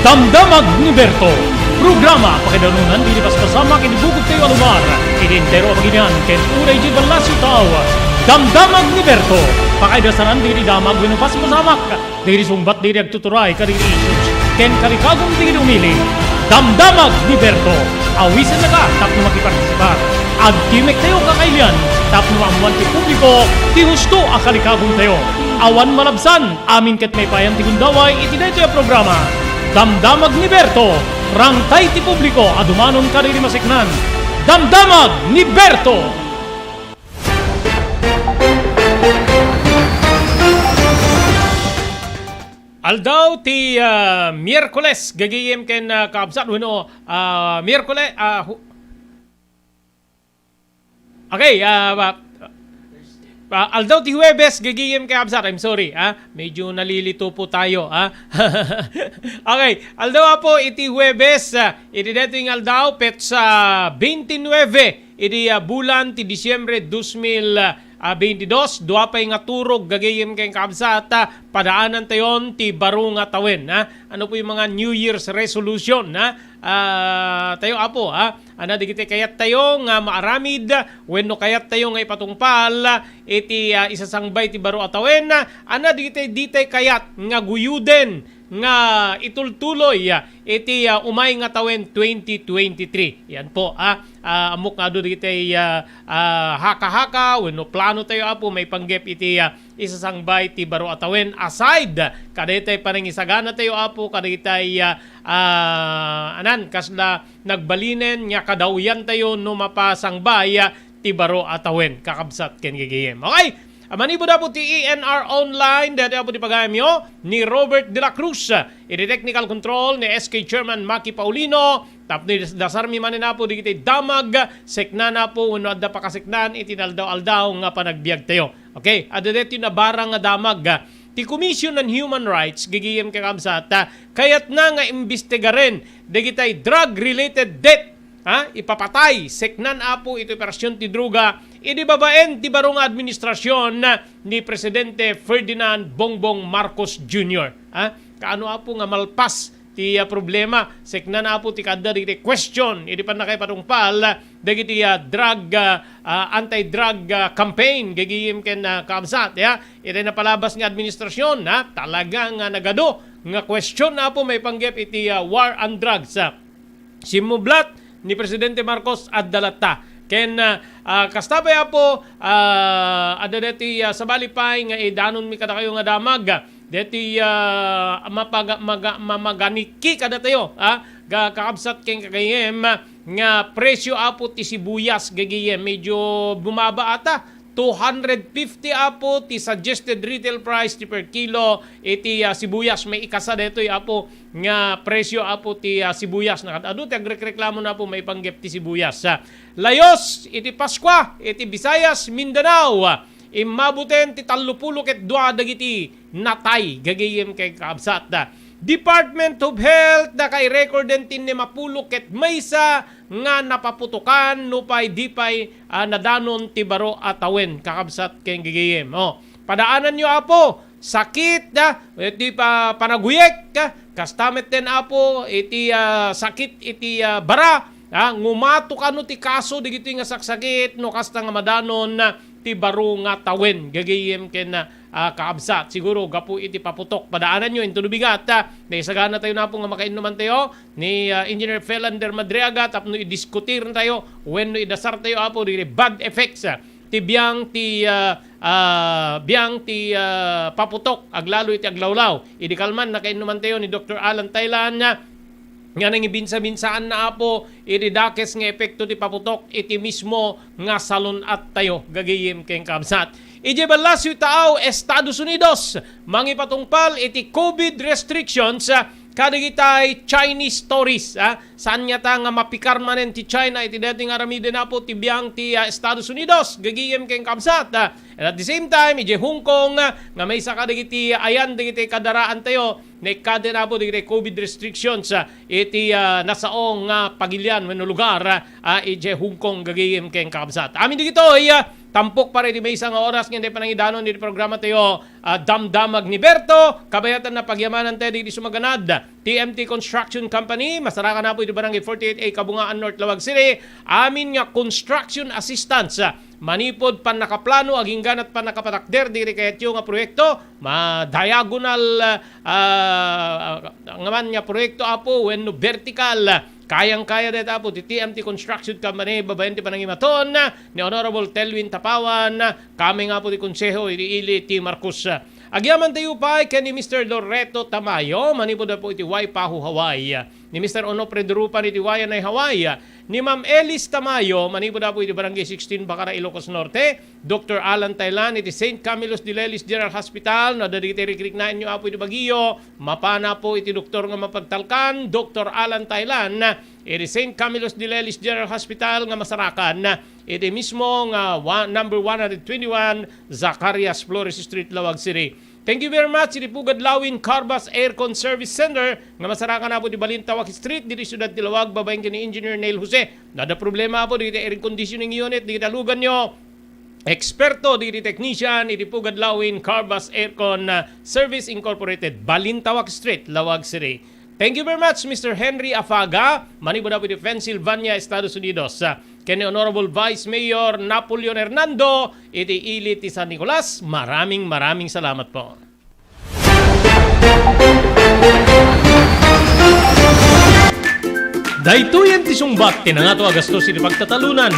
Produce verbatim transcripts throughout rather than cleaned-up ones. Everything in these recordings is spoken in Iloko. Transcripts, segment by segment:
Damdamag ni Berto, programa pakaidanunan ti paspasama ken ibugogtayo a lugar iti entero a bagilian ken uray idiay ballasiw tao. Damdamag ni Berto, pakaidasanan ti damag wenno paspasamak, dagiti sungbat dagiti agtuturay kadagiti issues ken kalikagum dagiti umili. Damdamag ni Berto, awisennaka tapno makipartisipar. Agtimek tayo kakailian tapno maammuan ti publiko ti husto a kalikagumtayo. Awan malabsan, amin ket maipayan ti gundaway iti daytoy a programa. Damdamag ni Berto, rangtay ti publiko a dumanon kadagiti maseknan. Damdamag ni Berto! Aldaw ti, ah, Miyerkules, gagayem ken, ah, kaabsat, wenno, ah, Miyerkules, ah, hu-, okay, ah, ba-, ah, aldaw ti Huwebes, gagayem ken kaabsat, I'm sorry, ah, medyo nalilito po tayo, ah. Okay, aldaw po iti Huwebes, ah, iti daytoy nga aldaw, petsa twenty-nine, iti, ah, bulan ti Disyembre dos mil, ah, veintidós, dua pay nga turog gagayem ken kaabsat, ah, padaanantayon ti baro nga tawen, ha? Ano po yung mga New Year's resolution, ha? Ah, tayo, Apo, ha? Ana dagiti kayattayo nga maaramid wenno kayattayo nga ipatungpal iti, ah, isasangbay ti baro a tawen, ana dagiti ditay kayat nga guyuden nga itultuloy, ah, iti, ah, umay nga tawen twenty twenty-three. Yan po, ah, ah, ammok nga adu dagiti, ah, ah, haka-haka wenno plano tayo, Apo, maipanggep iti, ah, isasangbay ti baro a tawen. Aside kadaytay panangisagana tayo, Apo, kadaytay, ah, ah, anan, kasla nagbalinen nga kadawyan tayo no mapasangbay, ah, ti baro a tawen, kakabsat ken gagayem. Okay? Manipud, Apo, ti E N R Online, daytoy, Apo, ti pagayamyo ni Robert de la Cruz, iti technical control ni S K Chairman Maki Paulino, tapno idasarmi manen, Apo, dagiti damag, seknan, Apo, wenno adda pakaseknan iti naldaw-aldaw nga panagbiag tayo. Okay, adda daytoy nabarang nga damag, ah, ti Commission on Human Rights, gagayem ken kaabsat, ah, kayatna nga imbestigaren dagitay drug-related death, ha, ipapatay, seknan, Apo, iti operasyon ti droga idi babaen ti baro nga administrasyon ni Presidente Ferdinand Bongbong Marcos Junior, ha? Kaano, Apo, nga malpas ti, ah, problema, seknan, Apo, ti kaadda dagiti question idi pannakaipatungpal dagiti, ah, drug, ah, ah, anti-drug, ah, campaign, gagayem ken, ah, kaabsat, ya. Iti napalabas nga administrasyon, ha, talaga nga nagadu nga question, Apo, maipanggep iti, ah, war on drugs, ah. Simmublat ni Presidente Marcos, adda latta. Ken, ah, ah, kasta pay, Apo, ah, adda deti, ah, sabali pay nga idanonmi kadakayo nga damag. Deti, ah, mapaga-, maga-, mamaganiki kadatayo, ah, ga-, kakabsat ken kagayem, nga presyo, Apo, ti sibuyas, gagayem, medyo bumaba ata. Two hundred fifty, Apo, ti suggested retail price ti per kilo iti, ah, sibuyas. Maikasa daytoy, Apo, nga presyo, Apo, ti, ah, sibuyas. Nakad-adu ti agrekreklamo na, Apo, maipanggep ti sibuyas, ah. Layos iti Paskua iti Visayas, Mindanao. Immabuten ti tallopulo ket dua dagiti natay, gagayem ken kaabsat. Department of Health, nakairekorden ti limapulo ket maysa nga napaputokan nupay di pay, ah, nadanon ti baro a tawen, kakabsat ken gagayem. Oh, padaananyo, Apo, sakit, ah, iti pa-, panaguyek, ah, kasta metten, Apo, iti, ah, sakit iti, ah, bara, ah, ngumato kano ti kaso dagitoy nga saksakit no kasta nga madanon, ah, ti baro nga tawen, gagayem ken, ah, ah, kaabsat. Siguro gapu iti paputok, padaananyo inton no bigat, ah, naisagana tayo na, Apo, nga makainnuman tayo ni, ah, Engineer Felander Madriaga tapno idiskutir tayo wenno idasar tayo, Apo, dagiti bad effects, ah, ti biang ti, ah, ah, biang ti, ah, paputok aglalo iti aglawlaw. Idi kalman, nakainnuman tayo ni Doktor Alan Thailand, ah, nga nangibinsa-binsaan na, Apo, iti dakes nga epekto ti paputok iti mismo nga salun-at tayo, gagayem ken kabsat. Idiay ballasiw taaw, Estados Unidos, mangipatungpal iti covid restrictions, ah, kadagitay Chinese tourists, ah. Saan ngata nga mapikar manen ti China iti daytoy nga aramiden, Apo, ti biang ti, ah, Estados Unidos, gagayem ken kabsat, ah. And at the same time, idiay Hong Kong, ah, nga maysa kadagiti ayan dagiti kadaraan tayo, naikkaten, Apo, dagiti covid restrictions, ah, iti, ah, nasao nga pagilian wenno lugar, ah, idiay Hong Kong, gagayem ken kabsat. Amin dagitoy, ah, Tampok para iti maysa nga oras nga panangidanon iti programa tayo, ah, Damdamag ni Berto. Kabayatan na pagyamanan tayo dagiti sumaganad. T M T Construction Company, masarakan apo iti Barangay forty-eight A, Kabungaan North, Laoag City. Amin nga construction assistance, ah, manipud pannakaplano, agingganat pannakapatakder dagiti kayatyo nga proyekto, ma diagonal, ah, nga man nga proyekto, apo, wenno vertical. Kayang-kaya dayta, apo, ti T M T Construction Company, babaen ti panangimaton ni Honorable Telwin Tapawan, kami nga, apo, ti konseho iti ili ti Marcos. Agyaman tayo pay ken ni Mister Loreto Tamayo, manipud, apo, iti Waipahu, Hawaii. Ni Mister Onofre Durupan iti Waianae, Hawaii. Ni Ma'am Elis Tamayo, manipud, apo, iti Barangay sixteen, Bacara, Ilocos Norte. Doctor Alan Tailan iti Saint Camillus de Lelis General Hospital, no adda dagiti rikriknaenyo, apo, iti bagio, mapan, apo, iti doktor nga mapagtalkan, Doctor Alan Tailan, iti Saint Camillus de Lelis General Hospital nga masarakan iti mismo nga wa-, number one hundred twenty-one Zacarias Flores Street, Laoag City. Thank you very much iti Pugad Lawin Carbas Aircon Service Center nga masarakan, apo, iti Balintawak Street, ditoy siudad ti Laoag, babaen ken ni Engineer Neil Jose. No adda problema, apo, dagiti air conditioning unit, dagiti aluganyo, eksperto dagiti technician iti Pugad Lawin Carbas Aircon, ah, Service Incorporated, Balintawak Street, Laoag City. Thank you very much, Mister Henry Afaga, manipud, apo, iti Pennsylvania, Estados Unidos. Ah, ken ni Honorable Vice Mayor Napoleon Hernando iti ili ti San Nicolas. Maraming, maraming salamat po. Daytoyen ti sungbat ti nangato a gastos iti pagtatalunan.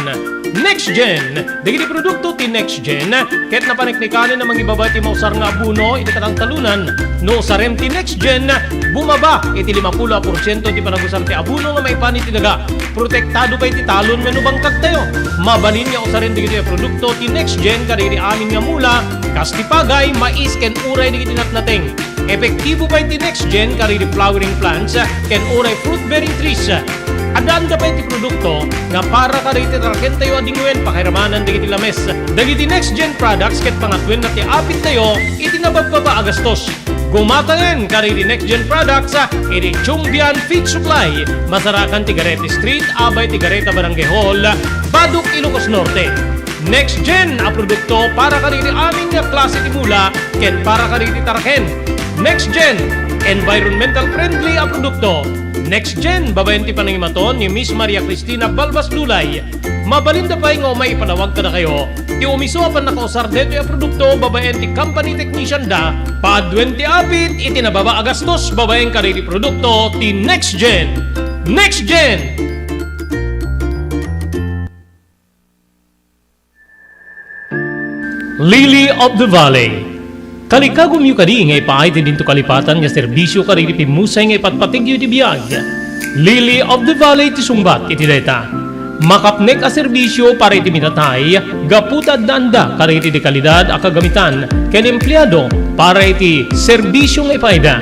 NextGen. Dagiti produkto ti NextGen ket napaneknekanen a mangibaba ti mausar nga abono iti kataltalunan. No usarem ti NextGen, bumaba iti limapulo a porsiento ti panagusar ti abono nga maipan iti daga. Protektado pay ti talon wenno bangkagtayo. Mabalin nga usaren dagitoy a produkto ti NextGen kadagiti amin nga mula, kas ti pagay, mais, ken uray dagiti natnateng. Epektibo pay ti NextGen kadagiti flowering plants ken uray fruit-bearing trees. Addaanda pay ti produkto nga para kadagiti tarakentayo a dingwen pakairamanan dagiti lames. Dagiti NextGen products ket pangatoenna ti apittayo iti nababbaba a gastos. Gumataen kadagiti NextGen products iti Chumbian Feed Supply, masarakan ti Garete Street, abay ti Gareta Barangay Hall, Badoc, Ilocos Norte. NextGen a produkto para kadagiti amin nga klase ti mula ken para kadagiti taraken. NextGen, environmental friendly a produkto. NextGen, babaen ti panangimaton ni Miss Maria Cristina Balbas Lulay. Mabalinda pay nga umay ipanawag kadakayo ti umiso a pannakausar daytoy a produkto babaen ti company technician da, paaduen ti apit iti nababa a gastos babaen kadagiti produkto ti NextGen. NextGen! Lily of the Valley. Kalikagumyo kadi nga ipaay ti dinto kalipatan nga serbisyo kadagiti pimmusay nga ipatpategyo iti biag? Lily of the Valley ti sungbat iti dayta. Makapnek a serbisyo para iti minatay gapu ta addaanda kadagiti dekalidad a kagamitan ken empleado para iti serbisyo nga ipaayda.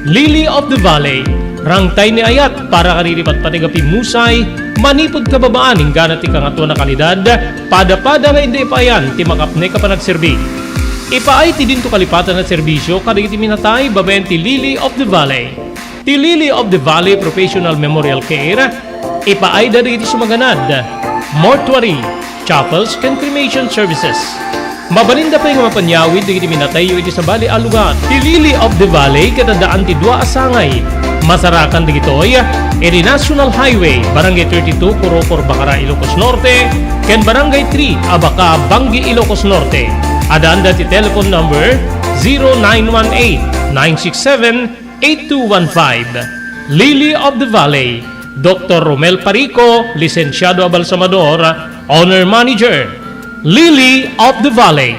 Lily of the Valley, rangtay ni ayat para kadagiti patpateg a pimmusay, manipud kababaan inggana ti kangatoan a kalidad, pada-pada nga inda ipaayan ti makapnek a panagserbi. Ipaay ti dinto kalipatan a serbisyo kadagiti minatay babaen ti Lily of the Valley. Ti Lily of the Valley Professional Memorial Care, ipaayda dagiti sumaganad, mortuary, chapels, ken cremation services. Mabalinda pay nga mapanyawid dagiti minatayyo iti sabali a lugar. Ti Lily of the Valley ket addaan ti dua a sangay. Masarakan dagitoy iti National Highway, Barangay thirty-two, Corocor, Bacara, Ilocos Norte, ken Barangay three, Abaca, Bangui, Ilocos Norte. Addaanda ti telephone number zero nine one eight, nine six seven, eight two one five. Lily of the Valley, Doktor Romel Parico, Lisensiado a Balsamador, Owner Manager, Lily of the Valley.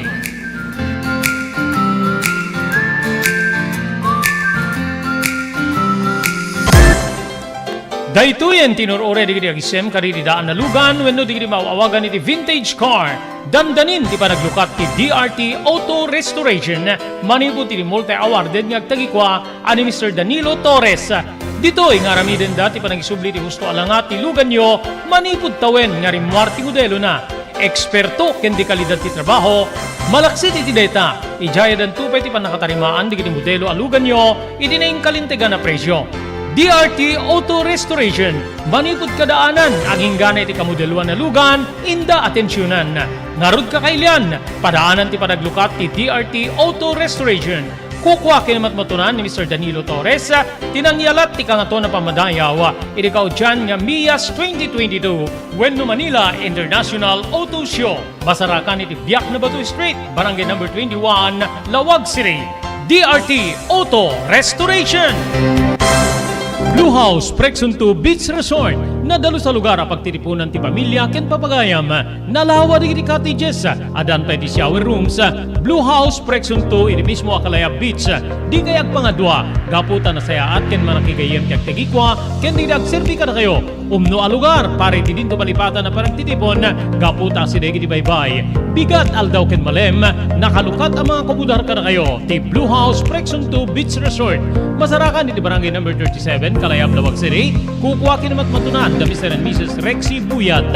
Daytoyen ti nur-uray dagiti agisem kadagiti daan a lugan wenno dagiti maaw-awagan iti vintage car. Dandanin ti panaglukat ti D R T Auto Restoration manipud ti multi-awarded nga agtagikua a ni Mister Danilo Torres. Ditoy nga aramidenda ti panangisubli ti husto a langa ti luganyo manipud tawen nga rimmuar ti modelona. Eksperto ken dekalidad ti trabaho, malaksid iti dayta, idiay addanto pay ti pannakatarimaan dagiti modelo a luganyo iti nainkalintegan a presio. D R T Auto Restoration. Manipud kadaanan, agingga iti kamodeloan a lugan, inda atensionan. Ngarud kakailian, padaanan ti panaglukat ti D R T Auto Restoration. Kukua ken matmatunan ni Mister Danilo Torres, ti nangyalat ti Kangatoan a Pammadayaw, iti kaudian nga Mias twenty twenty-two wenno Manila International Auto Show. Masarakan iti Biak na Bato Street, Barangay Number twenty-one, Laoag City. D R T Auto Restoration. Blue House Prexon two Beach Resort. Nadalus a lugar a pagtitipunan ti pamilya ken papagayam. Nalawa dagiti cottages. Addan pay ti shower rooms. Blue House Prexon two iti mismo a Kalayab Beach. Dikay agpangadua, gapu ta nasayaat ken manakigayyem ti agtagikua ken dagiti agserbi kadakayo. Umno a lugar para iti dinto malipatan a panagtitipon, gapu ta asideg iti baybay, bigat, aldaw ken malem, nakalukat a mga kumudar kadakayo ti Blue House Prexon two Beach Resort. Masarakan iti Barangay Number thirty-seven, Kalayab, Laoag City. Kukua ken matmatunan da Mister and Missus Rexy Buyat.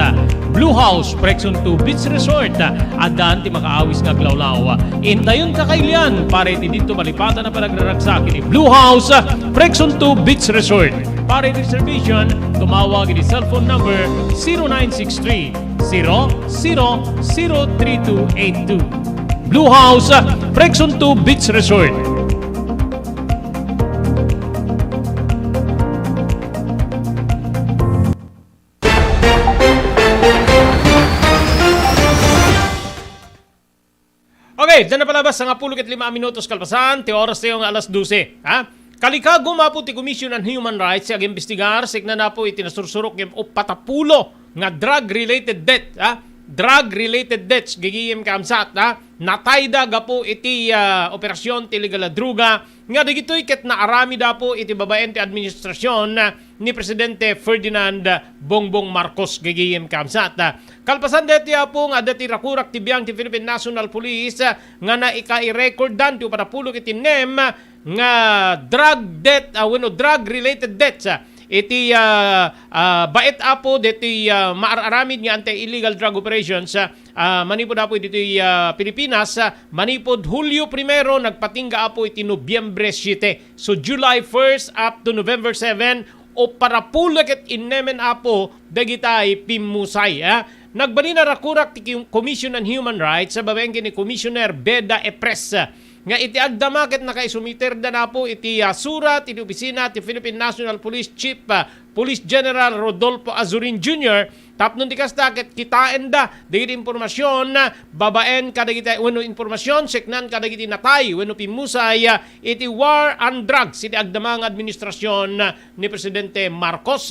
Blue House Prexon two Beach Resort. Addan ti makaawis nga aglawlaw. Intayon kakailian para iti dinto malipatan a panagraragsak iti Blue House Prexon two Beach Resort. Para iti reservation, tumawag iti cellphone number zero nine six three, zero zero zero three two eight two. Blue House, Prexon two Beach Resort. Okay, da napalabas sangapulo ket lima a minutos kalpasan ti oras tayo nga alas dose, ha? Kalikagum apo ti Commission on Human Rights ti agimbestigar, sikna na apo iti nasursurok nga uppat a pulo nga drug-related death, ha? Drug-related deaths, gigiyem kamsat, ha? Natayda gapu iti, ah, operasyon ti illegal a droga, nga dagitoy ket naaramid apo iti babaen ti administrasyon ni Presidente Ferdinand Bongbong Marcos, gigiyem kamsat. Kalpasan daytoy, apo, nga adda ti rakurak ti biang ti Philippine National Police, ah, nga naika-recordan ti uppat a pulo ket innem nga drug death, ah, wenno drug-related deaths, ah, iti, ah, ah, baet, apo, daytoy, ah, maar-aramid nga anti-illegal drug operations, ah, ah, manipud, apo, ditoy, ah, Pilipinas, ah, manipud Hulyo primero nagpatingga, apo, iti Nobyembre siete. So, July first up to November seven, uppat a pulo ket innemen, apo, dagitay pimmusay, ah. Nagbalin a rakurak ti Ki-, Commission on Human Rights, ah, babaen ken ni Commissioner Beda Epres, ah, nga iti agdama ket nakaisumiterda, apo, iti, ah, surat iti opisina ti Philippine National Police Chief, ah, Police General Rodolfo Azurin Junior, tapno ti kasta ket kitaenda dagiti impormasyon, ah, babaen kadagiti, wenno impormasyon siknan kadagiti natay wenno pimmusay, ah, iti war on drugs iti agdama nga administrasyon, ah, ni Presidente Marcos.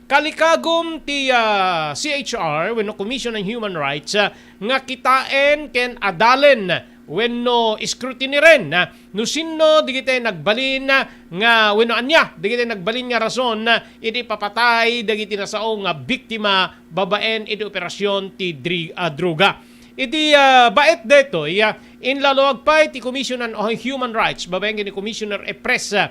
Kalikagum ti, ah, C H R wenno Commission on Human Rights, ah, nga kitaen ken adalen wenno scrutiny-ren, ah, no sinno dagiti nagbalin, ah, nga wenno ania dagiti nagbalin nga rason, ah, iti papatay dagiti nasao nga biktima babaen iti operasyon ti dri-, ah, droga. Iti, ah, baet daytoy, ah, inlaluag pay ti Commission on Human Rights babaen ken ni Commissioner Epres, ah,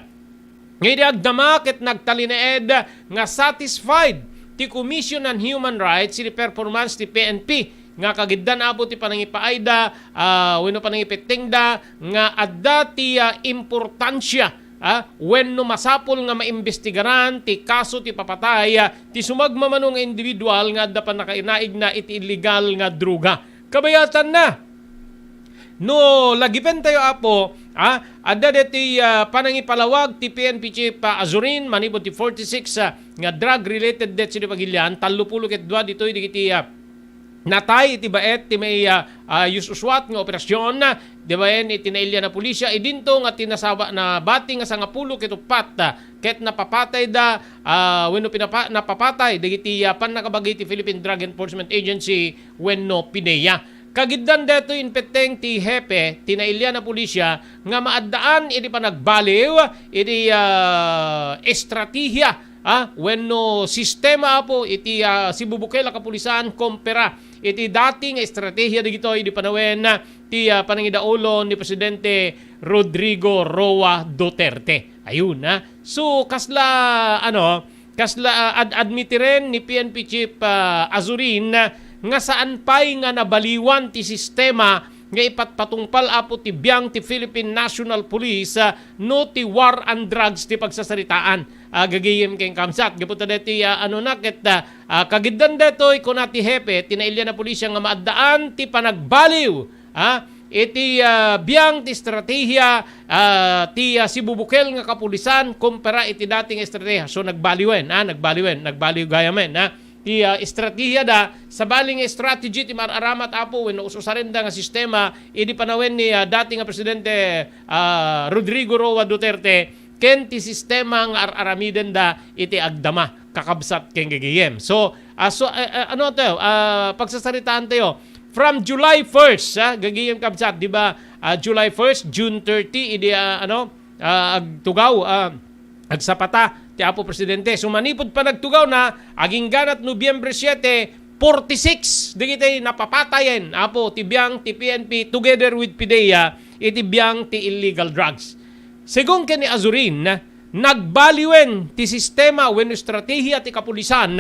nga idi agdama ket nagtalinaed nga satisfied ti Commission on Human Rights iti performance ti P N P nga kagiddan, apo, ti panangipaayda, ah, wenno panangipettengda nga adda ti, ah, importansia, ah, wenno masapul nga maimbestigaran ti kaso ti papatay, ah, ti sumagmamano nga individual nga adda pannakainaigna iti illegal nga droga. Kabayatanna, no lagipentayo, apo, ah, adda deti, ah, panangipalawag ti P N P Chief, ah, Azurin manipud ti forty-six, ah, nga drug-related deaths iti pagilian, tallo pulo ket dua ditoy dagiti, ah, natay iti baet ti may, ah, ah, us-usuat nga operasyon, ah, di baen iti nailian a pulisya, idinto nga ti nasaba-, nabati nga sangapulo ket uppat, ah, ket napapatayda, ah, wenno pinapa-, napapatay dagiti, ah, pannakabagi ti Philippine Drug Enforcement Agency wenno PDEA. Kagiddan daytoy impetteng ti hepe ti nailian a pulisya nga maaddaan iti panagbaliw iti, ah, estratehiya, ah, wenno sistema, apo, iti, ah, Cebu Bukel a Kapulisan kompara iti dati nga estratehiya dagitoy idi panawen ti, ah, panangidaulo ni Presidente Rodrigo Roa Duterte. Ayun, ah. So, kasla, ano, kasla, ah, ad-, admitiren ni P N P Chief, ah, Azurin, ah, nga saan pay nga nabaliwan ti sistema nga ipatpatungpal, Apo, ti biang ti Philippine National Police, ah, no ti war and drugs ti pagsasaritaan. Ah, gagayem ken kamsat. Gapu ta deti, ah, ano na, ket, ah, ah, kagiddan detoy, kuna ti hepe ti nailian a pulisya nga maaddaan ti panagbaliw, ah, iti, ah, biang ti estratehiya, ah, ti, ah, sibubukel nga kapulisan kumpara iti dating estratehiya. So, nagbaliwen, ah, nagbaliwen, nagbaliw gayamen, ah. Ti, ah, estratehiya da, sabali nga strategy ti mar-aramat, Apo, wenno ususarenda nga sistema idi panawen ni, ah, dati nga Presidente, ah, Rodrigo Roa Duterte, ken ti sistema nga ar-aramidenda iti agdama, kakabsat ken gagayem. So, ah, so, ah, ah, ano tayo, ah, pagsasaritaan tayo, from July first, ah, gagayem, kabsat, di ba, ah, July first, June thirty, idi, ah, ano, ah, agtugaw, ah, agsapata ti Apo Presidente. So, manipud panagtugaw na, agingganat Nobyembre siete, forty-six dagiti napapatayen, Apo, ti biang ti P N P together with PDEA iti biang ti illegal drugs. Segun ken ni Azurin, nagbaliwen ti sistema wenno estratehiya ti kapulisan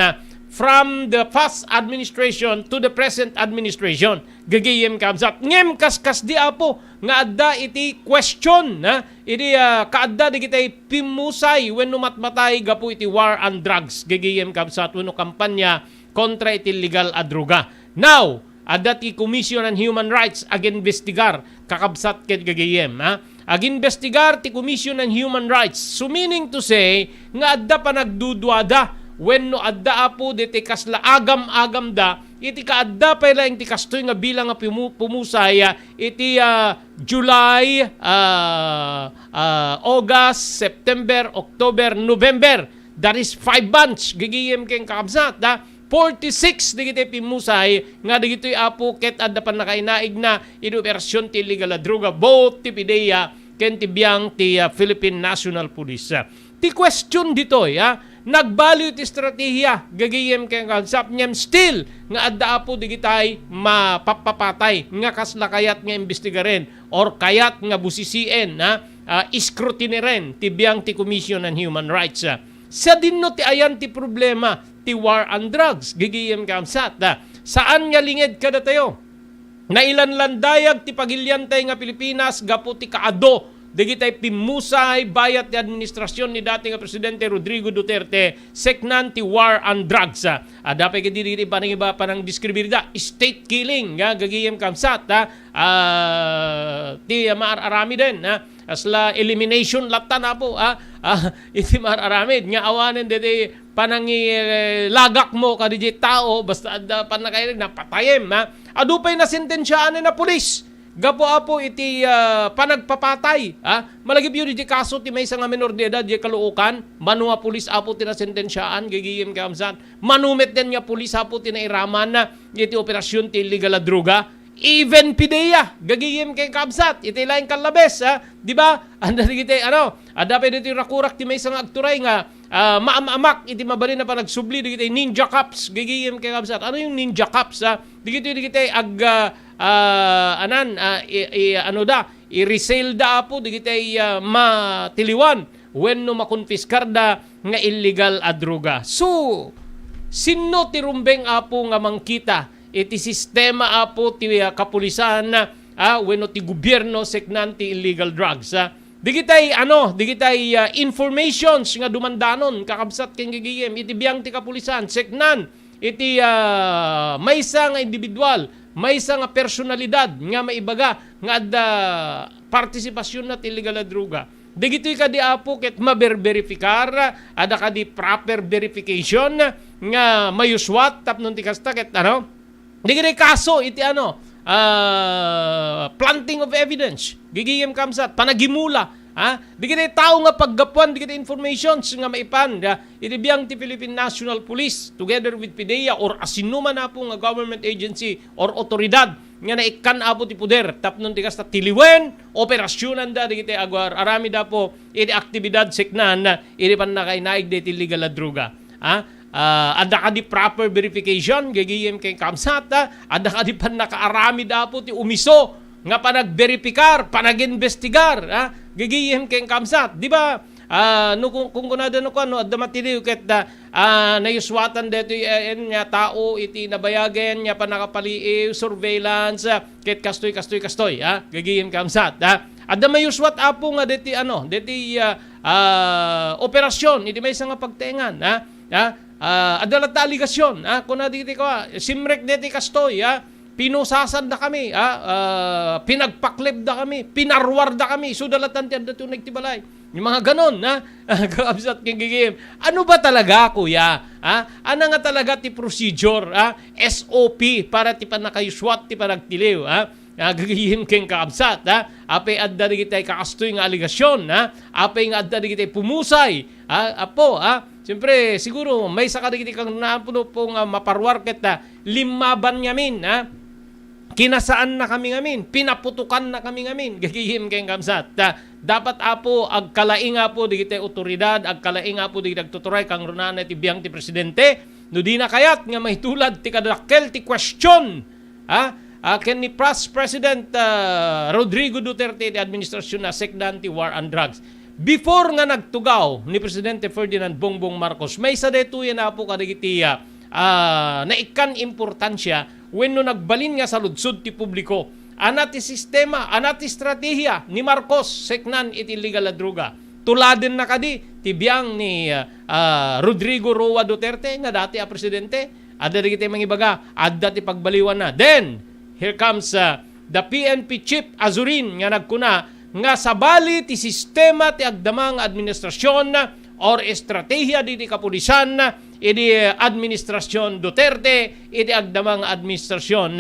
from the past administration to the present administration. Gagayem, kabsat. Ngem kaskasdi, Apo, nga adda iti question, ha? Idi, ah, kaadda dagiti pimmusay wenno matmatay gapu iti war on drugs, gagayem, kabsat, wenno kampanya kontra iti illegal a droga. Now, adda ti Commission on Human Rights agimbestigar, kakabsat ken gagayem, ha? Agimbestigar ti Commission on Human Rights. So, meaning to say, nga adda panagduduada wenno adda, Apo, diti kasla agam-agamda iti kaadda pay laeng ti kastoy nga bilang nga pumu-, pumusay, ah, iti, ah, July, ah, ah, August, September, October, November. That is five months, gagayem ken kakabsat, da. Forty-six dagiti pimmusay nga dagitoy, Apo, ket adda pannakainaigna iti operasyon ti illegal a droga, both ti PDEA ken ti biang ti, ah, Philippine National Police. Ti question ditoy, ah, nagbaliw ti estratehiya, gagayem ken kabsat, ngem still nga adda, Apo, dagitay mapappapatay nga kasla kayat nga imbestigaren or kayat nga busisien, ah, ah, scrutinyren ti biang ti Commission on Human Rights, ah. Sadino ti ayan ti problema ti war on drugs, gagayem, kabsat, ah. Saan nga linged kadatayo. Nailanlandayag ti pagiliantay nga Pilipinas gapu ti kaadu dagitay pimmusay bayat ti administrasyon ni dati nga Presidente Rodrigo Duterte, seknan ti war on drugs. Ah, adda pay kadi dagiti panangiba-, panangdeskribirda, state killing, ah, gagayem, kabsat, ah, ah, ti maar-aramiden, ah, kasla elimination latta, Apo, ah, ah, iti maar-aramid nga awanen deti panangilagakmo kadi tao, basta adda pannakainigna, patayem, ha? Adu pay nasentensiaan a pulis gapu, Apo, iti, ah, panagpapatay, ha? Malagipyo iti kaso ti maysa nga menor de edad, di Caloocan, mano a pulis, Apo, ti nasentensiaan, gagayem, kabsat. Mano met den nga pulis, Apo, ti nairaman iti operasyon ti illegal a droga. Even PDEA, gagayem ken kabsat, iti laeng kallabes, ha? Di ba? Adda dagiti, ano, adda pay dagiti rakurak ti maysa nga agturay nga, ah, maam-amak iti mabalin a panagsubli dagiti ninja cops, gagayem ken kabsat. Ano yung ninja cops, ha? Dagiti, dagiti ag-, ah, ah, anan, ah, i-, i-, ano da, i-resale da, Apo, dagiti, ah, matiliwan wenno makonfiskarda nga illegal a droga. So, sinno ti rumbeng, Apo, nga mangkita iti sistema, Apo, ti, ah, kapulisan, ah, wenno ti gobierno seknan ti illegal drugs, ah? Digitay, ano, digitay, ah, informations nga dumandanon, kakabsat ken gagayem, iti biang ti kapulisan, seknan iti, ah, maysa nga individual, maysa nga personalidad nga maibaga nga adda partisipasyon na ti illegal a droga. Dagitoy kadi, Apo, ket maberberipikar, adda kadi proper verification nga mayuswat tapno ti kasta ket, ano, dagiti kaso iti, ano, ah, planting of evidence, gagayem, kabsat, panagimula, ha? Dagiti tao nga paggapuan dagiti informations nga maipan, ha, iti biang ti Philippine National Police together with PDEA or asinoman, Apo, nga government agency or otoridad nga naikkan, Apo, ti poder tapno ti kasta tiliwen, operasyonanda dagiti agar-aramid, Apo, iti aktibidad seknan iti pannakainaig dagiti illegal a droga. Ha? Ah, adda kadi proper verification, gagayem ken kabsat, ha? Adda kadi pannakaaramid, Apo, ti umiso nga panagberipikar, panagimbestigar, ha? Gagayem ken kabsat. Di ba, Ah, no, kun, kun kunada no, kuan, no, adda matiliw ket, ah, ah, nayuswatan daytoy, eh, en, nga tao iti nabayagen nga pannakapaliiw, surveillance, ah, ket kastoy, kastoy, kastoy, ah, gagayem, kabsat, ah. Adda mayuswat, Apo, nga deti, ano, deti, ah, ah, operasyon, iti maysa nga pagtaengan, ah, ah, ah, adda latta aligasyon, ah, kuna diti, kua, simrek deti kastoy, ah, pinusasan da kami, ah, ah, pinagpakleb da kami, pinarwar da kami, isu da latta ti adda ti uneg ti balay. Yung mga ganon, ha? Kabsat ken gagayem. Ano ba talaga, kuya? Ha? Ano nga talaga ti procedure, ha? S O P para ti pannakayuswat ti panagtiliw, ha? Ah, gagayem ken kabsat, ha? Apay adda dagiti kakastoy nga aligasyon, ha? Apay nga adda dagiti pumusay, ha? Apo, ha? Siyempre, siguro, maysa ka dagiti kang naapuno po nga maparwar ket, ah, limmaban ngamin, ha? Kinasaanna kami ngamin, pinaputokanna kami ngamin, gagayem ken kabsat. Ta, dapat, Apo, agkalaing, Apo, digiti otoridad, agkalaing, Apo, digiti agtuturay, kangrunaan iti biang ti presidente, no dina kayat nga maitulad ti kadakkel ti question, ha? Ah, ken ni Pres-, President, ah, Rodrigo Duterte iti administrasyon na seknan ti war on drugs. Before nga nagtugaw ni Presidente Ferdinand Bongbong Marcos, maysa daytoy, Apo, kadagiti, ah, ah, naikkan importansia wenno nagbalin nga saludsod ti publiko. Ana ti sistema, ana ti estratehiya ni Marcos seknan iti illegal a droga? Tuladenna kadi ti biang ni, ah, ah, Rodrigo Roa Duterte nga dati a presidente? Adda dagiti mangibaga, adda ti pagbaliwanna. Then, here comes, ah, the P N P chief, Azurin, nga nagkuna nga sabali ti sistema ti agdama nga administrasyon or estratehiya diti kapulisan idi administrasyon Duterte, idi agdama nga administrasyon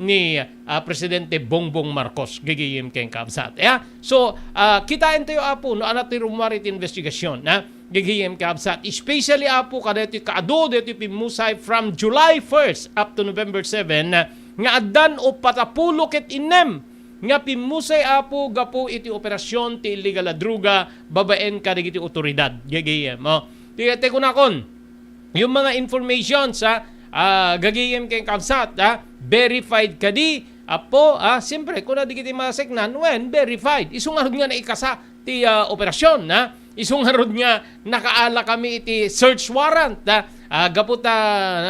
ni, ah, Presidente Bongbong Marcos, gagayem ken kabsat. Ya? So, ah, kitaentayo, Apo, no, ana ti rummuar iti investigasyon, ha? Gagayem, kabsat. Especially, Apo, kadaytoy kaadu, daytoy pimmusay from July first up to November seven, nga addan uppat a pulo ket innem nga pimmusay, Apo, gapu iti operasyon ti illegal a droga babaen kadagiti otoridad. Gagayem, oh. Ti, ti kunakon, yung mga informations, ha, ah, gagayem ken kabsat, ha, verified kadi, Apo, ah, siyempre, kuna dagiti mga seknan, when verified, isu ngarud nga naikasa ti, ah, operasyon, ha? Isu ngarud nga nakaala kami iti search warrant, ha? Ah, gapu ta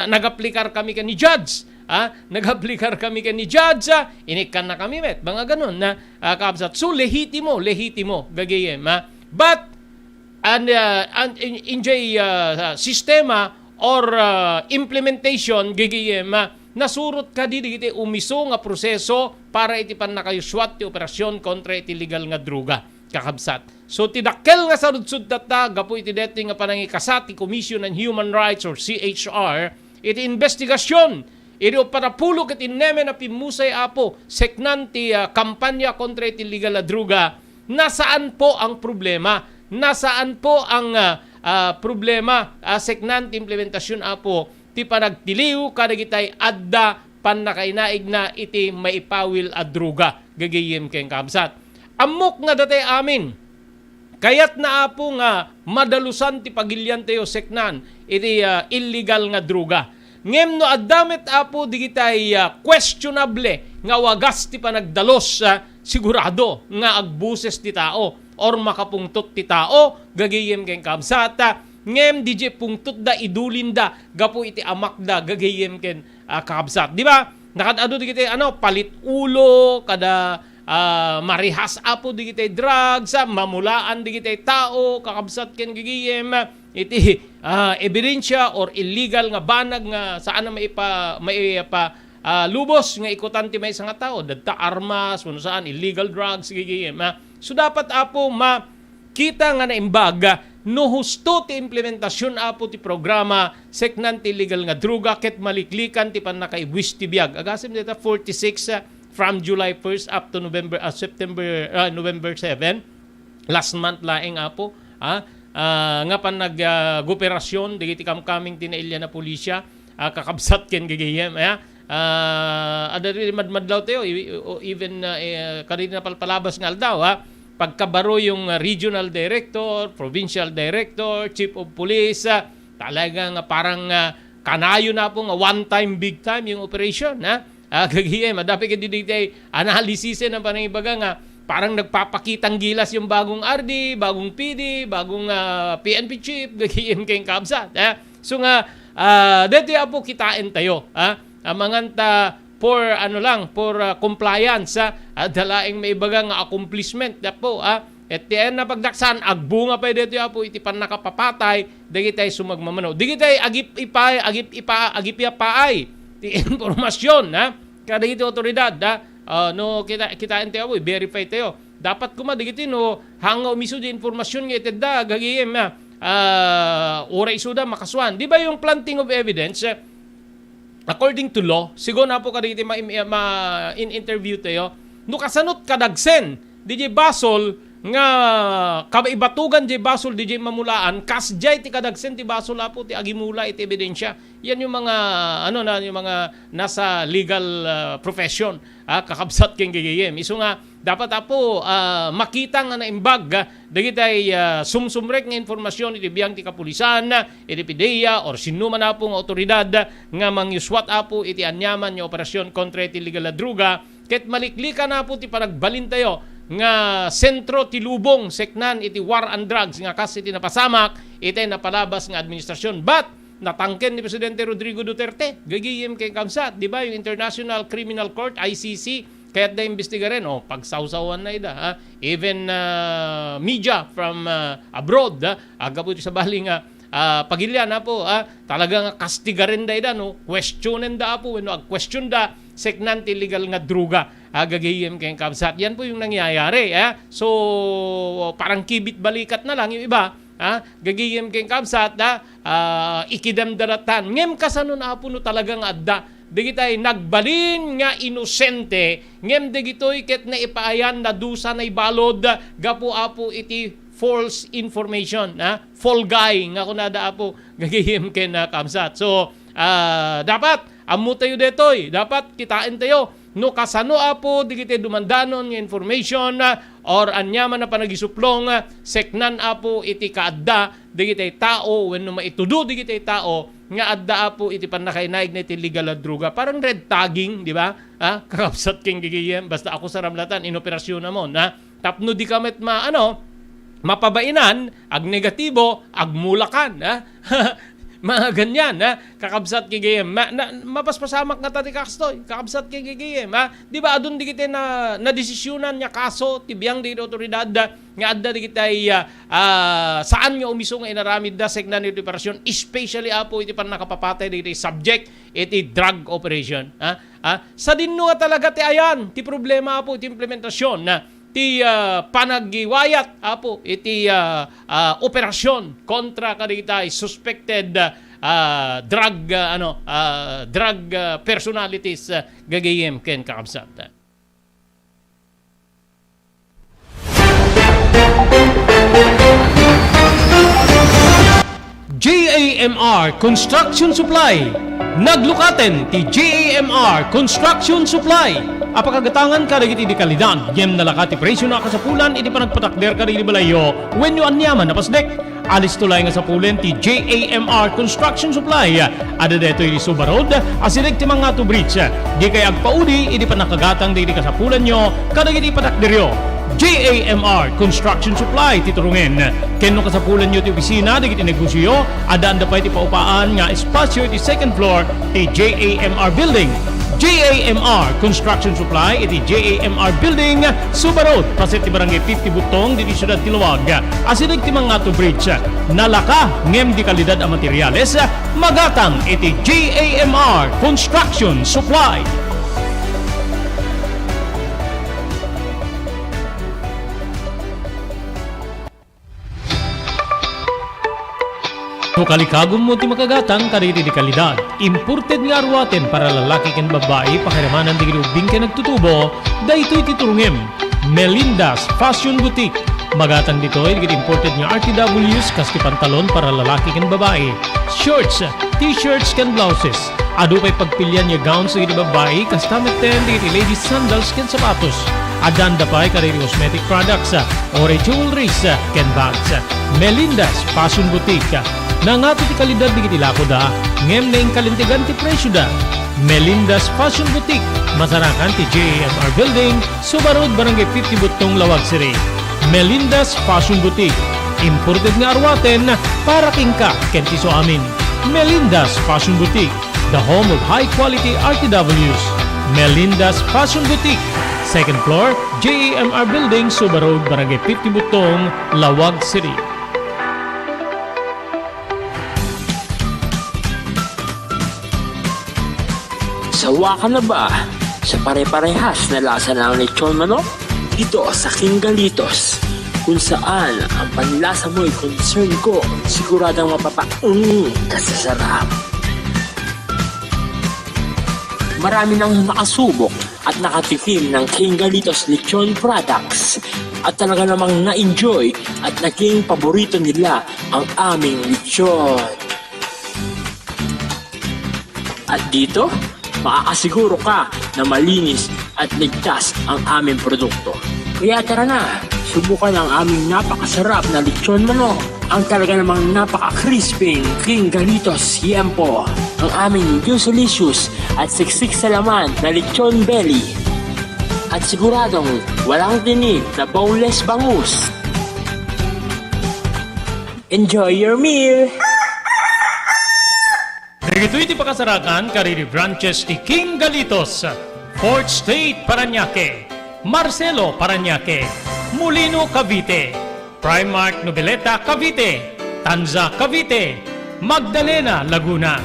na-, nagaplikar kami ken ni judge, ha? Nagaplikar kami ken ni judge, ha? Inikkanna kami met, mga ganun, ha? Ah, kabsat. So, lehitimo, lehitimo, gagayem, ha? But, and, ah, and in, in the, ah, sistema or, ah, implementation, gagayem, ha? Nasurot kadi dagiti umisu nga proseso para iti pannakayuswat ti operasyon kontra iti illegal nga droga, kakabsat. So, ti dakkel nga saludsod tatta, gapu iti daytoy nga panangikasa ti Commission on Human Rights or C H R, iti investigasyon, iti uppat a pulo ket innemen a pimmusay, Apo, seknan ti, ah, kampanya kontra iti illegal a droga, nasaan po ang problema? Nasaan po ang, ah, ah, problema, ah, seknan ti implementasyon, Apo, ti panagtiliw kadagitay adda pannakainaigna iti maipawil a droga, gagayem ken kabsat. Ammok nga datay amin, kayatna, Apo, nga madalusan ti pagiliantayo seknan iti, ah, illegal nga droga. Ngem no adda met, Apo, digitay, ah, questionable nga wagas ti panagdalus, ah, sigurado nga agboses ti tao or makapungtot ti tao, gagayem ken kabsat, ah, ngem didiay pungtotda, idulinda gapu iti amakda, gagayem ken, ah, kakabsat. Di ba? Nakaad-adu digiti, ano, palit ulo, kada, ah, marihas, Apo, digiti drugs, ah, mamulaan digiti tao, kakabsat ken gagayem, ah, iti, ah, ebidensya or illegal nga banag nga saan a maipa-, maipa-, ah, lubos nga ikutan ti maysa nga tao. Dadta armas, wenno saan, illegal drugs, gagayem, ah. So, dapat, Apo, ma-, kita nga naimbag, ah, no husto ti implementasyon, Apo, ti programa seknan ti illegal nga droga ket maliklikan ti pannakaibus ti biag. Agasem dayta forty-six, ah, from July first up to November, ah, September, ah, November seven. Last month laeng, Apo, ah, ah, nga pannag-, ah, goperasyon dagiti kamkaming ti nailian a pulisya, ah, kakabsat ken gagayem, ah. Ah, adda dagiti madmadlaw tayo, i-, o even, ah, eh, kadagiti napalpalabas nga aldaw, ha? Pagkabaro yung, ah, regional director, provincial director, chief of police, ah, talaga nga parang, ah, kanayon, Apo, nga one time, big time yung operation, ha? Ah, gagayem, adda pay kadagiti analysis a panangibaga nga, parang nagpapakitang gilas yung bagong R D, bagong P D, bagong, ah, P N P chief, gagayem ken kabsat, ah. So nga, ah, daytoy, Apo, kitaentayo, ah. Amangan ta for, ano lang, for, ah, compliance, ah. Adda laeng maibaga nga accomplishment, Apo, ah. Ket ti ayanna pagdaksan, agbunga pay daytoy, Apo, iti pannakapapatay dagiti sumagmamano. Dagiti agip-ipay, agip-ipa-, agipiapaay ti impormasyon, ha? Kadagiti awtoridad, ha? Ah, no, kita, kitaentayo, Apo, i-verify tayo. Dapat koma dagiti no, haan nga umisu ti impormasyon nga itedda, gagayem, ha? Ah, uray isuda, makasuan. Di ba yung planting of evidence, eh, according to law, sigun, Apo, kadagiti ma-, ma-, in-interview tayo, no kasanot kadagsen, didiay basol nga kaibatugan diay basol didiay mamulaan, kasdiay ti kadagsen ti basol, Apo, ti agimula iti ebidensya. Yan yung mga, ano na, yung mga nasa legal, ah, profession, ah, kakabsat ken gagayem. Isu nga, dapat, Apo, ah, makita nga naimbag, ah, dagiti, ah, sumsumrek nga impormasyon iti biang ti kapulisan, iti PDEA, or sinno man, Apo, nga awtoridad nga mangyuswat, Apo, iti aniaman nga operasyon kontra iti illegal a droga, ket maliklikan, Apo, ti panagbalintayo nga sentro ti lubong seknan iti war and drugs nga kas iti napasamak iti napalabas nga administrasyon. But, natangken ni Presidente Rodrigo Duterte, gagayem ken kabsat, di ba, yung International Criminal Court, I C C, kayatda imbestigaren, o, pagsawsawanna ida, ha? Even, ah, media from, ah, abroad, ha? Aggapu iti sabali nga, ah, pagilian, Apo, ha? Talaga nga kastigarenda ida, no? Questionenda, Apo, wenno agquestionda, seknan ti illegal nga droga, ha? Gagayem ken kabsat. Yan po yung nangyayari, ha? So, parang kibit balikat na lang yung iba, ha? Gagayem ken kabsat, ha? Ah, ikidem daratan. Ngem kasano na, Apo, no talaga nga adda dagiti nagbalin nga inosente, ngem dagitoy ket naipaayan, nadusa, naibalud gapu, Apo, iti false information, ha? Fall guy nga kunada, Apo, gagayem ken, ah, kabsat. So, ah, dapat ammo tayo detoy, dapat kitaen tayo no kasano, Apo, dagiti dumandanon nga information, ah, or aniaman a panagisuplong, ah, seknan, Apo, iti kaadda dagiti tao wenno maitudo dagiti tao nga adda, Apo, iti pannakainaigna iti illegal a droga. Parang red tagging, di ba? Ha? Kakabsat ken gagayem, basta ako saramlatan, inoperasyon namon, ha? Tapno di ka met ma-, ano, mapabainan, agnegatibo, agmulakan, ha? Mga ganyan, ha? Kakabsat ken gagayem. Ma-, na-, mapaspasamak ngata ti kastoy, kakabsat ken gagayem, ha? Di ba, adun dagiti na, nadesisyonan nga kaso, ti biang dagiti awtoridad, nga adda dagiti, ah, ah, saan nga umisu nga inaramidda seknan iti operasyon, especially, Apo, iti pannakapapatay dagiti subject iti drug operation, ha? Ha? Sadinno nga talaga ti ayan ti problema, Apo, iti implementasyon, na ti, ah, panagwayat, Apo, iti, ah, ah, operasyon kontra kadagiti suspected, ah, drug, ah, ano, ah, drug, ah, personalities, ah, gagayem ken kakabsat. J A M R Construction Supply. Naglukaten ti J A M R Construction Supply a pakagatangan kadagiti dekalidad ngem nalaka ti presio a kasapulan iti panagpatakder kadagiti balayyo wenno aniaman a pasdek. Alisto laeng a sapulen ti J A M R Construction Supply. Adda daytoy iti Suba Road, asideg ti Mangato Bridge. Dikay agpaudi idi pannakagatang dagiti kasapulanyo kadagiti patakderyo. J A M R Construction Supply ti turongen. Ken no kasapulanyo ti opisina dagiti negosioyo, addaanda pay ti paupaan nga espasio iti second floor ti J A M R Building. J A M R Construction Supply iti J A M R Building, Suba Road, paset ti Barangay fifty Butong, ditoy siudad ti Laoag. Asideg ti Mangato Bridge, nalaka ngem dekalidad a materiales, magatang iti J A M R Construction Supply. No kalikagummo ti makagatang kadagiti dekalidad, imported nga aruaten para lalaki ken babbai, pakiramanan dagiti ubbing ken agtutubo, daytoy ti turongem. Melinda's Fashion Boutique. Magatang ditoy dagiti imported nga R T Ws kas ti pantalon para lalaki ken babbai, shorts, t-shirts ken blouses. Adu pay pagpilian nga gowns dagiti babbai, kasta metten dagiti ladies sandals ken sapatos. Addaanda pay kadagiti cosmetic products, uray jewelries, ken bags. Melinda's Fashion Boutique. Nangato ti kalidad dagiti lakoda, ngem naingkalintegan ti presioda. Melinda's Fashion Boutique, masarakan ti J A M R Building, Suba Road, Barangay fifty Buttong, Laoag City. Melinda's Fashion Boutique, imported nga arwaten para kenka ken ti isuamin. Melinda's Fashion Boutique, the home of high quality R T Ws. Melinda's Fashion Boutique, second floor, J A M R Building, Suba Road, Barangay fifty Buttong, Laoag City. Sawa ka na ba sa pare-parehas na lasa ng lechon manok? Dito sa King Galitos, kung saan ang panlasa mo'y concern ko, siguradong mapapaung ka sa sarap. Marami nang nakasubok at nakatikim ng King Galitos Lechon Products at talaga namang na-enjoy at naging paborito nila ang aming lechon. At dito, makakasiguro ka na malinis at ligtas ang aming produkto. Kaya tara na, subukan ang aming napakasarap na lechon manok, ang talaga namang napaka-crispy King Galitos Siempo, ang aming juicy-licious at siksik sa laman na lechon belly. At siguradong walang tinik na boneless bangus. Enjoy your meal! Dagitoy ti pakasarakan kadagiti branches ti King Galitos, Fourth Street, Parañaque, Marcelo, Parañaque, Molino, Cavite, Primark, Noveleta, Cavite, Tanza, Cavite, Magdalena, Laguna,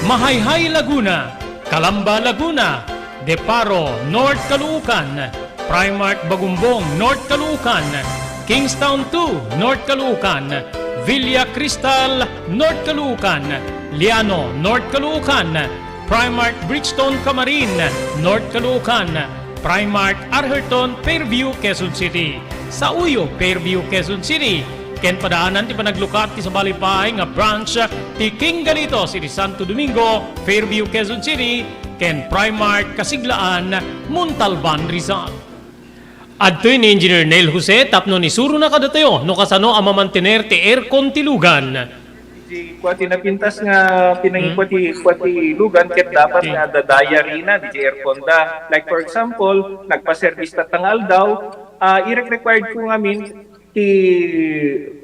Mahayhay, Laguna, Calamba, Laguna, De Paro, North Caloocan, Primark Bagumbong, North Caloocan, Kingstown two, North Caloocan, Villa Cristal, North Caloocan, Liano, North Caloocan, Primark Bridgestone Camarin, North Caloocan, Primark Arherton, Fairview, Quezon City, Sauyo, Fairview, Quezon City, ken padaanan ti panaglukat ti sabali pay nga branch ti King Galitos iti Santo Domingo, Fairview, Quezon City, ken Primark Kasiglaan, Montalban, Rizal. Adtoy ni Engineer Neil Jose tapno isurona kadatayo no kasano a mamantener ti aircon ti lugan. Ti kua ti napintas nga pinangikua ti, kua ti lugan ket dapat nga adda diary na diay aircon da. Like for example, nagpa-service tatta nga aldaw, ah, irek-required ko ngamin ti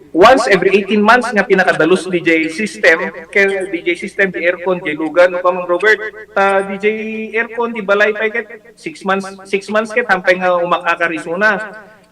once every eighteen months nga pinakadalus diay system, kay diay system ti aircon diay lugan, no, Kamang Robert. Ta diay aircon ti balay pay ket six months, six months ket hampay nga umakakar isuna.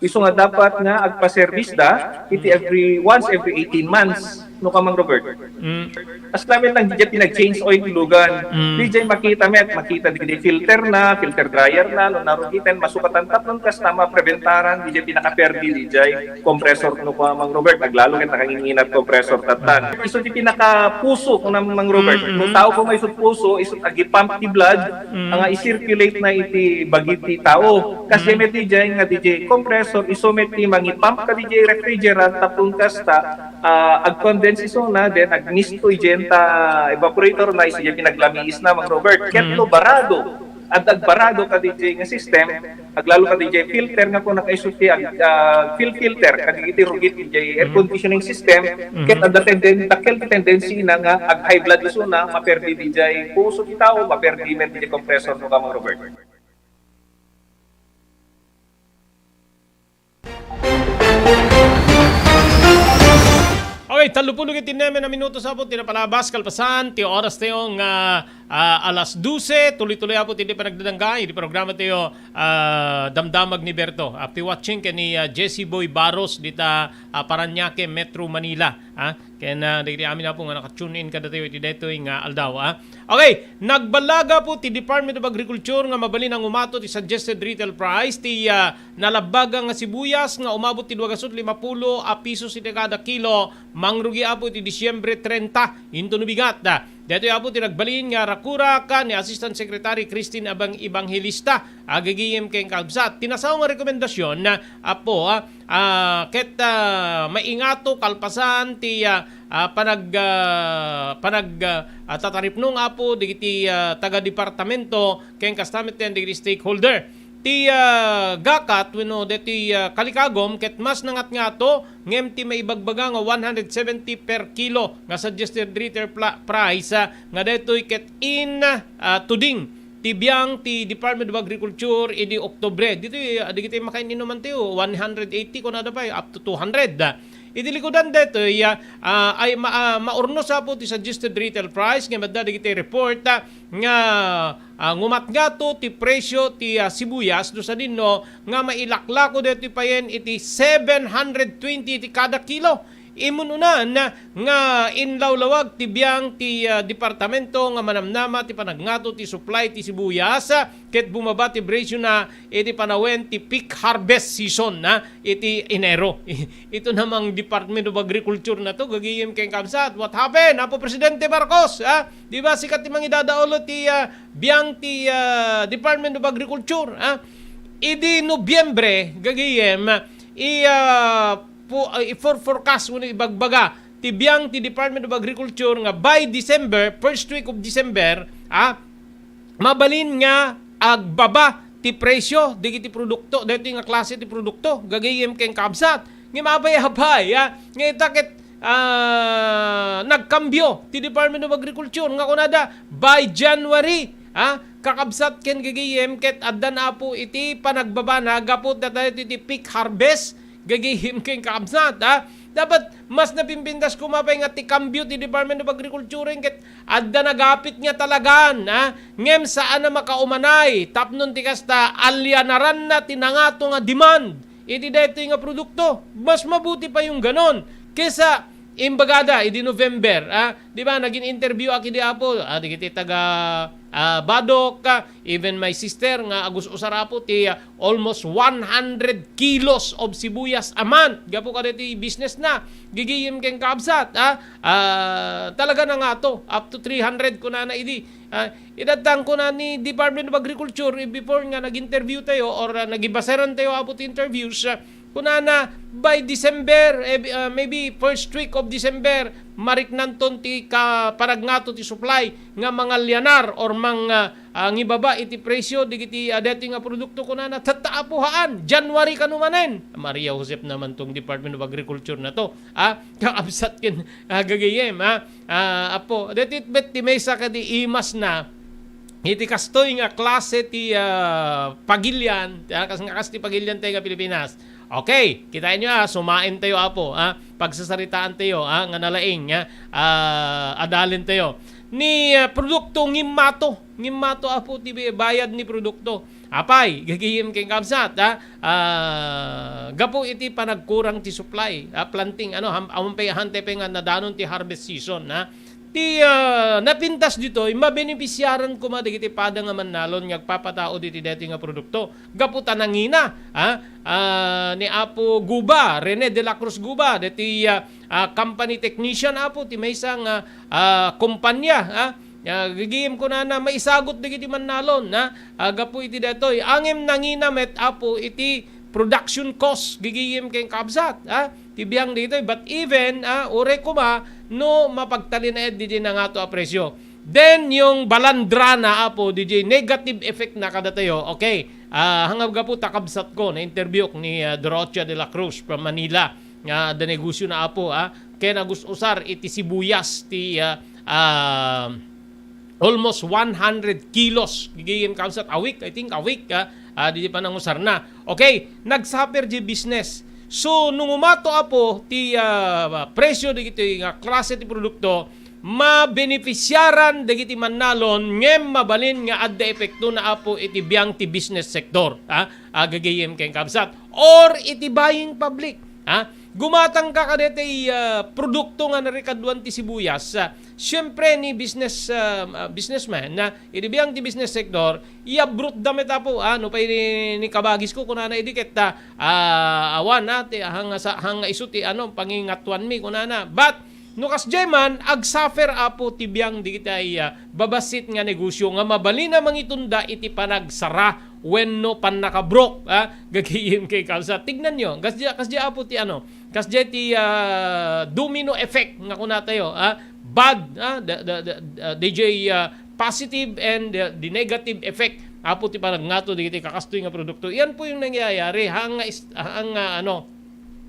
Isu nga dapat nga agpa-service da iti every, once every eighteen months, no, Kamang Robert. Mm. As lamet lang diay pinag-change oil ti lugan. Mm. Diay makita met, makita diay filter na, filter dryer na, no, narugiten, masukatan tapno kasta mapreventaran diay pinakaperdi diay compressor, no, Kamang Robert. Aglalo ket nakanginginat compressor tattan. Isu ti pinakapuso, no, Mang Robert. Mm, mm. No tao ko nga isu puso, isu agipump ti blood, mm, nga i-circulate na iti bagi ti tao. Kas, mm, met diay nga diay compressor, isu met ti mangipump kadiay refrigerant, tapno kasta, ah, ag-condense isuna, then agmist to diay ta evaporator na, isu diay pinaglamiis na, Mang Robert. Ket, mm, no barado, adda agbarado kadiay nga system, aglalo kadiay filter nga kuna kaisu ti ag-, ah, fil-, filter, kadagiti rugit diay air, mm, conditioning system, mm-hmm, ket adda tenden-, dakkel ti tendency na nga ag-high blood isuna, maperdi diay puso ti tao, maperdi met diay compressor, no, Kamang Robert. Okay, tallopulo ket ti neme a minuto sa apo ti napalabas, kalpasan ti oras tayo nga, ah, alas dose. Tuloy-tuloy apo ti panagdadangga iti programa tayo, ah, Damdamag ni Berto. Happy watching ken ni, ah, Jesse Boy Baros dita, ah, Parañaque, Metro Manila. Ah, ken, ah, dagiti amin apo nga naka-tune in kadatayo iti daytoy nga aldaw, ah. Okay, nagballaga po ti Department of Agriculture nga mabalin a umato ti suggested retail price ti, ah, nalabbaga nga sibuyas nga umabot ti dua ket lima pulo a pisos iti kada kilo, mangrugi apo iti Disyembre trenta, intono bigat. Daytoy apo ti nagbalin nga rakurak ni Assistant Secretary Christine Abang Evangelista, agigim ken kabsat. Ti nasaw nga rekomendasyon, apo, ah, ah, ket, ah, maingato kalpasan ti, ah, ah, panag-, ah, panag-, ah, ah, tataripnong apo dagiti, ah, taga-departamento ken kasta met dagiti stakeholder. ti, ah, gakat wenno deti, ah, kalikagom ket mas nangatngato ngem ti maibagbaga nga one hundred seventy per kilo nga suggested retail pla-, price, ah, nga daytoy ket in, ah, tuding ti biang ti Department of Agriculture idi Oktubre. Ditoy, ah, dagiti makain-inuman tayo, one hundred eighty kunada pay, up to two hundred. Iti likudan daytoy, ah, ah, ay ma-, ah, maurnos apo ti suggested retail price nga madda dagiti report, ah, nga, ah, ngumatngato ti presyo ti, ah, sibuyas no sadino nga mailaklako daytoy payen iti seven hundred twenty ti kada kilo. Imununan nga inlawlawag ti biang ti, ah, departamento nga manamnama ti panagngato ti supply ti sibuyas, ah, ket bumaba ti presyo na iti panawen ti peak harvest season na iti Enero. Ito namang Department of Agriculture na to, gagayem ken kabsat. What happened, Apo Presidente Marcos? Ah, di ba sikat ti mangidadaolo ti, ah, biang ti, ah, Department of Agriculture? Ah, idi Nobyembre, gagayem, i, ah, pu-, ah, i-for-, forecast wenno ibagbaga ti biang ti Department of Agriculture nga by December, first week of December, ah, mabalin nga agbaba ti presyo dagiti produkto, daytoy nga klase ti produkto, gagayem ken kabsat. Ngem apay-apay, ah, nga ita ket, ah, nagkambio ti Department of Agriculture nga kunada by January, ah, kakabsat ken gagayem ket addan apo iti panagbabana gapu ta daytoy ti peak harvest, gagayem ken kakabsat, ah. Dapat mas napimpintas koma pay nga ti kambio ti Department of Agriculture ket adda nagapit nga talagan, ah, ngem saan a makaumanay tapno ti kasta alianaranna ti nangato nga demand iti daytoy nga produkto. Mas mabuti pa yung ganon kesa imbagada idi November, ah, di ba, nagin-interview ak idi apo, ah, dagiti taga, ah, Badoc, ah, even my sister nga agus-usar apo ti, ah, almost one hundred kilos of sibuyas a month gapu kadaytoy business na. Gagayem ken kabsat, ah, ah, talaga nangato up to three hundred kunana idi. Ah, idatang kuna ni Department of Agriculture, eh, before nga nag-interview tayo or, ah, nagibaseran tayo apo ti interviews, ah, kunana by December, eh, bi-, ah, maybe first week of December, mariknanton ti ka-, panagngato ti supply nga mangalianar or mang, ah, ah, ngibaba iti presyo dagiti, ah, daytoy nga produkto kunana. Tatta apo haan, January kano manen. Maria Josep naman tong Department of Agriculture na to. Ah, kakabsat ken, ah, gagayem, ah. Ah, apo, daytoy met ti maysa kadi imas na iti kastoy nga klase ti, ah, pagilian, ah, kas nga kas ti pagilian tayo nga Pilipinas. Okay, kitaen nyo, ah, sumain tayo, apo, ah, pagsasaritaan tayo, ah, nga nalaing, ah, ah, adalen tayo. Ni, ah, produkto ngimmato, ngimmato, apo, ti bayad ni produkto. Apay, gagayem ken kabsat, ah, ah, gapu iti panagkurang ti supply, ah, planting, ano, ham-, awan pay, hantay pay nga nadanon ti harvest season, ah. Ti, ah, napintas ditoy, mabenepisiaran koma dagiti pada nga mannalon nga agpapatao diti daytoy nga produkto. Gapu ta nangina, ah, ah, ni Apo Guba, Rene de la Cruz Guba, daytoy, ah, ah, company technician, apo, ti maysa nga, ah, kumpanya, ah, ah, gagayem kunana, maisagut dagiti mannalon, ah, ah, gapu iti daytoy. Ngem nangina met, apo, iti production cost, gagayem ken kabsat, ah, ti biang ditoy. But even, ah, uray koma no mapagtalinaed didi nangato a presyo. Then, yung balandra na, apo, didi negative effect na kadatayo. Okay, ah, hanggapu ta kabsat ko, na-interview ni, ah, Dorothea de la Cruz from Manila, nga adda negosyo na, apo, ah, ken agus-usar iti sibuyas ti, ah, ah, almost one hundred kilos. Gigim kabsat a week, I think a week, ah, ah, di panangusar na. Okay, nagsuffer di business. So, nung umato, apo, ti, ah, presyo dagiti nga klase ti produkto, mabenefisiaran dagiti mannalon, ngem mabalin nga adda epekto na, apo, iti biang ti business sector, ah, ah, gagayem ken kabsat, or iti buying public, ah. Gumatang ka kadeti, ah, produkto nga narikaduan ti sibuyas, ah, siyempre ni business, ah, ah, businessman, na idi biang ti business sector, iyabrut da met, apo, ah, no pay ni, ni kabagis ko, kunana idi ket, ah, ah, awan, ah, ti, hanga sa, hanga isu ti, ano, pangingatuan mi, kunana. But, no kasdiay man, agsuffer, apo, ti biang digitay, ah, babassit nga negosyo nga mabalin a mangitunda iti panagsara wenno pannakabrok, ah, gagayem ken kabsat. Tignan nyo, kasdiay, kasdiay, apo, ti, ano, kasdiay ti, ah, domino effect nga kunatayo, ah, bad, ah, the, the, the, ah, D J, ah, positive and the, the negative effect Apo ti panagngataw dagiti kakastoy nga produkto. Iyan po yung nangyayari. Haan nga is-, haan nga, ano,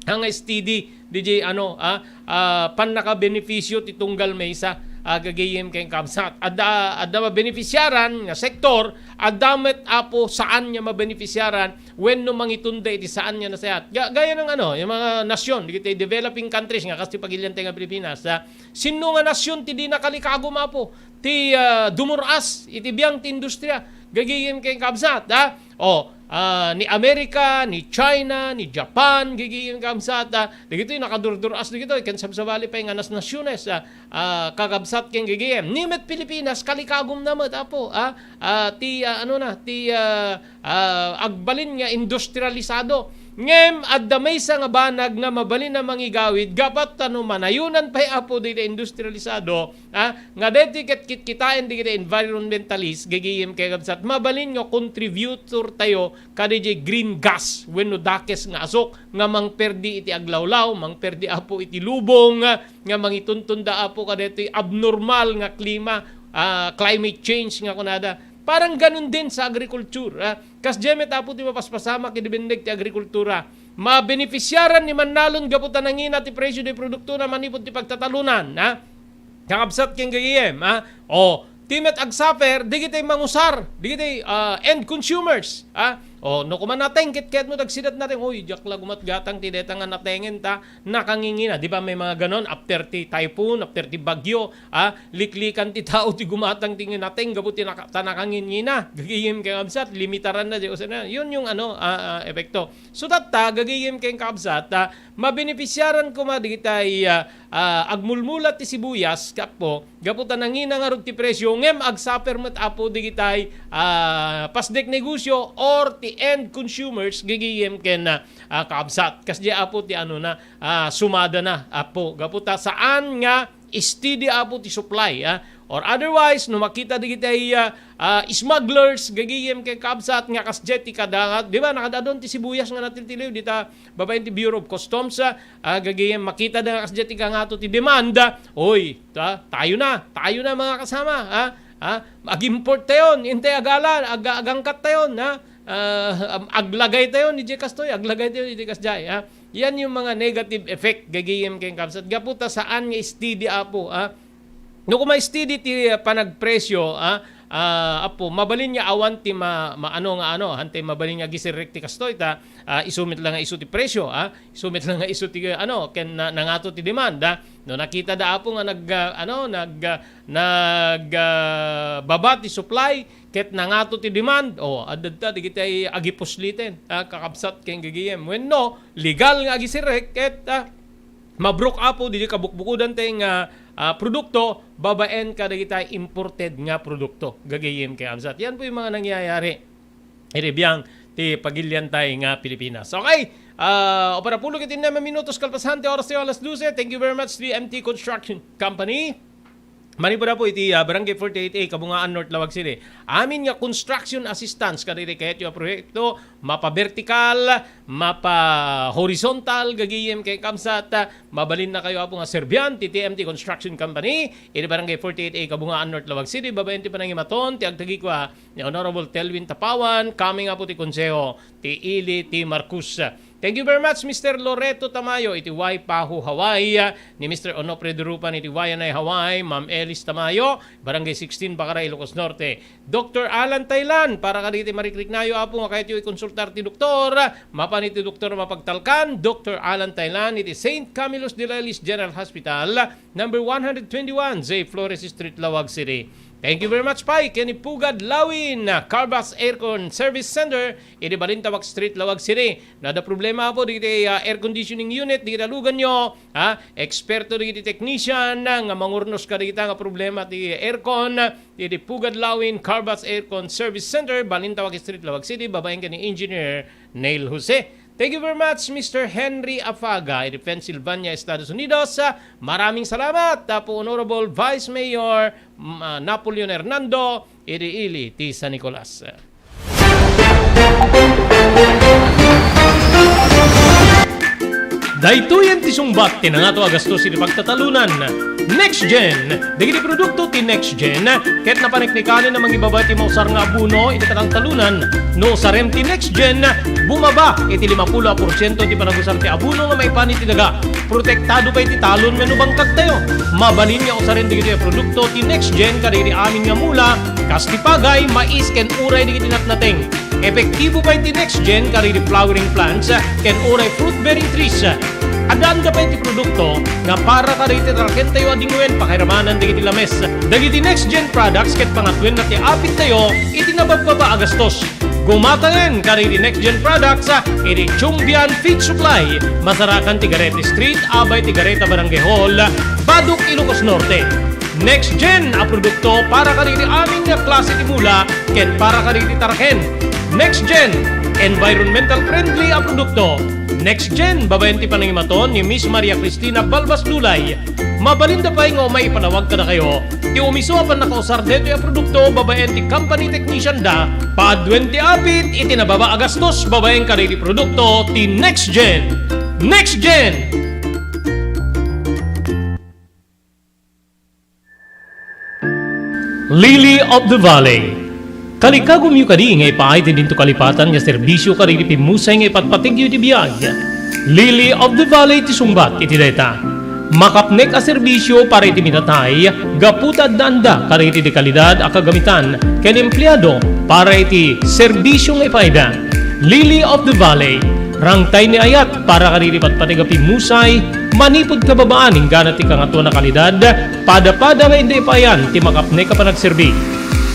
haan nga steady, D J, ano, ah, ah, pannakabenepisyo ti tunggal maysa, ah, gagayem ken kabsat. Adda, adda mabenefisyaran nga sektor, adda met, apo, saan nga mabenefisyaran wenno mangitunda iti saan nga nasayaat. Ga-, gaya ng, ano, yung mga nasyon, dagiti developing countries nga kas ti pagilian tayo nga Pilipinas, ah, sinno nga nasyon ti di nakalikagum, apo, ti, ah, dumur-as iti biang ti industria, gagayem ken kabsat, ah? O, ah, ni Amerika, ni China, ni Japan, gagayem ken kabsat, ah? Dagitoy nakadurdur-as dagitoy, ken sabsabali pay nga nas-, nasyones, ah, ah, kakabsat ken gagayem. Ni met Pilipinas, kalikagumna met, apo, ah? Ah, ti, ah, ano na, ti, ah, ah, agbalin nga industrialisado. Ngem adda maysa nga banag nga mabalin a mangigawid gapu ta no manayonan pay, apo, dita industrialisado, ah, nga daytoy ket kitkitaen dagiti environmentalist, gagayem ken kabsat, mabalin nga contributor tayo kadaydiay green gas wenno dakes nga asok nga mangperdi iti aglawlaw, mangperdi, apo, iti lubong, ah, nga mangituntunda, apo, kadaytoy abnormal nga klima, ah, climate change nga kunada. Parang ganun din sa agriculture, ah. Kasdiay met, apo, ti mapaspasamak idi benneg ti agrikultura. Mabenefisiaran ni mannalon gapu ta nangina ti presyo ti produktona manipud ti pagtatalunan, ha? Kakabsat ken gagayem, ha? O, ti met agsuffer, dagiti mangusar, dagiti, ah, end consumers, ha? O, no, koma nateng, ket, ket mo dagsidat nateng, "Uy, diak la gumatgatang ti deta nga natengen ta, nakangingina." Di ba may mga ganon? After ti typhoon, after ti bagyo, ah, liklikan ti tao ti gumatang ti nateng gapu ti naka-, ta nakangingina. Gagayem ken kabsat, limitaran na di usa na. Yun yung ano, ah, ah, epekto. So, tatta, gagayem ken kabsat, ah, mabenefisiaran koma digitay, ah, ah, agmulmulat ti sibuyas, kapo, gapu ta nangina ngarud ti presyo, ngem agsuffer met, apo, digitay, ah, pasdek negosyo or ti end consumers, gagayem ken, ah, ah, kabsat. Kasdiay, apo, ti ano na, ah, sumada na, apo. Gapu ta saan nga steady, apo, ti supply, ah. Or otherwise, no makita dagiti, ah, ah, smugglers, gagayem ken kabsat nga kasdiay ti kadangat, di ba, nakadadon ti sibuyas nga natiltiliw dita babaen ti Bureau of Customs, ah, ah, gagayem makita da nga kasdiay ti kangato ti demand, ah. Oy, ta-, tayo na, tayo na, mga kasama, ah. Ah, mag-import tayon, intay agala, ag-, agangkat tayon, ha? Ah, am-, aglagay tayon, idiay kastoy, aglagay tayon, idiay kasdiay, ha? Yan yung mga negative effect, gagayem ken kabsat. Gapu ta saan nga steady, apo, ha? No, koma steady ti, ah, panagpresyo, ha? Ah, apo, mabalin nga awan ti ma-, maano nga ano, hantay mabalin nga agisirrek ti kastoy, ta, ah, isu met la nga isu ti presyo, ha? Isu met la nga isu ti, ano, ken na-, nangato ti demand, ha? No, nakita da, apo, nga nag-, ah, ano, nag-, ah, nag-, ah, baba ti supply, ket nangato ti demand, o, adda dagiti agipusliten, ah, kakabsat ken gagayem. Wenno, legal nga agisirrek, ket, ah, mabruk, apo, didi kabukbukodan tay nga, ah, produkto, babaen kadagiti imported nga produkto. Gagayem ken kabsat. Yan po yung mga nangyayari iti biang ti pagilian tay nga Pilipinas. Okay, ah, opera pulo ket innem a minutos kalpasan ti oras tayo alas dose. Thank you very much, three M T Construction Company. Manipud, apo, iti, ah, Barangay forty-eight A, Kabungaan, North Laoag City. Amin nga construction assistance kadagiti kayatyo a proyekto, mapa-vertical, mapa-horizontal, gagayem ken kabsat, ah, mabalin na kayo, apo, nga serbian ti T M T Construction Company, iti Barangay forty-eight A, Kabungaan, North Laoag City, babaen ti panangimaton ti agtagikua ni Honorable Telvin Tapawan, coming, apo, ti Konseho ti Ili ti Marcos. Thank you very much, Mister Loreto Tamayo, iti Waipahu, Hawaii, ni Mister Onofre Durupan, iti Waianae, Hawaii, Ma'am Elis Tamayo, Barangay sixteen, Bacarae, Ilocos Norte. Doctor Alan Tailan, para kadagiti marikriknayo, apo, nga kayatyo ikonsultar ti doktor, mapan iti Doktor Mapagtalkan, Doctor Alan Tailan, iti Saint Camillus de Lellis General Hospital, number one hundred twenty-one, J Flores Street, Laoag City. Thank you very much pay ken ni Pugad Lawin, ah, Carbass Aircon Service Center, iti Balintawak Street, Laoag City. No adda problema, apo, dagiti, ah, air conditioning unit, dagiti aluganyo, ha? Eksperto dagiti technician, ah, nga mangurnos kadagita nga problema ti aircon, iti Pugad Lawin Carbass Aircon Service Center, Balintawak Street, Laoag City, babaen ken ni Engineer Neil Jose. Thank you very much, Mister Henry Afaga, iti Pennsylvania, Estados Unidos. Ah, maraming salamat, Apo Honorable Vice Mayor, mm, ah, Napoleon Hernando, iti ili ti San Nicolas. Daytoyen ti sungbat ti nangato a gastos iti pagtatalunan. Next Gen. Dagiti produkto ti Next Gen ket napaniknikanen a mangibaba ti mausar nga abono iti katangtalunan. No usarem ti Next Gen, bumaba iti limapulo a porsiento ti panagusar ti abono nga maipan iti daga. Protektado pay ti talon wenno bangkagtayo. Mabalin nga usaren dagitoy a produkto ti Next Gen kadagiti amin nga mula, kas ti pagay, mais, ken uray dagiti natnateng. Epektibo pay ti Next Gen kadagiti flowering plants ken uray fruit-bearing trees. Addaanda pay ti produkto nga para kadagiti tarakentayo a dingwen pakairamanan dagiti lames. Dagiti Next Gen products ket pangatuenna ti apittayo iti nababbaba a gastos. Gumatayen kadagiti Next Gen products iti Chumbian Feed Supply, masarakan ti Gareta Street, abay ti Gareta Barangay Hall, Badoc, Ilocos Norte. Next Gen a produkto para kadagiti amin nga klase ti mula ken para kadagiti taraken. Next Gen, environmental friendly a produkto. Next Gen, babaen ti panangimaton ni Miss Maria Cristina Balbas Lulay. Mabalinda pay nga umay ipalawag kadakayo ti umiso a pannakausar daytoy a produkto babaen ti company technician da. Paaduen ti apit iti nababa a gastos babaen kadagiti produkto ti Next Gen. Next Gen! Lily of the Valley. Kalikagumyo kadi nga ipaay ti dinto kalipatan nga serbisio kadagiti pimmusay nga ipatpategyo iti biag. Lily of the Valley ti sungbat iti dayta. Makapnek a serbisio para iti minatay gapu ta addaanda kadagiti dekalidad a kagamitan ken empleado para iti serbisio nga ipaayda. Lily of the Valley, rangtay ni ayat para kadagiti patpateg a pimmusay, manipud kababaan inggana ti kangatoan a kalidad, pada-pada nga inda ipaayan ti makapnek a panagserbi.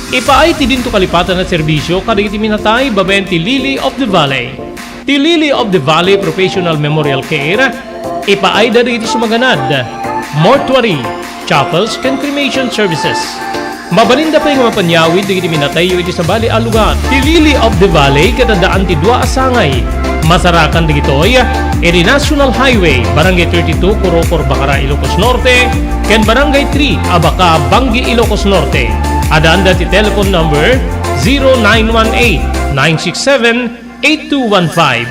Ipaay ti dinto kalipatan a serbisio kadagiti minatay babaen ti Lily of the Valley. Ti Lily of the Valley Professional Memorial Care, ipaayda dagiti sumaganad, mortuary, chapels, ken cremation services. Mabalinda pay nga mapanyawid dagiti minatayyo iti sabali a lugar. Ti Lily of the Valley ket addaan ti dua a sangay. Masarakan dagitoy iti National Highway, Barangay thirty-two, Corocor, Bacara, Ilocos Norte, ken Barangay three, Abaca, Bangui, Ilocos Norte. Addaanda ti telephone number zero nine one eight, nine six seven, eight two one five.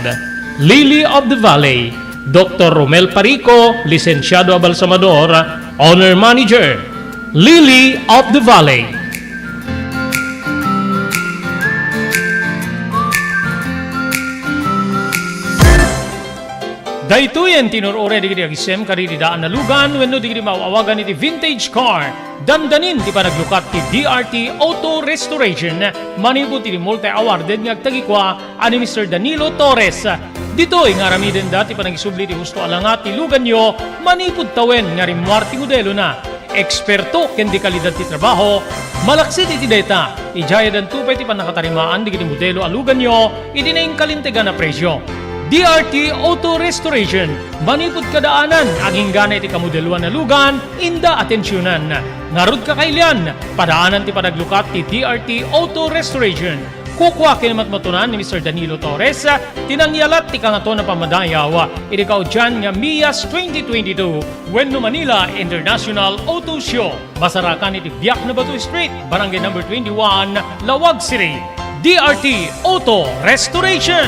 Lily of the Valley, Doktor Romel Parico, Lisensiado a Balsamador, Owner Manager, Lily of the Valley. Daytoyen ti inur-uray dagiti agisem kadagiti daan a lugan wenno dagiti maaw-awagan iti vintage car. Dandanin ti panaglukat ti D R T Auto Restoration manipud iti multi-awarded nga agtagikua a ni Mister Danilo Torres. Ditoy nga aramidenda ti panagisubli ti husto a langa ti luganyo manipud tawen nga rimmuar ti modelona. Eksperto ken dekalidad ti trabaho, malaksid iti dayta, idiayadanto pay ti pannakatarimaan dagiti modelo a luganyo iti nainkalintegan a presio. D R T Auto Restoration, manipud kadaanan, aginggana iti kamodeloan a lugan, inda atensionan. Ngarud, kakailian, padaanan ti panaglukat ti D R T Auto Restoration. Kukua ken matmatunan ni Mister Danilo Torres ti nangyalat ti kangatoan a pammadayaw iti kaudian nga MIAS twenty twenty-two wenno Manila International Auto Show. Masarakan iti Biak na Bato Street, Barangay Number twenty-one, Laoag City. D R T Auto Restoration.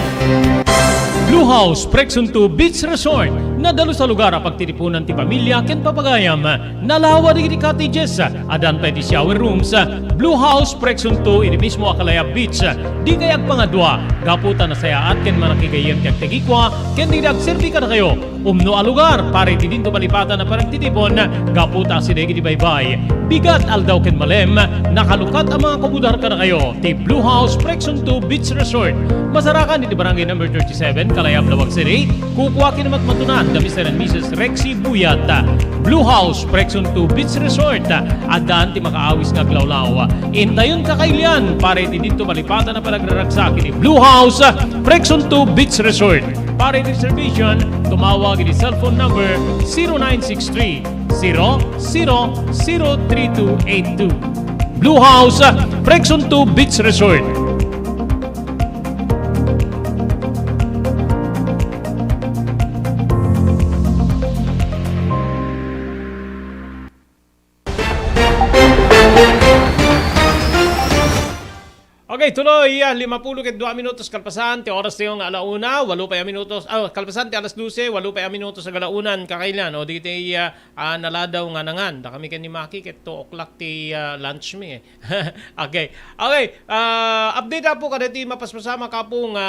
Blue House Prexon two Beach Resort. Nadalus a lugar a pagtitipunan ti pamilya ken papagayam. Nalawa dagiti cottages. Addan pay ti shower rooms. Blue House Prexon two iti mismo a Kalayab Beach. Dikay agpangadua gapu ta nasayaat ken manakigayyem ti agtagikua ken dagiti agserbi kadakayo. Umno a lugar para iti dinto malipatan a panagtitipon gapu ta asideg iti baybay, bigat, aldaw ken malem, nakalukat a mga kumudar kadakayo ti Blue House Prexon two Beach Resort. Masarakan iti Barangay Number thirty-seven, Kalayab, Laoag City. Kukua ken matmatunan da Mister and Missus Rexy Buyat. Blue House Prexon two Beach Resort. Addan ti makaawis nga aglawlaw. Intayon, kakailian para iti dinto malipatan a panagraragsak iti Blue House Prexon two Beach Resort. Para iti reservation, tumawag iti cellphone number zero nine six three, zero zero zero three two eight two. Blue House, Prexon two Beach Resort. Okay, Tuloy, ah, limapulo ket dua minutos kalpasan ti oras tayo nga ala una, walu pay a minutos, ah, kalpasan ti alas dose, walu pay a minutos agalauna, kakailan, o, dagiti, ah, ah, naladaw nga nangan. Dakami ken ni Maki ket two o'clock ti, ah, lunch mi, eh. Okay. Okay, ah, update, Apo, kadagiti mapaspasamak, Apo, nga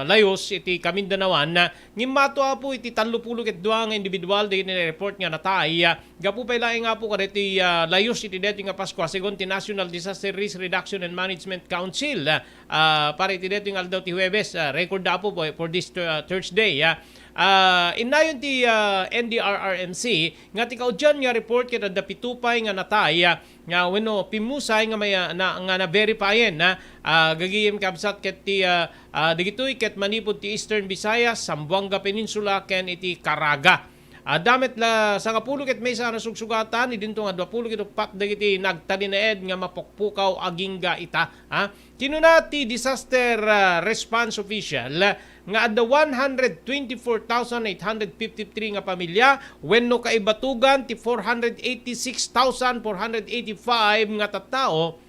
layus iti Kamindanaoan, ah, ngimmato, Apo, iti tallopulo ket dua nga individual dagiti report nga natay, ah, gapu pay laeng, Apo, kadagiti, ah, layus iti daytoy nga Paskua, segun ti National Disaster Risk Reduction and Management Council, ah, ah, para iti daytoy nga aldaw ti Huwebes, ah, record da, Apo, for, for this, uh, Thursday, ah. Ah, innayon ti, ah, N D R R M C nga ti kaudian nga report ket adda pito pay nga natay, ah, nga wenno pimmusay nga may, ah, na, nga na-verifyen, ah, ah, gagayem kabsat ket ti, ah, ah, dagitoy ket manipud ti Eastern Visayas, Zamboanga Peninsula, ken iti Caraga. Adda met la sangapulo ket maysa a nasugsugatan, idinto nga duapulo ket uppat dagiti nagtalinaed nga mapukpukaw agingga ita, ha? Kinuna ti disaster, ah, response official nga adda one hundred twenty-four thousand eight hundred fifty-three nga pamilya wenno kaibatugan ti four hundred eighty-six thousand four hundred eighty-five nga tattao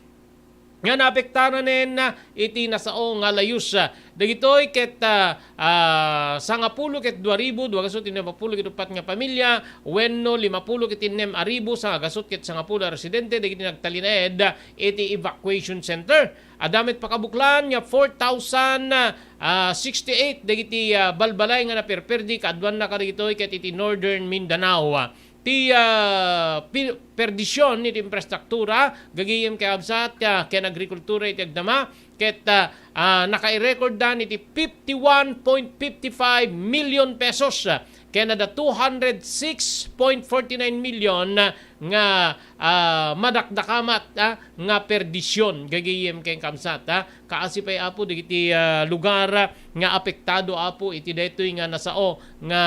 nga naapektaranen iti nasao nga layus. Dagitoy ket, ah, ah, sangapulo ket dua ribu dua gasut innem a pulo ket uppat nga pamilya wenno limapulo ket innem a ribu sanga gasut ket sangapulo a residente dagiti nagtalinaed iti evacuation center. Adda met pakabuklan nga four thousand, ah, sixty-eight dagiti, ah, balbalay nga naperperdi, kaaduanna kadagitoy ket iti Northern Mindanao. Ti, ah, pi-, perdisyon iti infrastruktura, gagayem ket kabsat, ah, ken agrikultura iti agdama, ket, ah, ah, nakairekorddan iti fifty-one point fifty-five million pesos, ah, ken adda two hundred six point forty-nine million, ah, nga, ah, madakdakamat, ah, nga perdisyon, gagayem ken kabsat, ah. Kaasi pay, Apo, dagiti, ah, lugar, ah, nga apektado, Apo, iti daytoy nga nasao nga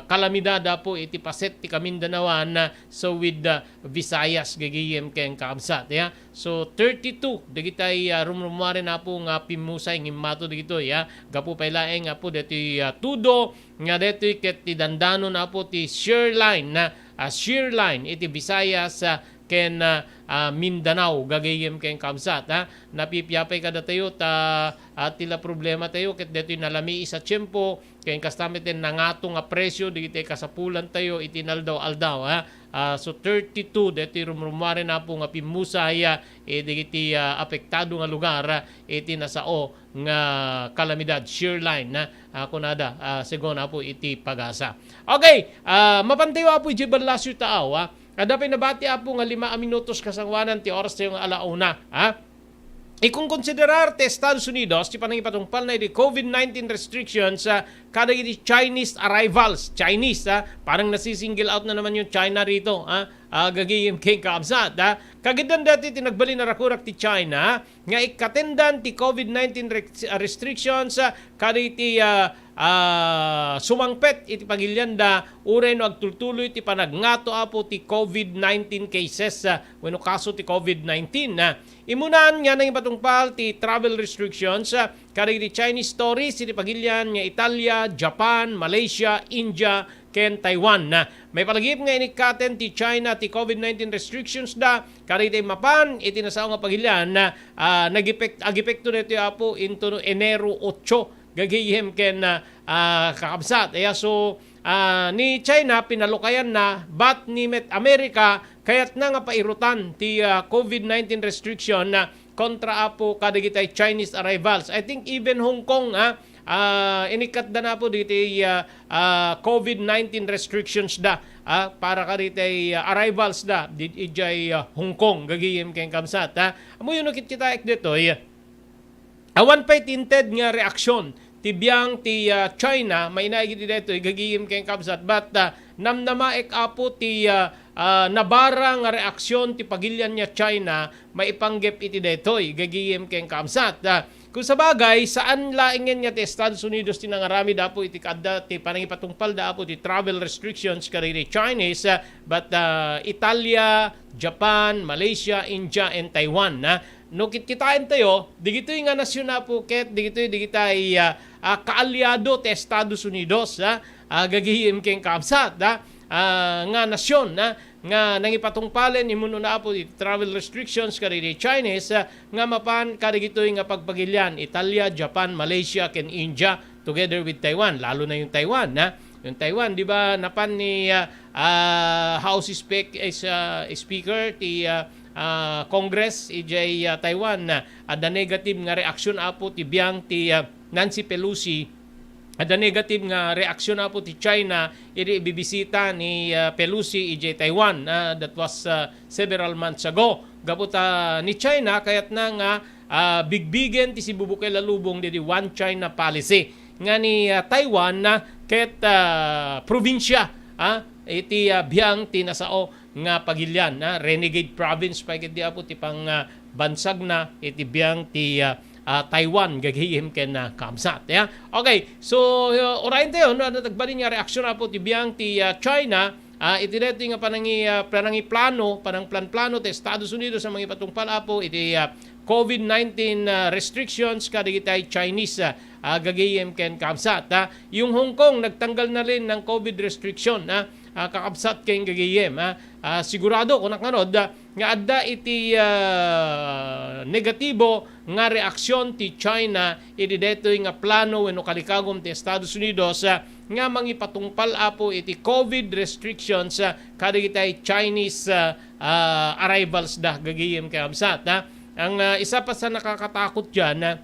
kalamidad, Apo, iti paset ti Kamindanaoan, ah, so with, ah, Visayas, gagayem ken kabsat, ya. So, thirty-two dagitay, ah, rumrumuaren, Apo, nga pimmusay ngimmato dagitoy, ya. Gapu pay laeng, Apo, daytoy, ah, tudo nga daytoy ket ti dandanon, Apo, ti shear line, ah, ah, shear line iti Visayas, ah, ken, ah, ah, Mindanao, gagayem ken kabsat, ha. Napipiapay kadatayo ta, ah, ti la problematayo ket daytoy nalamiis a tiempo, ken kasta met ti nangato nga presyo dagiti kasapulantayo iti inaldaw-aldaw, ha. Ah, so thirty-two daytoy rumrumuaren, Apo, nga pimmusay, ah, eh, dagiti, ah, apektado nga lugar, ah, iti nasao nga kalamidad, shear line, ah, ah, kunada, ah, segun, Apo, iti pagasa. Okay, ah, mapantayo, Apo, idiay ballasyo taaw, ah. Adda pay nabati, Apo, nga lima a minutos kasangoanan ti oras tayo nga ala una, ha? Ikonkonsiderar ti Estados Unidos ti panangipatungpalna iti covid nineteen restrictions, ah, kadagiti Chinese arrivals. Chinese, ah, parang nasi-single out na naman yung China rito, ah. Ah, gagayem ken kabsat, ah. Kagiddan dati ti nagbalin a rakurak ti China, nga ikkatendan ti covid nineteen rex-, ah, restrictions, ah, kadagiti, ah, ah, sumangpet iti pagilianda uray no agtultuloy ti panagngato, Apo, ti covid nineteen cases, ah, wenno kaso ti covid nineteen, ah. Imunan nga nangipatungpal ti travel restrictions, ah, kadagiti Chinese tourists iti pagilian nga Italia, Japan, Malaysia, India, ken Taiwan. Maipalagip nga inikkaten ti China ti covid nineteen restrictions da kadagiti mapan iti nasao nga pagilian, ah, nagepek-, agepekto daytoy, Apo, intono Enero otso, gagayem ken, ah, ah, kakabsat. Aya, so, ah, ni China, pinalukayanna, but ni met America, kayatna nga pairutan ti, ah, covid nineteen restriction, ah, kontra, Apo, kadagitay Chinese arrivals. I think even Hong Kong, ah, ah, inikkatda na, Apo, dagiti, ah, ah, covid nineteen restrictions da, ah, para kadagitay, ah, arrivals da di, idiay, ah, Hong Kong, gagayem ken kabsat, ah. Ammoyo no kitkitaek ditoy, awan pay ti inted nga reaksyon ti biang ti, ah, China, mainaig iti daytoy, gagayem ken kabsat, but, ah, namnamaek, Apo, ti, ah, ah, nabara nga reaksyon ti pagilian nga China maipanggep iti daytoy, gagayem ken kabsat. Ah, kung sabagay, saan laengen nga ti Estados Unidos ti nangaramid, Apo, iti kaadda ti panangipatungpalda, Apo, ti travel restrictions kadagiti Chinese, ah, but, ah, Italia, Japan, Malaysia, India, and Taiwan, ah. No kitkitaentayo, digitoy nga nasyon, Apo, ket digitoy, digitay, ah, ah, kaaliado ti Estados Unidos, ah, ah, gagayem ken kabsat, ah, ah, nga nasyon, ah, nga nangipatungpalen, immun-una, Apo, iti travel restrictions kadagiti Chinese, ah, nga mapan kadagitoy nga pagpagilian, Italia, Japan, Malaysia, ken India, together with Taiwan, lalo na yung Taiwan, ha? Yung Taiwan, di ba, napan ni, ah, ah, House Spec-, is, ah, Speaker ti, ah, ah, Congress, idiay, ah, Taiwan, ah, adda negative nga reaksyon, Apo, ti biang ti, ah, Nancy Pelosi, adda negative nga reaksyon, Apo, ti China idi ibibisita ni, ah, Pelosi idiay Taiwan. Ah, that was, ah, several months ago. Gapu ta ni China, kayatna nga, ah, bigbigen ti sibubukay a lubong didi One China Policy. Nga ni, ah, Taiwan, ah, ket, ah, probinsya, ah, iti, ah, biang ti nasao nga pagilian, ah, renegade province pay ketdi, Apo, ti pang, ah, bansagna iti biang ti, ah, ah, Taiwan, gagayem ken, ah, kabsat, ya. Okay, so, uh, urayen tayo, no, adda nagbalin nga reaksyon, Apo, ti biang ti, ah, China, ah, iti daytoy nga panangi-, ah, panangiplano, panangplanplano ti Estados Unidos a mangipatungpal, Apo, iti, ah, covid nineteen, ah, restrictions kadagiti Chinese, ah, ah, gagayem ken kabsat, ah. Yung Hong Kong, nagtanggal na rin ng covid restriction, ah, ah, kakabsat ken gagayem, ah. Ah, sigurado, kunak ngarud, ah, nga adda iti, ah, negatibo nga reaksyon ti China idi daytoy nga plano wenno kalikagum ti Estados Unidos, ah, nga mangipatungpal, Apo, iti covid restrictions, ah, kadagiti Chinese, ah, ah, arrivals da, gagayem ken kabsat, ah. Ang, ah, isa pa sa nakakatakot diyan, ah,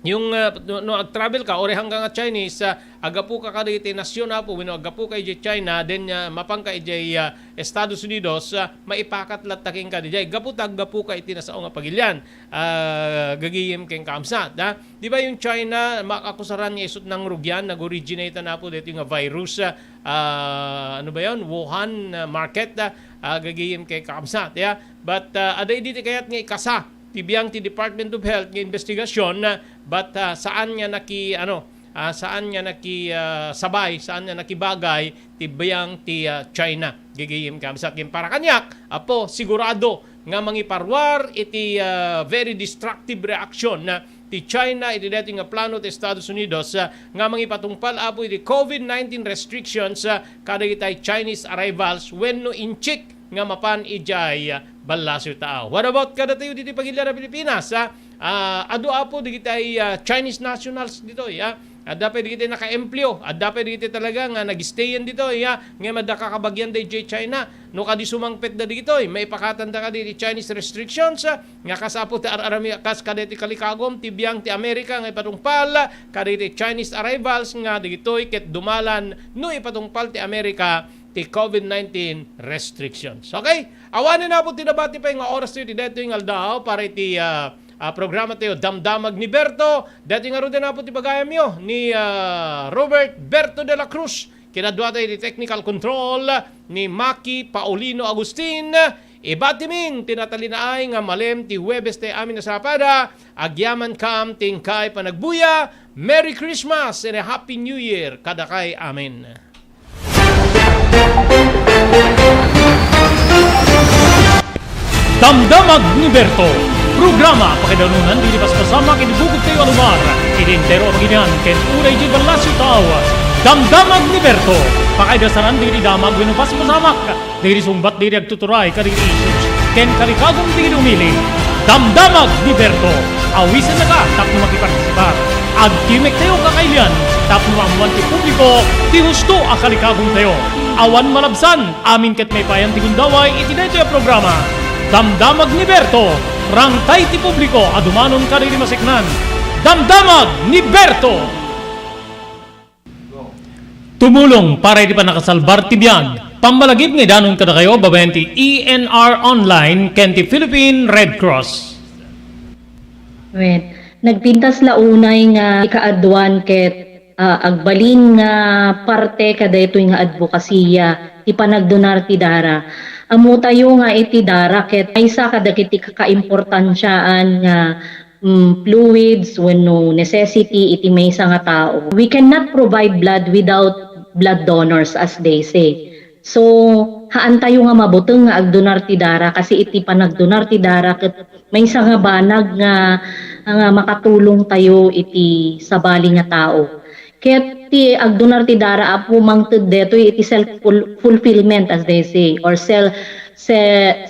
yung, ah, no, no, ag-travel ka, orihang ka nga Chinese, ah, aggapu ka kadagiti nasyon, Apo, wenno aggapu ka idiay China, then, ah, mapan ka idiay, ah, Estados Unidos, ah, maipakat latta kenka diay. Gapu ta aggapu ka iti nasao nga pagilian. Ah, gagayem ken kabsat, ah. Di ba yung China, maakusaran nga isut' nangrugian, nag-originate na, Apo, daytoy nga virus, ah, ah, ano ba yun? Wuhan, ah, market, ah, ah, gagayem ken kabsat, ya. But, ah, adda idi ti kayat nga ikasa ti biang ti Department of Health nga investigasyon, ah, but, ah, saan nga naki-, ano, ah, saan nga naki-, ah, sabay, saan nga nakibagay ti biang ti, ah, China. Gagayem ken kabsat, ken para kaniak, Apo, sigurado nga mangiparuar iti, ah, very destructive reaction, ah, ti China iti daytoy nga plano ti Estados Unidos, ah, nga mangipatungpal, Apo, iti covid nineteen restrictions, ah, kadagiti Chinese arrivals wenno incheck nga mapan idiay, ah, ballasiw taaw. What about kadatayo ditoy pagilian a Pilipinas, ah? Ah, adu, Apo, dagiti, ah, Chinese nationals ditoy, ah. Adda pay dagiti nakaempleo, adda pay dagiti talaga nga nag-stayan ditoy, ah, ngem adda kakabagianda idiay China. No kadi sumangpetda dagitoy, maipakatanda kadi ti Chinese restrictions, ah, nga kas, Apo, ti ar-arami-, kas kadagiti kalikagum ti biang ti Amerika nga ipatungpal kadagiti Chinese arrivals nga dagitoy ket dumalan no ipatungpal ti Amerika ti covid nineteen restrictions. Okay? Awanen, Apo, ti nabati pay nga oras tayo ti daytoy nga aldaw para iti, ah, ah, programa tayo, Damdamag ni Berto. Daytoy ngaruden, Apo, ti pagayamyo ni, ah, Robert Berto de la Cruz. Kinadua tayo ti technical control ni Maki Paulino Agustin. Ibatimin ti natalinaay nga malem ti Huwebes tayo amin a sapada. Agyamankam ti inkay panagbuya. Merry Christmas and a Happy New Year kadakay amin. Damdamag ni Berto, programa pakaidanunan dagiti paspasamak iti bukod tayo a lugar, iti entero a baginian, ken uray iti ballasiw taaw. Damdamag ni Berto, pakaidasaran dagiti damag wenno paspasamak, dagiti sungbat dagiti agtuturay kadagiti issues, ken kalikagum dagiti umili. Damdamag ni Berto, awisennaka tapno makipartisipar. Agtimek tayo kakailian tapno maammoan ti publiko ti husto a kalikagum tayo. Awan malabsan, amin ket maipayan ti gundaway iti daytoy a programa. Damdamag ni Berto, rangtay ti publiko a dumanon kadagiti maseknan. Damdamag ni Berto! Tumulong para iti pannakasalbar ti biag. Pammalagip nga idanon kadakayo babaen ti E N R Online ken ti Philippine Red Cross. Wen, nagpintas la unay nga ikaaduan ket, ah, agbalin nga parte kadaytoy nga adbokasiya ti panagdonar ti dara. Ammotayo nga iti dara ket maysa kadagiti kakaimportansiaan nga, mm, fluids wenno necessity iti maysa nga tao. We cannot provide blood without blood donors, as they say. So, haantayo nga mabuteng nga agdonar ti dara, kasi iti panagdonar ti dara ket maysa nga banag nga, nga makatulong tayo iti sabali nga tao. Ket ti agdonar ti dara, Apo, mangted detoy iti self-ful-, fulfillment, as they say, or sel-, se-,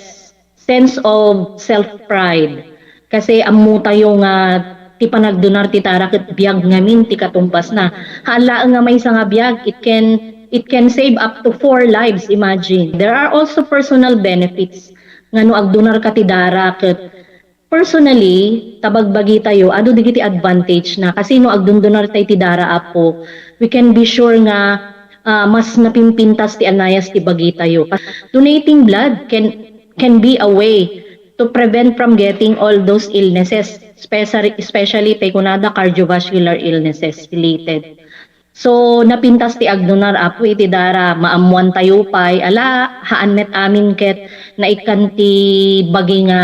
sense of self-pride. Kasi ammotayo nga ti panagdonar ti dara ket biag ngamin ti katumbasna. Haan laeng nga maysa nga biag, it can, it can save up to four lives, imagine. There are also personal benefits nga no agdonarka ti dara ket personally, ta bagbagitayo, adu dagiti advantage na. Kasi no agdundunartay ti dara, Apo, we can be sure nga, ah, mas napimpintas ti anayas ti bagitayo. Donating blood can, can be a way to prevent from getting all those illnesses, especially, especially tay kunada cardiovascular illnesses related. So, napintas ti agdonar, Apo, iti dara, maammoantayo pay, ala, haan met amin ket naikkan ti bagi nga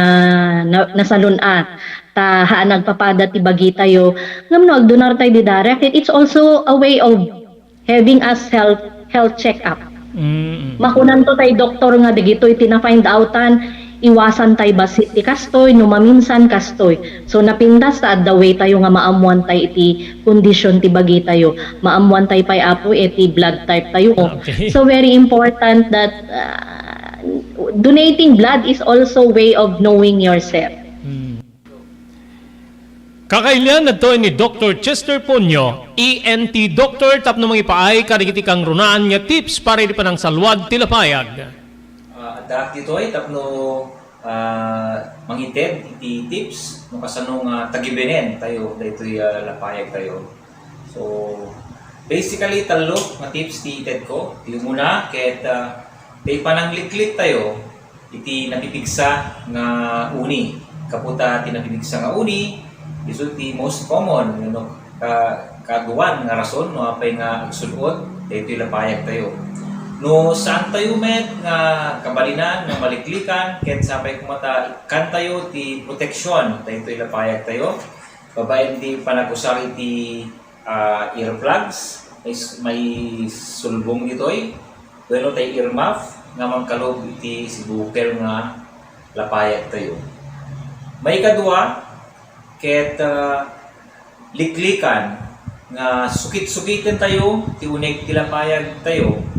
na-, nasalun-at, ta haan agpapada ti bagitayo. Ngem no agdonartay di dara, ket it's also a way of having us health, health check-up. Mm. Makunanto tay doktor nga dagitoy ti na-find outan, iwasan tay bassit ti kastoy, no maminsan kastoy. So, napintas ta adda way tayo nga maammuan tay iti kondisyon ti bagitayo. Maammuan tay pay, Apo, iti blood type tayo. Okay. So, very important that, uh, donating blood is also way of knowing yourself. Mm. Kakailian, adtoy ni Doktor Chester Ponyo, E N T doctor, tapno mangipaay kadagiti kangrunaan nga tips para iti panangsalwad ti lapayag. Ah, addaak ditoy tapno, ah, mangited iti tips no kasano nga tagibenen tayo daytoy, ah, lapayag tayo. So, basically, tallo nga tips ti itedko. Ti umuna, ket, ah, ti panangliklik tayo iti napipigsa nga uni. Gapu ta ti napipigsa nga uni, isu ti most common, no, ka-, kaaduan nga rason no apay nga agsud-ot daytoy lapayag tayo. No saan tayo met nga kabalinan nga maliklikan, ket sapay koma ta ikkan tayo ti proteksyon daytoy lapayag tayo, babaen ti panagusar iti ah, earplugs, may s-, may sulbong ditoy, wenno tay earmuff nga mangkalub iti sibukel nga lapayag tayo. Maikadua, ket, ah, liklikan nga sukit-sukiten tayo ti uneg ti lapayag tayo.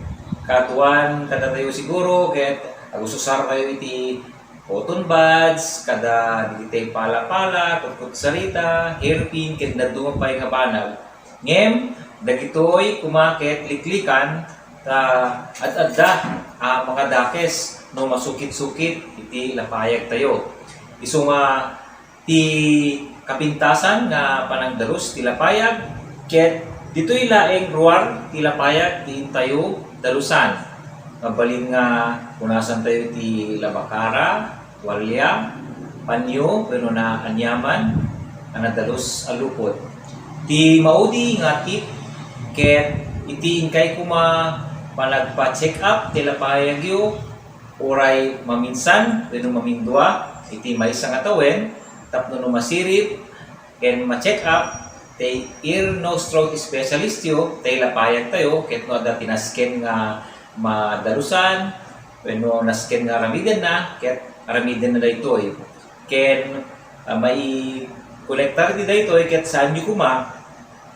Kaaduan kadatayo siguro, ket agususar tayo iti cotton buds, kada dagiti pala-pala, kutkutsarita, hairpin, ken dadduma pay nga banag. Ngem, dagitoy koma ket liklikan ta ad-adda a makadakes no masukit-sukit iti lapayag tayo. Isu nga ti kapintasan nga panagdalus ti lapayag, ket ditoy laeng ruar ti lapayag ti intayo dalusan. Mabalin nga punasan tayo ti labakara, tualya, panyo, wenno naaniaman a nadalus a lupot. Ti maudi nga tip ket iti inkay koma panagpa-check up ti lapayagyo, uray maminsan wenno mamindua iti maysa nga tawen, tapno no masirib ken ma-check up ti ear, nose, throat specialist yo, ti lapayag tayo, ket no adda ti nasken nga madalusan wenno nasken nga aramidenna, ket aramidenna daytoy. Ken, ah, maikolektar ti daytoy ket saanyo koma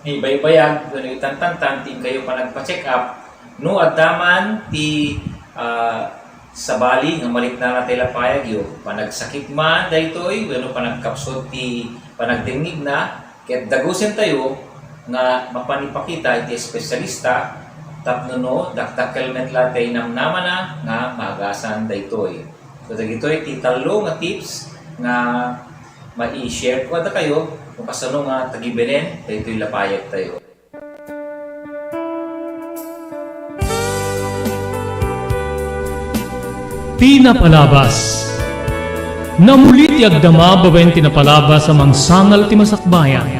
ibaybayag wenno itantantan ti inkayo panagpa-check up no adda man ti, ah, sabali nga maliknana ti lapayagyo. Panagsakit man daytoy wenno panagkapsut ti panagdengngegna, ket dagusentayo nga mapan ipakita iti espesyalista tapno no dakdakkel met la ti namnamana nga maagasan daytoy. So, dagitoy ti tallo nga tips nga mai-share ko kadakayo no kasano nga tagibenen daytoy lapayag tayo. Ti napalabas. Namuli ti agdama babaen ti napalabas a mangsangal ti masakbayan.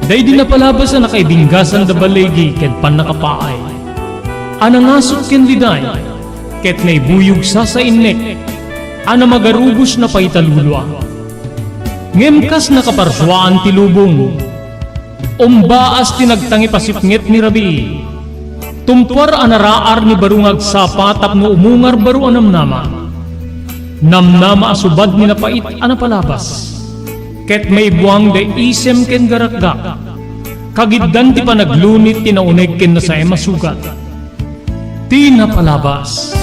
Daydi napalabas a nakaibinggasan da baligi ken pannakapaay. A nangasuk ken liday, ket naibuyog sasainnek, a namagarubos napaita lulua. Ngem kas nakaparsuaan ti lubong, umbaas ti nagtangipasipnget ni rabii. Tumpuar a naraar ni baro nga agsapa tapno umungar baro a namnama. Namnama a subad ni napait a napalabas. Ket maibuang da isem ken garakgak. Kagiddan ti panaglunit ti nauneg ken nasaem a sugat ti napalabas.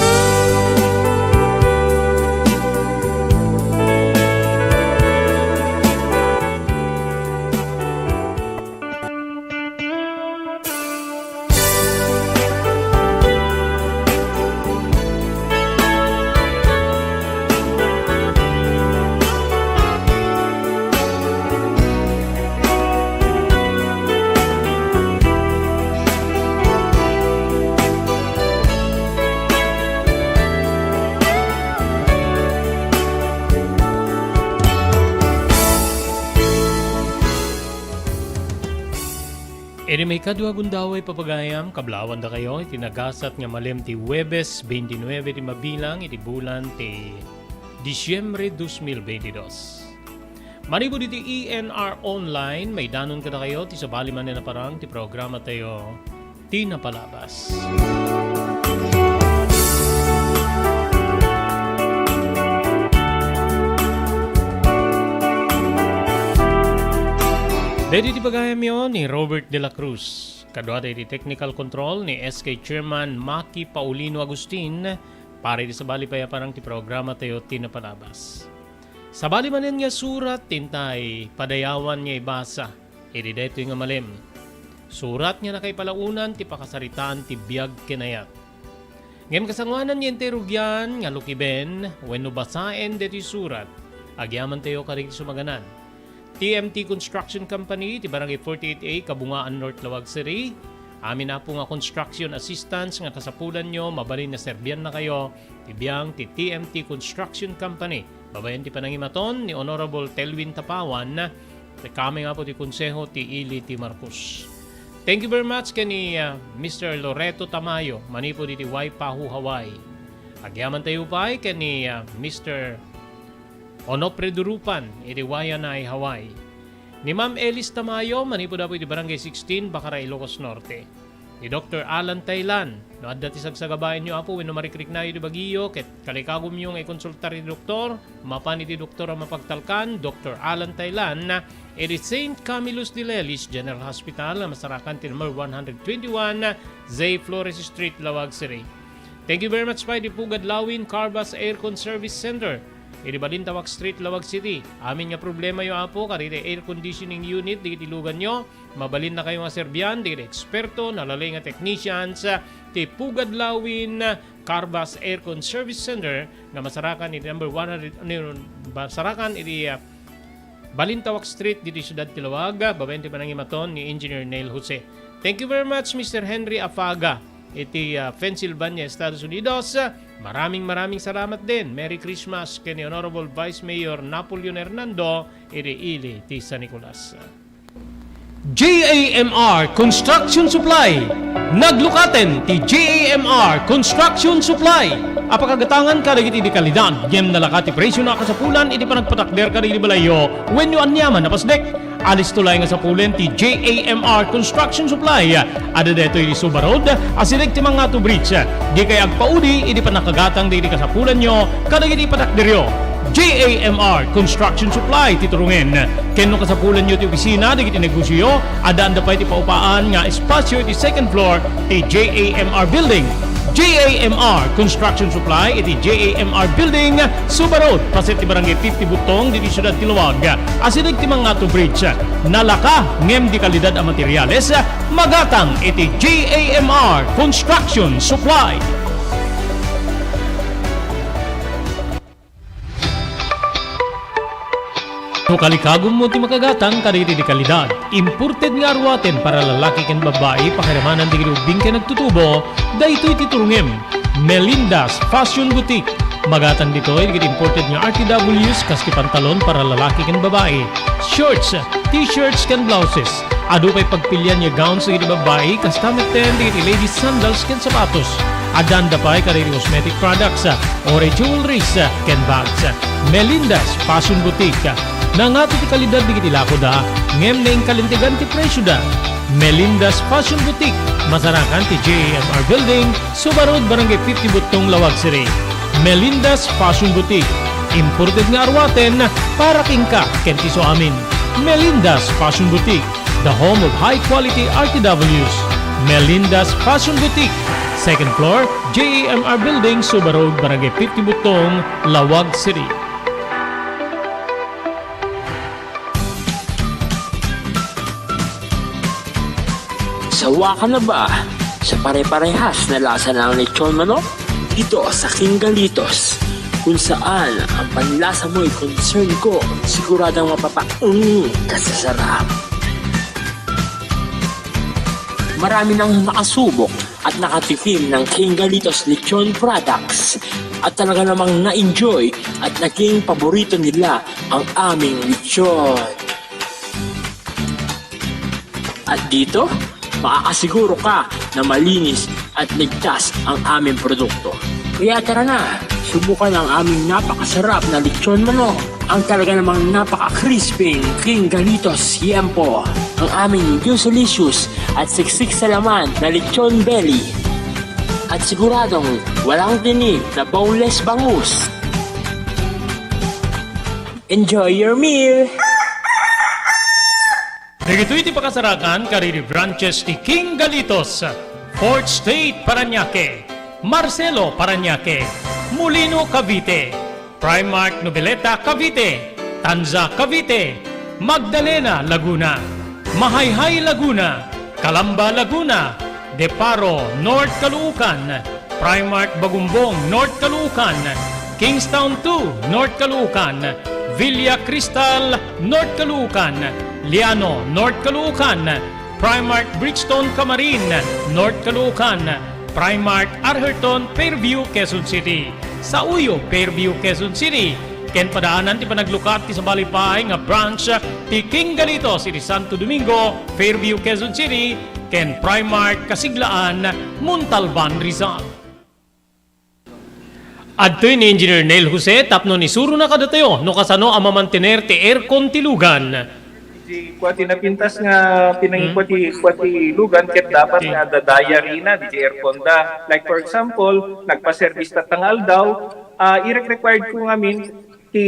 Iti maikadua a gundaway, papagayam, kablawandakayo iti nagasat nga malem ti Huwebes, twenty-nine ti mabilang iti bulan ti Disyembre dos mil veintidós. Manipud iti E N R Online, maidanon kadakayo ti sabali manen a parang ti programatayo, Ti Napalabas. Daytoy ti pagayamyo ni Robert de la Cruz. Kaduada iti technical control ni S K Chairman Maki Paulino Agustin, para iti sabali pay a parang ti programatayo, Ti Napalabas. Sabali manen nga surat ti intay padayawan nga ibasa iti daytoy nga malem. Surat nga nakaipalaonan ti pakasaritaan ti biag ken ayat. Ngem kasangoanan nga intay rugian nga lukiben wenno basaen daytoy surat, agyamantayo kadagiti sumaganan. T M T Construction Company, ti Barangay forty-eight A, Kabungaan, North Laoag City. Amin, Apo, nga construction assistance nga kasapulanyo, mabalin nga serbiannakayo ti biang ti T M T Construction Company. Babaen ti panangimaton ni Honorable Telwin Tapawan, ti kameng, Apo, ti Konseho ti Ili ti Marcos. Thank you very much ken ni, ah, Mister Loreto Tamayo, manipud iti Waipahu, Hawaii. Agyamantayo pay ken ni, ah, Mister Onofre Durupan iti Waianae, Hawaii. Ni Ma'am Elis Tamayo, manipud, Apo, iti Barangay sixteen, Bacara, Ilocos Norte. Ni Doktor Alan Tailan, no adda ti sagsagabaenyo, Apo, wenno marikriknayo ti bagiyo, ket kalikagumyo nga ikonsultar iti doktor, mapan iti doktor a mapagtalkan, Doktor Alan Tailan, iti Saint Camillus de Lelis General Hospital, masarakan ti number one hundred twenty-one, Zay Flores Street, Laoag City. Thank you very much pay iti Pugad Lawin Carbas Aircon Service Center, iti Balintawak Street, Laoag City. Amin nga problemayo, Apo, kadagiti air conditioning unit, dagiti luganyo, mabalinnakayo nga serbian dagiti eksperto, nalale nga technicians, ti Pugad Lawin Carbas Aircon Service Center nga masarakan iti number one hundred, ano yun, masarakan iti, ah, Balintawak Street, ditoy siudad ti Laoag, babaen ti panangimaton ni Engineer Neil Jose. Thank you very much, Mister Henry Afaga, iti, ah, Pennsylvania, Estados Unidos. Maraming, maraming salamat din. Merry Christmas ken ni Honorable Vice Mayor Napoleon Hernando, iti ili ti San Nicolas. J A M R Construction Supply. Naglukaten ti J A M R Construction Supply a pakagatangan kadagiti di kalidad, ngem nalaka ti presio a kasapulan iti panagpatakder kadagiti balayyo wenno aniaman a pasdek. Alisto laeng a sapulen ti J A M R Construction Supply. Adda daytoy iti Suba Road, asideg ti Mangatu Bridge. Dikay agpaudi iti pannakagatang dagiti kasapulanyo kadagiti patakderyo. J A M R Construction Supply ti turungen. Ken no kasapulanyo ti opisina dagiti negosioyo, addaanda pay ti paupaan nga espasio iti second floor ti J A M R Building. J A M R Construction Supply iti J A M R Building, Suba Road, paset ti Barangay fifty Butong, ditoy siudad ti Laoag, asideg ti Mangatu Bridge. Nalaka ngem di kalidad a materials, magatang iti J A M R Construction Supply. No kalikagummo ti makagatang kadagiti di kalidad, imported nga aruaten para lalaki ken babbai, pakiramanan dagiti ubbing ken agtutubo, daytoy ti turungem. Melinda's Fashion Boutique. Magatang ditoy dagiti imported nga R T Ws kas ti pantalon para lalaki ken babbai, shorts, t-shirts ken blouses. Adu pay pagpilian nga gowns dagiti babbai, kasta metten dagiti ladies sandals ken sapatos. Addaanda pay kadagiti cosmetic products, uray jewelries, ken bags. Melinda's Fashion Boutique. Nangato ti kalidad dagiti lakoda, ngem naingkalintegan ti presioda. Melinda's Fashion Boutique, masarakan ti J A M R Building, Suba Road, Barangay fifty Butong, Laoag City. Melinda's Fashion Boutique. Imported nga aruaten para kenka ken ti suamin. Melinda's Fashion Boutique. The home of high-quality R T Ws, Melinda's Fashion Boutique, second floor, J A M R Building, Suba Road, Barangay fifty Butong, Laoag City. Sawa ka na ba sa pare-parehas na lasa ng lechon manok? Dito sa King Galitos, kung saan ang panlasa mo'y concern ko, siguradong mapapa-, mm, kasasarap. Marami nang nakasubok at nakatikim ng King Galitos Lechon Products at talaga namang na-enjoy at naging paborito nila ang aming lechon. At dito, makakasiguro ka na malinis at ligtas ang aming produkto. Kaya tara na, subukan ang aming napakasarap na lechon manok, ang talaga namang napaka-crispy King Galitos Yempo, ang aming juicy-licious at siksik sa laman na lechon belly. At siguradong walang tinik na boneless bangus. Enjoy your meal! Dagitoy ti pakasarakan kadagiti branches ti King Galitos, Fourth Street, Parañaque, Marcelo, Parañaque, Molino, Cavite, Primark, Noveleta, Cavite, Tanza, Cavite, Magdalena, Laguna, Mahayhay, Laguna, Calamba, Laguna, Deparo, North Caloocan, Primark Bagumbong, North Caloocan, Kingstown two, North Caloocan, Villa Cristal, North Caloocan, Liano, North Caloocan, Primark Bridgestone Camarin, North Caloocan, Primark Arherton, Fairview, Quezon City. Sa Uyo, Fairview, Quezon City. Ken padaanan ti panaglukat ti sabali pay nga branch ti King Galitos iti Santo Domingo, Fairview, Quezon City, ken Primark Kasiglaan, Montalban, Rizal. Adtoy ni Engineer Neil Jose tapno isurona kadatayo no kasano a mamantener ti aircon ti lugan. Di kua ti napintas nga pinangikua ti, kua ti lugan ket dapat nga adda diary na, di ti aircon da. Like, for example, nagpa-service ta nga aldaw, ah, irek-required ko ngamin ti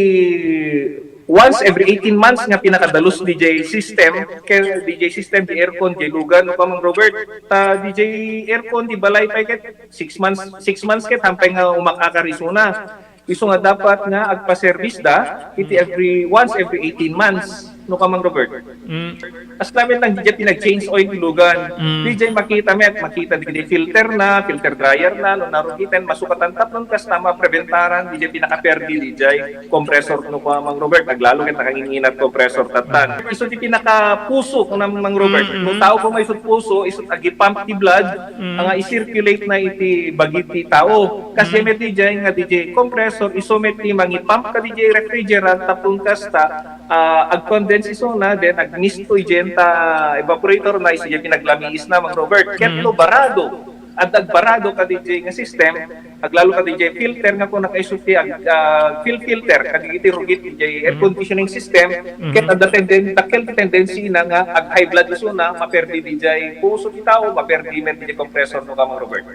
once every eighteen months nga pinakadalus D J system, kay D J system, di aircon, di lugan, no, Kamang Robert? Ta D J aircon, di balay pay ket six months, six months ket hampay nga umakakar isuna. Isu nga dapat nga agpa-service da, iti every, once every eighteen months, no, Kamang Robert? Mm. As lamin lang, di pinag-change oil ti lugan. Mm. Di makita met, makita di filter na, filter dryer na, no, narugiten, masukatan tapnon kasta mapreventaran, di pinakaperdi, di compressor, no, Kamang Robert, aglalo ket nakanginginat compressor tatan. Isu ti pinakapuso, no, Mang Robert. Mm, no, mm. Tao ko may isut puso, isut agipump ti blood, mm, nga i-circulate na iti bagi ti tao. Kasi mm, met di nga di compressor, isu met ti mangipump ka di refrigerant, tapno kasta, ah, ag-condense isuna, then agmisto idiay ta evaporator na, isu diay pinaglamiis na, Mang Robert. Ket mm, no barado, adda agbarado ka diay nga system, aglalo ka diay filter nga kuna kaisu ti ag-, ah, fuel filter, kadagiti rugit diay air mm, conditioning system, mm, ket adda tenden-, dakkel ti tendency na nga ag-high blood isuna, maperdi diay puso ti tao, maperdi met diay compressor, no, Kamang Robert.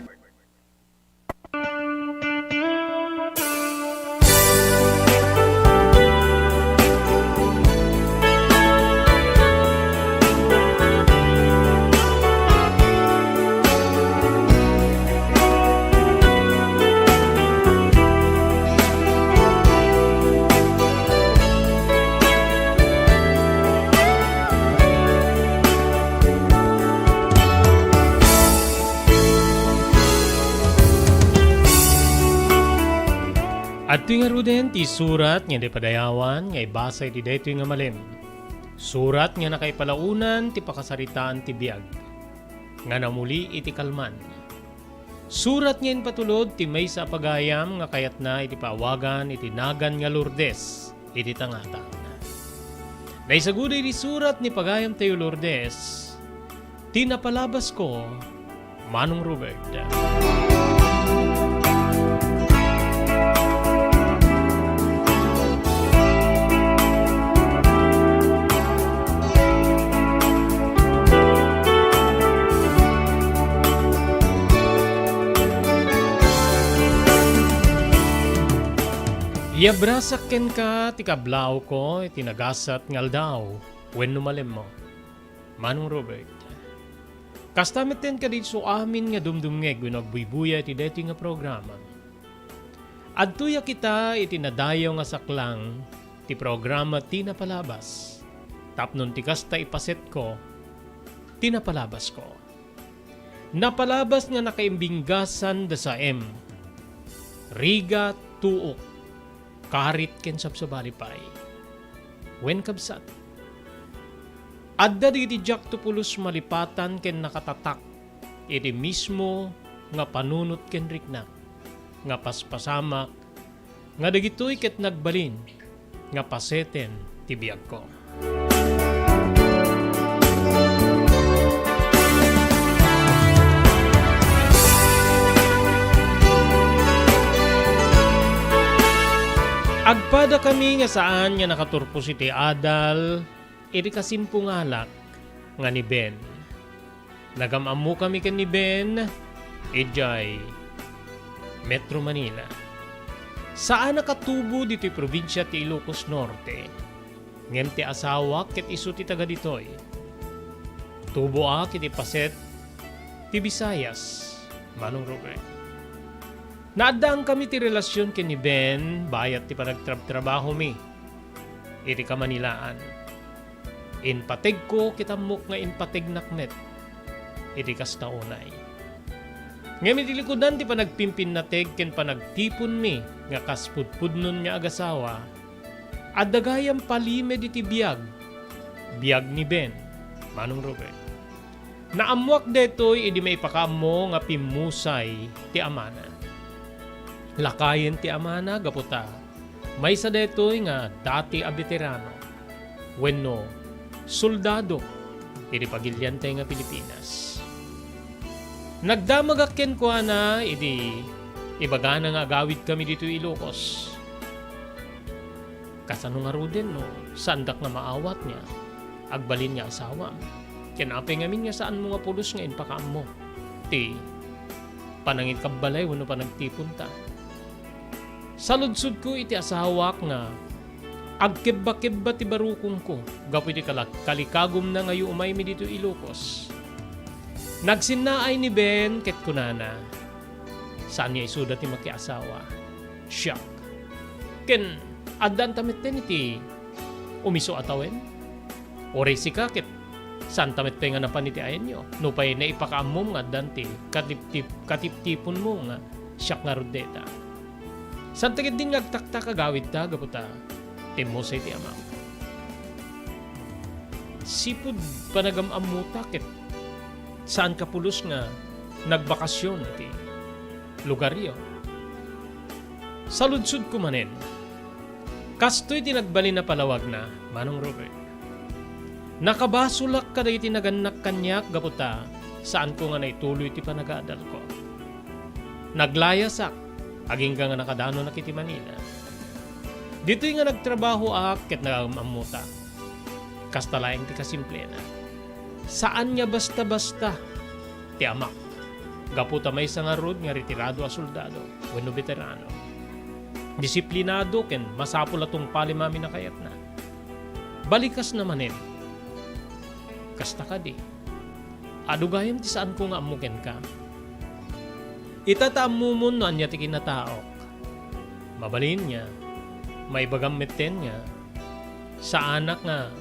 Adtoy ngaruden ti surat nga idi padayawan nga ibasa iti daytoy nga malem. Surat nga nakaipalaonan ti pakasaritaan ti biag nga namuli iti kalman. Surat nga impatulod ti maysa a pagayam nga kayatna iti paawagan iti nagan nga Lourdes iti tangatang. Naisaguda iti surat ni pagayamtayo Lourdes, ti napalabasko, Manong Robert. Iabrasak kenka ti kablawko iti nagasat nga aldaw wenno malemmo. Manong Robert. Kasta metten kadagiti amin nga dumdumngeg wenno agbuybuya iti daytoy nga programa. Adtoyak ita iti nadayaw nga saklang ti programa Ti Napalabas. Tapno ti kasta ipasetko, ti napalabasko. Napalabas nga nakaimbinggasan da Saem, Riga, Tuok, Karit ken sabsabali pay. Wen, kabsat, adda dagiti diakto pulos malipatan ken nakatatak iti mismo nga panunot ken rikna nga paspasamak nga dagitoy ket nagbalin nga paseten ti biagko. Agpadakami nga saan nga nakaturpos iti adal iti kasimpungalak nga ni Ben. Nagam-ammokami ken ni Ben idiay Metro Manila. Saanak a tubo ditoy probinsia ti Ilocos Norte, ngem ti asawak ket isu ti taga ditoy. Tuboak iti paset ti Visayas, Manong Robert. Naaddaankami ti relasion ken ni Ben bayat ti panagtrabtrabahomi iti Kamanilaan. Impategko ket ammok nga impategnak met iti kasta unay. Ngem iti likudan ti panagpimpinnateg ken panagtiponmi nga kas pudpudnon nga agasawa, adda gayam palimed iti biag, biag ni Ben, Manong Robert. Naammoak daytoy idi maipakaammo nga pimmusay ti amana. Lakayen ti amana gapu ta maysa daytoy nga dati a beterano wenno soldado iti pagiliantay nga Pilipinas. Nagdamagak kenkuana idi ibagana nga agawidkami ditoy Ilocos. Kasano ngaruden no saandak nga maawat nga agbalin nga asawam? Ken apay ngamin nga saanmo nga pulos nga impakaammo ti pananginkabbalay wenno panagtiponta? Saludsodko iti asawak nga agkebbakebba ti barukongko gapu iti kala-, kalikagumna nga umaymi ditoy Ilocos. Nagsinnaay ni Ben ket kunana, "Saan nga isuda ti makiasawa. Siak. Ken addaanta metten iti umiso a tawen? Uray sika ket saanta met pay nga napan iti ayanyo. Nupay naipakaammom nga addan ti katiptip-, katiptiponmo nga siak ngarud dayta. Saanta ketdin nga agtaktak agawidta gapu ta timmusay ti amam. Sipud panagam-ammota ket saanka pulos nga nagbakasyon iti lugaryo." Saludsodko manen, kastoy ti nagbalin a palawagna, Manong Robert. Nakabasolak kadagiti nagannak kaniak gapu ta saanko nga naituloy ti panagadalko. Naglayasak agingga nga nakadanonak iti Manila. Ditoy nga nagtrabahoak ket nagam-ammotak. Kasta laeng ti kasimplena. Saan nga basta-basta ti amak, gapu ta maysa ngarud nga retirado a soldado wenno beterano. Disiplinado ken masapul a tungpalem amin a kayatna. Balikasna manen. Kasta kadi, adu gayam ti saanko nga ammo kenka. Ita ta ammomon no ania ti kinataok. Mabalin nga, maibagam metten nga, saanak nga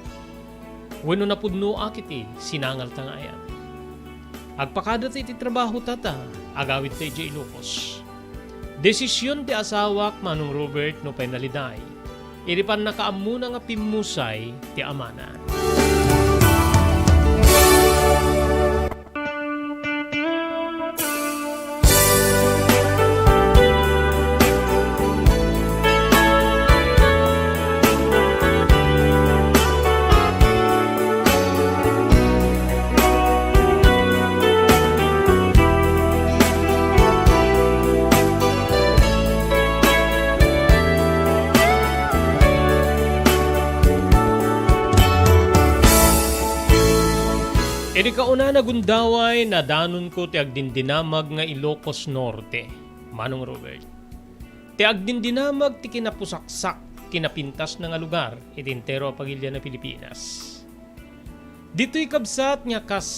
wenno napudnoak iti sinangalta nga ayat. Agpakadata iti trabahota ta agawidta idiay Ilocos. Desision ti asawak, Manong Robert, nupay naliday iti pannakaammona nga pimmusay ti amana. Idi kaunana gundaway, nadanonko ti agdindinamag nga Ilocos Norte, Manong Robert. Ti agdindinamag ti kinapusaksak, kinapintasna nga lugar iti entero a pagilian a Pilipinas. Ditoy kabsat nga kas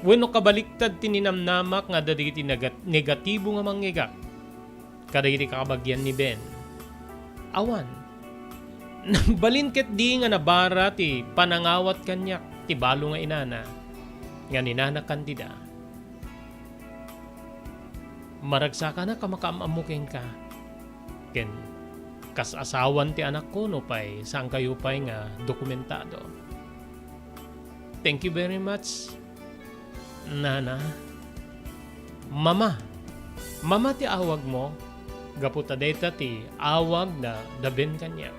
wenno kabaliktad ti ninamnamak nga adda dagiti negat-, negatibo nga mangngegak kadagiti kakabagian ni Ben. Awan. Nagbalin ketdi nga nabara ti panangawat kaniak ti balo nga inana nga ni Nana Candida. Maragsakanak a makaam-ammo kenka. Ken kas asawan ti anakko, nupay saankayo pay nga dokumentado. Thank you very much, Nana. Mama. Mama ti awagmo, gapu ta dayta ti awag da, da Ben kaniak.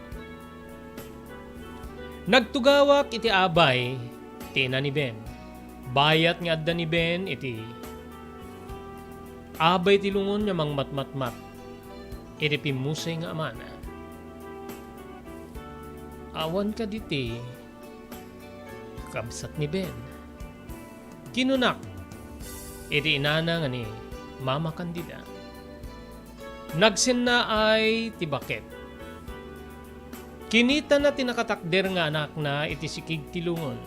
Nagtugawak iti abay ti ina ni Ben. Bayat nga adda ni Ben iti abay ti lungon nga mangmatmatmat iti pimmusay nga amana. Awan kadi ti kabsat ni Ben? Kinunak iti inana nga ni Mama Candida. Nagsennaay ti baket. Kinitana ti nakatakder nga anakna iti sikig ti lungon.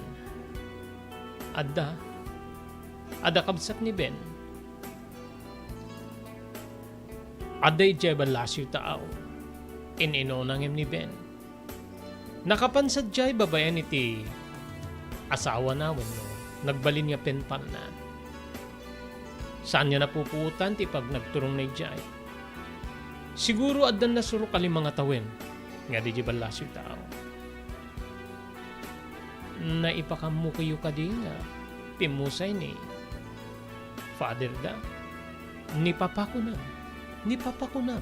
Adda, adda kabsat ni Ben. Adda idiay ballasiw taaw. In-inuna ngem ni Ben. Nakapan sadiay babaen iti asawana wenno nagbalin nga penpanna. Saan nga napupuotan ti ipagnagturongna idiay. Siguro addan nasurok a lima nga tawen nga diay ballasiw taaw. Naipakammokayo kadi nga pimmusay ni Father da? Ni Papa kunam. Ni Papa kunam.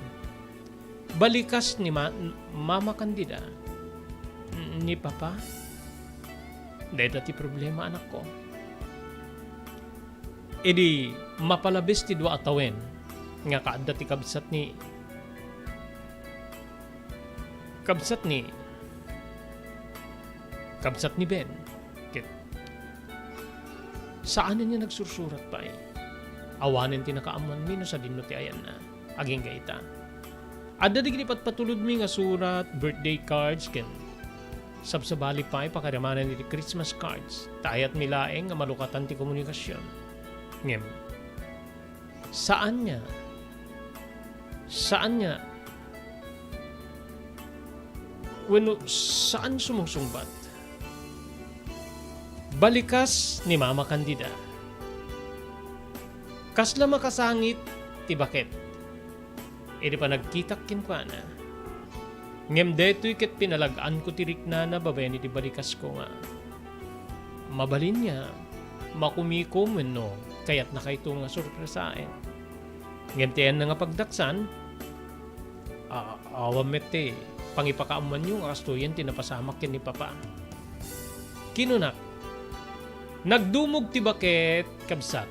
Balikas ni Ma-, Mama Candida. Ni Papa? Dayta ti problema, anakko. Idi mapalabes ti dua a tawen nga kaadda ti kabsat ni, kabsat ni, kabsat ni Ben, ket saanen nga nagsursurat pay. Awanen ti nakaammoanmi no sadinno ti ayanna. Agingga ita. Adda dagiti patpatulodmi nga surat, birthday cards, ken sabsabali pay pakarimanan iti Christmas cards. Ta ayatmi laeng nga malukatan ti komunikasion. Ngem, saan nga, saan nga, wenno saan sumungsungbat. Balikas ni Mama Candida. Kasla makasangit ti baket idi panagkitak kenkuana. Ngem daytoy ket pinalag-anko ti riknana babaen iti balikasko nga mabalin nga makumikom wenno kayatnakayto nga sorpresaen. Ngem ti ayanna nga pagdaksan, a-, awan met ti pangipakaammoanyo nga kastoyen ti napasamak ken ni Papa. Kinunak, "Nagdumog ti baket, kabsat.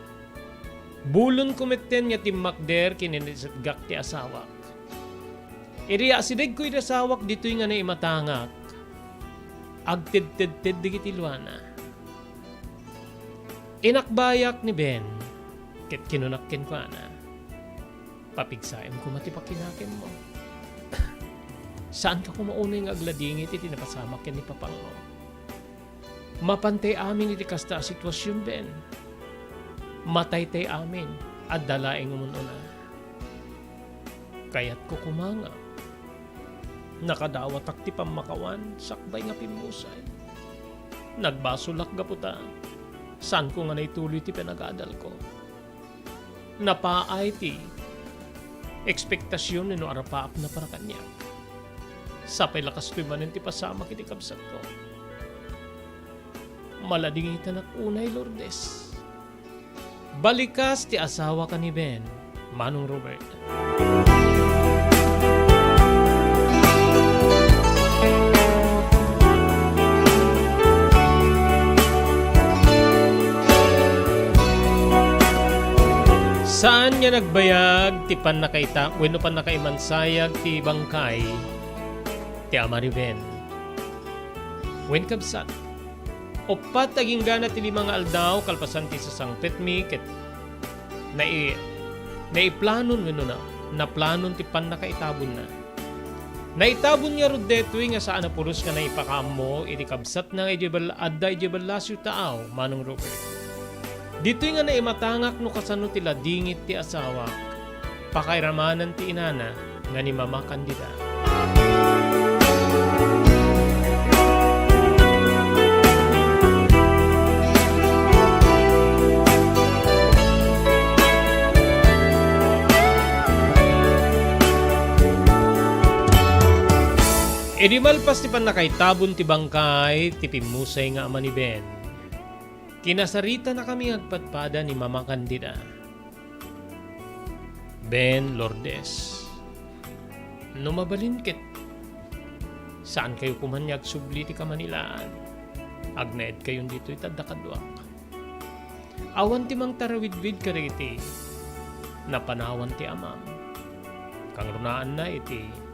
Bulonko metten nga timmakder ken inisitgak ti asawak. Idi asidegko iti asawak ditoy nga naimatangak, agtedtedted dagiti luana." Inakbayak ni Ben, ket kinunak kenkuana, "Papigsaem koma ti pakinakemmo. Saanka koma unay nga agladingit iti napasamak ken ni Papangmo. Mapantay amin iti kasta a situasion, Ben. Mataytay amin, adda laeng umun-una. Kayatko koma nga nakadawatak ti pammakawan sakbay nga pimmusay. Nagbasolak gapu ta saanko nga naituloy ti panagadalko. Napaay ti ekspektasion wenno arapaapna para kaniak. Sapay la kastoy manen ti pasamak iti kabsatko. Maladingitanak unay, Lourdes." Balikas ti asawaka ni Ben, Manong Robert. Saan nga nagbayag ti pannakaita-, wenno pannakaimansayag ti bangkay ti ama ni Ben. Wen, kabsat, uppat agingga ti lima nga aldaw kalpasan ti sasangpetmi ket nai-, naiplanon wenno na-, naplanon ti pannakaitabonna. Naitabon ngarud daytoy nga saan a pulos nga naipakaammo iti kabsatna nga idiay bal-, adda idiay ballasiw taaw, Manong Robert. Ditoy nga naimatangak no kasano ti ladingit ti asawak. Pakairamanan ti inana nga ni Mama Candida. Idi malpas ti pannakaitabon ti bangkay ti pimmusay nga ama ni Ben, kinasaritanakami nga agpadpada ni Mama Candida. Ben, Lourdes, no mabalin ket saankayo koman nga agsubli ti kamanilaan, agnaedkayon ditoy ta adda kaduak. Awan ti mangtarawidwid kadagiti napanawan ti amam. Kangrunaanna iti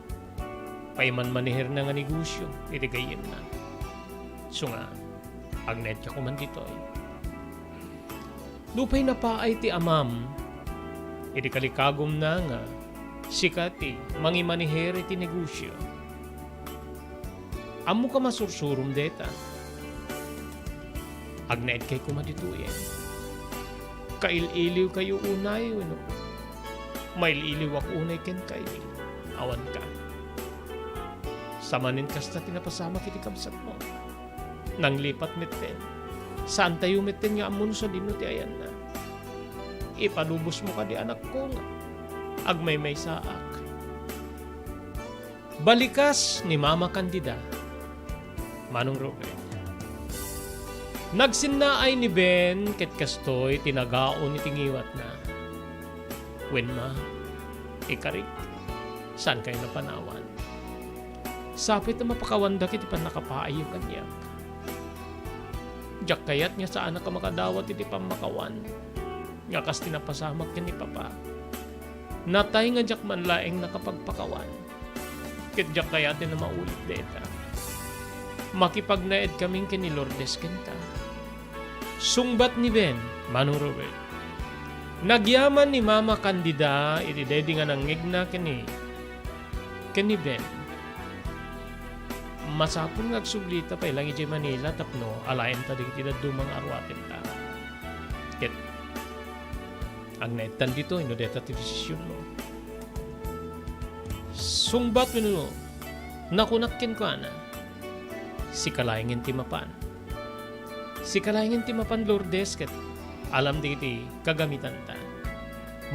paimanmaneherna nga negosio iti gayyemna. Isu nga, agnaedka koman ditoy. Nupay napaay ti amam iti kalikagumna nga sika ti mangimaneher iti negosio, ammoka masursurom dayta. Agnaedkay koma ditoyen. Kail-iliwkayo unay wenno mail-iliwak unay kenkayo? Awanka. Sa manen kasta ti napasamak iti kabsatmo. Nanglipat metten. Saantayo metten nga ammo no sadino ti ayanna. Ipalubosmo kadi anakko nga agmaymaysaak. Balikas ni Mama Candida, Manong Robert. Nagsinnaay ni Ben ket kastoy ti nagaon iti ngiwatna. Wen, Ma, ikarik, saankayo napanawan. Sapay ta mapakawandak iti pannakapaayyo kaniak. Diak kayat nga saanak a makadawat iti pammakawan nga kas ti napasamak ken ni Papa. Natay nga diak man laeng nakapagpakawan. Ket diak kayat a maulit dayta. Makipagnaedkamin ken ni Lourdes kenta. Sungbat ni Ben, Manong Robert. Nagyaman ni Mama Candida iti daydi nga nangngegna ken ni, ken ni Ben. Masapul nga agsublita pay lang idiay Manila tapno alaenta dagiti dadduma nga aruatenta. Ket agnaedtan ditoy no dayta ti desisionmo. Sungbat wenno nakunak kenkuana, sika laengen ti mapan. Sika laengen ti mapan, Lourdes, ket alam dagiti kagamitanta.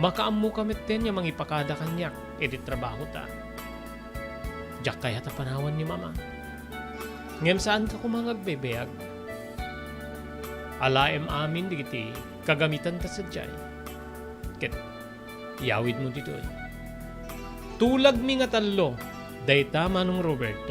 Makaammoka metten nga mangipakada kaniak iti trabahota. Diak kayat a panawan ni Mama. Ngem saanka koma nga agbaybayag. Alaem amin dagiti kagamitanta sadiay. Ket iyawidmo ditoy. Tulagmi nga tallo, dayta, Manong Robert.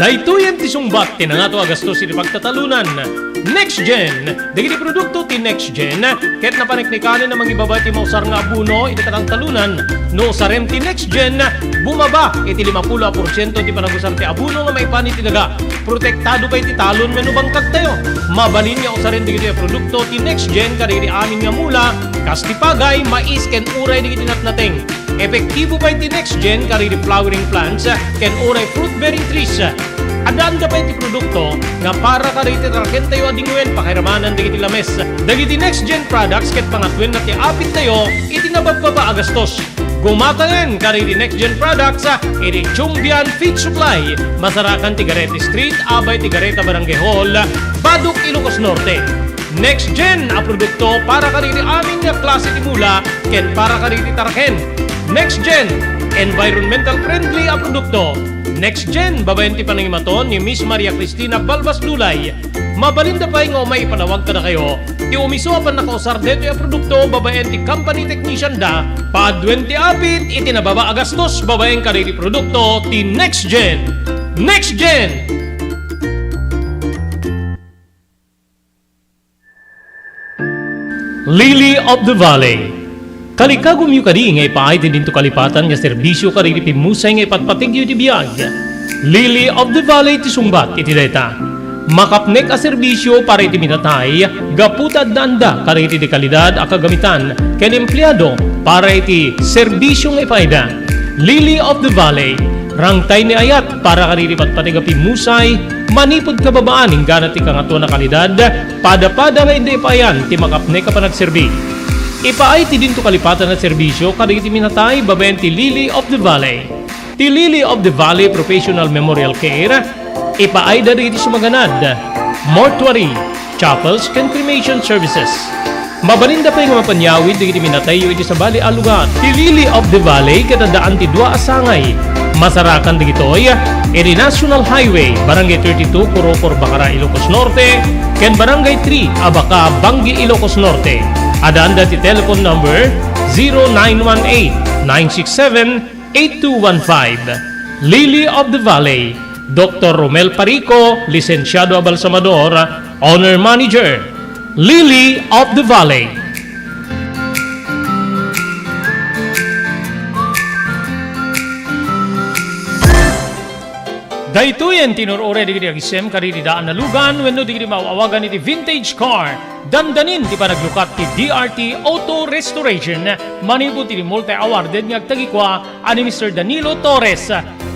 Daytoyen ti sungbat ti nangato a gastos iti pagtatalonan. Next Gen. Dagiti produkto ti Next Gen ket napaneknekanen a mangibaba ti mausar nga abono iti kataltalonan. No usarem ti Next Gen, bumaba iti limapulo a porsiento ti panagusar ti abono nga maipan iti daga. Protektado pay ti talon wenno bangkagtayo. Mabalin nga usaren dagitoy a produkto ti Next Gen kadagiti amin nga mula, kas ti pagay, mais, ken uray dagiti natnateng. Epektibo pay ti Next Gen kadagiti flowering plants ken uray fruit-bearing trees. Addaanda pay ti produkto nga para kadagiti tarakentayo a dingwen pakairamanan dagiti lames. Dagiti Next Gen products ket pangatoenna ti apittayo iti nababbaba a gastos. Gumatayen kadagiti Next Gen products iti Chumbian Feed Supply, Masarakan, Tigarete Street, abay Tigareta Barangay Hall, Badoc, Ilocos Norte. Next Gen a produkto para kadagiti amin nga klase ti mula ken para kadagiti taraken. Next Gen, environmental friendly a produkto. Next Gen, babaen ti panangimaton ni Miss Maria Cristina Balbas Lulay. Mabalinda pay nga umay ipanawag kadakayo ti umiso a pannakausar daytoy a produkto babaen ti company technician da. Paaduen ti apit iti nababa a gastos babaen kadagiti produkto ti Next Gen. Next Gen! Lily of the Valley. Talikagumyo kadi nga ipaay ti dinto kalipatan nga serbisyo kadagiti pimmusay nga ipatpategyo iti biag. Lily of the Valley ti sungbat iti dayta. Makapnek a serbisyo para iti minatay gapu ta addaanda kadagiti dekalidad a kagamitan ken empleado para iti serbisyo nga ipaayda. Lily of the Valley, rangtay ni ayat para kadagiti patpateg a pimmusay, manipud kababaan inggana ti kangatoan a kalidad, pada-pada nga inda ipaayan ti makapnek a panagserbi. Ipaay ti dinto kalipatan a serbisyo kadagiti minatay babaen ti Lily of the Valley. Ti Lily of the Valley Professional Memorial Care, ipaayda dagiti sumaganad, mortuary, chapels, ken cremation services. Mabalinda pay nga mapanyawid dagiti minatayyo iti sabali a lugar. Ti Lily of the Valley ket addaan ti dua a sangay. Masarakan dagitoy iti National Highway, Barangay thirty-two, Corocor, Bacara, Ilocos Norte, ken Barangay three, Abaca, Bangui, Ilocos Norte. Addaanda ti telephone number zero nine one eight, nine six seven, eight two one five. Lily of the Valley, Doktor Romel Parico, lisensiado a balsamador, owner manager. Lily of the Valley. Daytoyen ti inur-uray dagiti agisem kadagiti daan a lugan wenno dagiti maaw-awagan iti vintage car. Dandanin ti panaglukat ti D R T Auto Restoration manipud iti multi-awarded nga agtagikua a ni Mister Danilo Torres.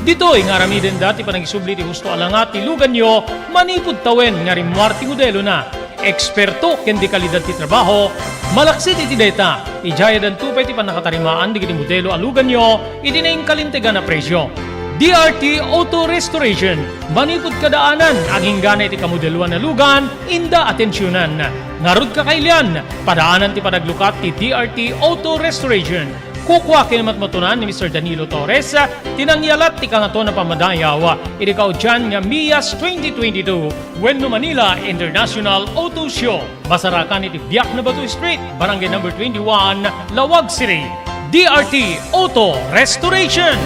Ditoy nga aramidenda ti panagisubli ti husto a langa ti luganyo manipud tawen nga rimmuar ti modelona. Eksperto ken dekalidad ti trabaho, malaksid iti dayta, idiay addanto pay ti pannakatarimaan dagiti modelo a luganyo iti nainkalintegan a presio. D R T Auto Restoration, manipud kadaanan, agingga iti kamodeloan a lugan, inda atensionan. Ngarud, kakailian, padaanan ti panaglukat ti D R T Auto Restoration. Kukua ken matmatunan ni Mister Danilo Torres ti nangyalat ti kangatoan a pammadayaw iti kaudian nga Mias twenty twenty-two wenno Manila International Auto Show. Masarakan iti Biak na Bato Street, Barangay Number twenty-one, Laoag City. D R T Auto Restoration.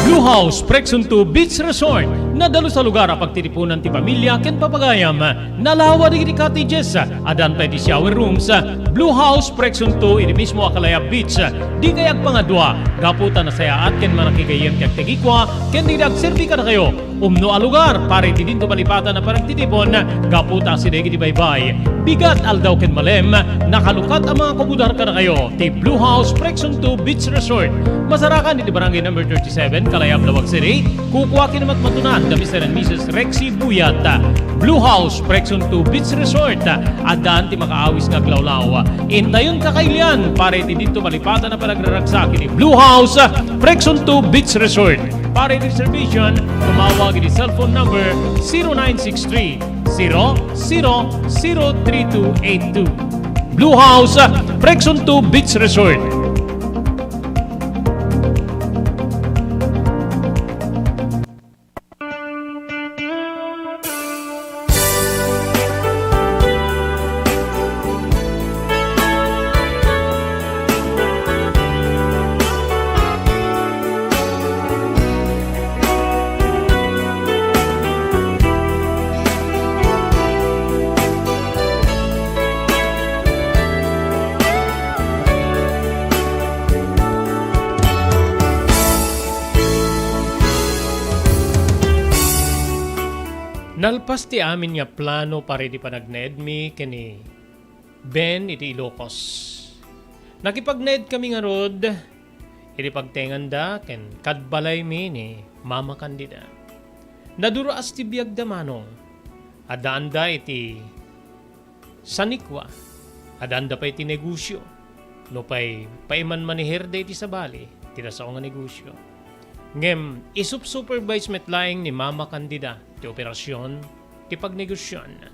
Blue House Prexon two Beach Resort. Nadalus a lugar a pagtitipunan ti pamilya ken papagayam. Nalawa dagiti cottages. Addan pay ti shower rooms. Blue House Prexon two iti mismo a Calaya Beach. Dikay agpangadua gapu ta nasayaat ken manakigayyem ti agtagikua ken dagiti agserbi kadakayo. Umno a lugar para iti dinto malipatan a panagtitipon gapu ta asideg iti baybay. Bigat, aldaw ken malem, nakalukat a mga kumudar kadakayo ti Blue House Prexon two Beach Resort. Masarakan iti Barangay Number thirty-seven, Kalayab, Laoag City. Kukua ken matmatunan da Mister and Missus Rexy Buyat. Blue House Prexon two Beach Resort. Addaan ti makaawis nga aglawlaw. Intayon, kakailian para iti dinto malipatan a panagraragsak iti Blue House Prexon two Beach Resort. Para iti reservation, tumawag iti cellphone number zero nine six three, zero zero zero three two eight two. Blue House, Prexon two Beach Resort. Nalpas ti amin nga plano para iti panagnaedmi ken ni Ben iti Ilocos. Nakipagnaedkami ngarud iti pagtenganda ken kad balaymi ni Mama Candida. Nadur-as ti biagda, Manong. Addaanda iti sanikua, addaanda pay ti negosio. Nupay paimanmaneherda iti sabali, ti nasao nga negosio. Ngem isup-supervise met laeng ni Mama Candida ti operasion ti pagnegosion.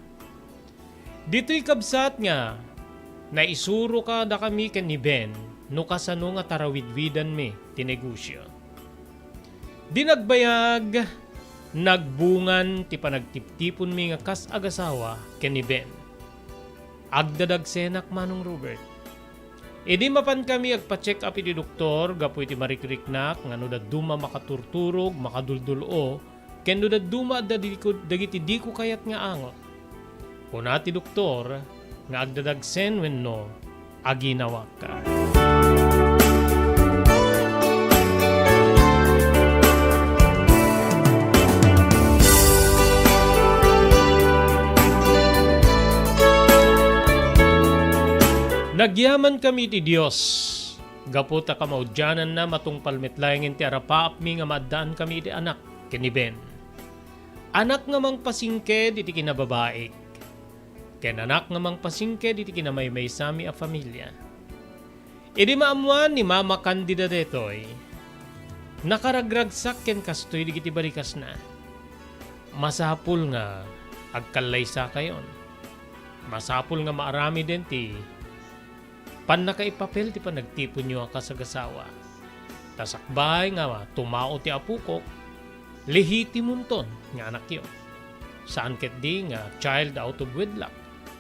Ditoy kabsat nga naisuro kadakami ken ni Ben no kasano nga tarawidwidanmi ti negosio. Di nagbayag, nagbungan ti panagtiptiponmi nga kas agasawa ken ni Ben. Agdadagsenak, Manong Robert. Idi mapankami agpa-check up iti doktor gapu iti marikriknak nga no dadduma makaturturog, makaduldul-o, ken no dadduma adda diko-, dagiti diko kayat nga angot. Kuna ti doktor nga agdadagsen wenno aginawak. Nagyamankami iti Dios, gapu ta kamaudiananna matungpal met laengen ti arapaapmi nga maaddaankami iti anak ken ni Ben. Anak nga mangpasingked iti kinababaik, ken anak nga mangpasingked iti kinamaymaysami a familia. Idi maammoan ni Mama Candida daytoy, nakaragragsak ken kastoy dagiti barikasna. Masapul nga agkallaysakayon. Masapul nga maaramiden ti pannakaipapel ti panagtiponyo a kasagasawa. Ta sakbay nga tumao ti apokok, lehitimonton nga anakyo. Saan ketdi nga child out of wedlock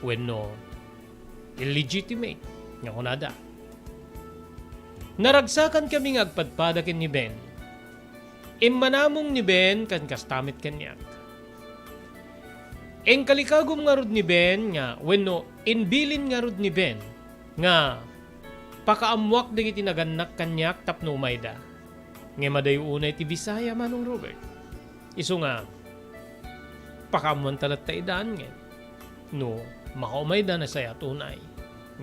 wenno illegitimate nga kunada. Naragsakankami nga agpadpada ken ni Ben. Immanamong ni Ben ken kasta met kaniak. Inkalikagum ngarud ni Ben nga, wenno inbilin ngarud ni Ben nga pakaammoak dagiti nagannak kaniak tapno umayda. Ngem adayo unay ti Bisaya, Manong Robert. Isu nga, pakaammoanta latta idan, ngem no makaumayda, nasayaat unay.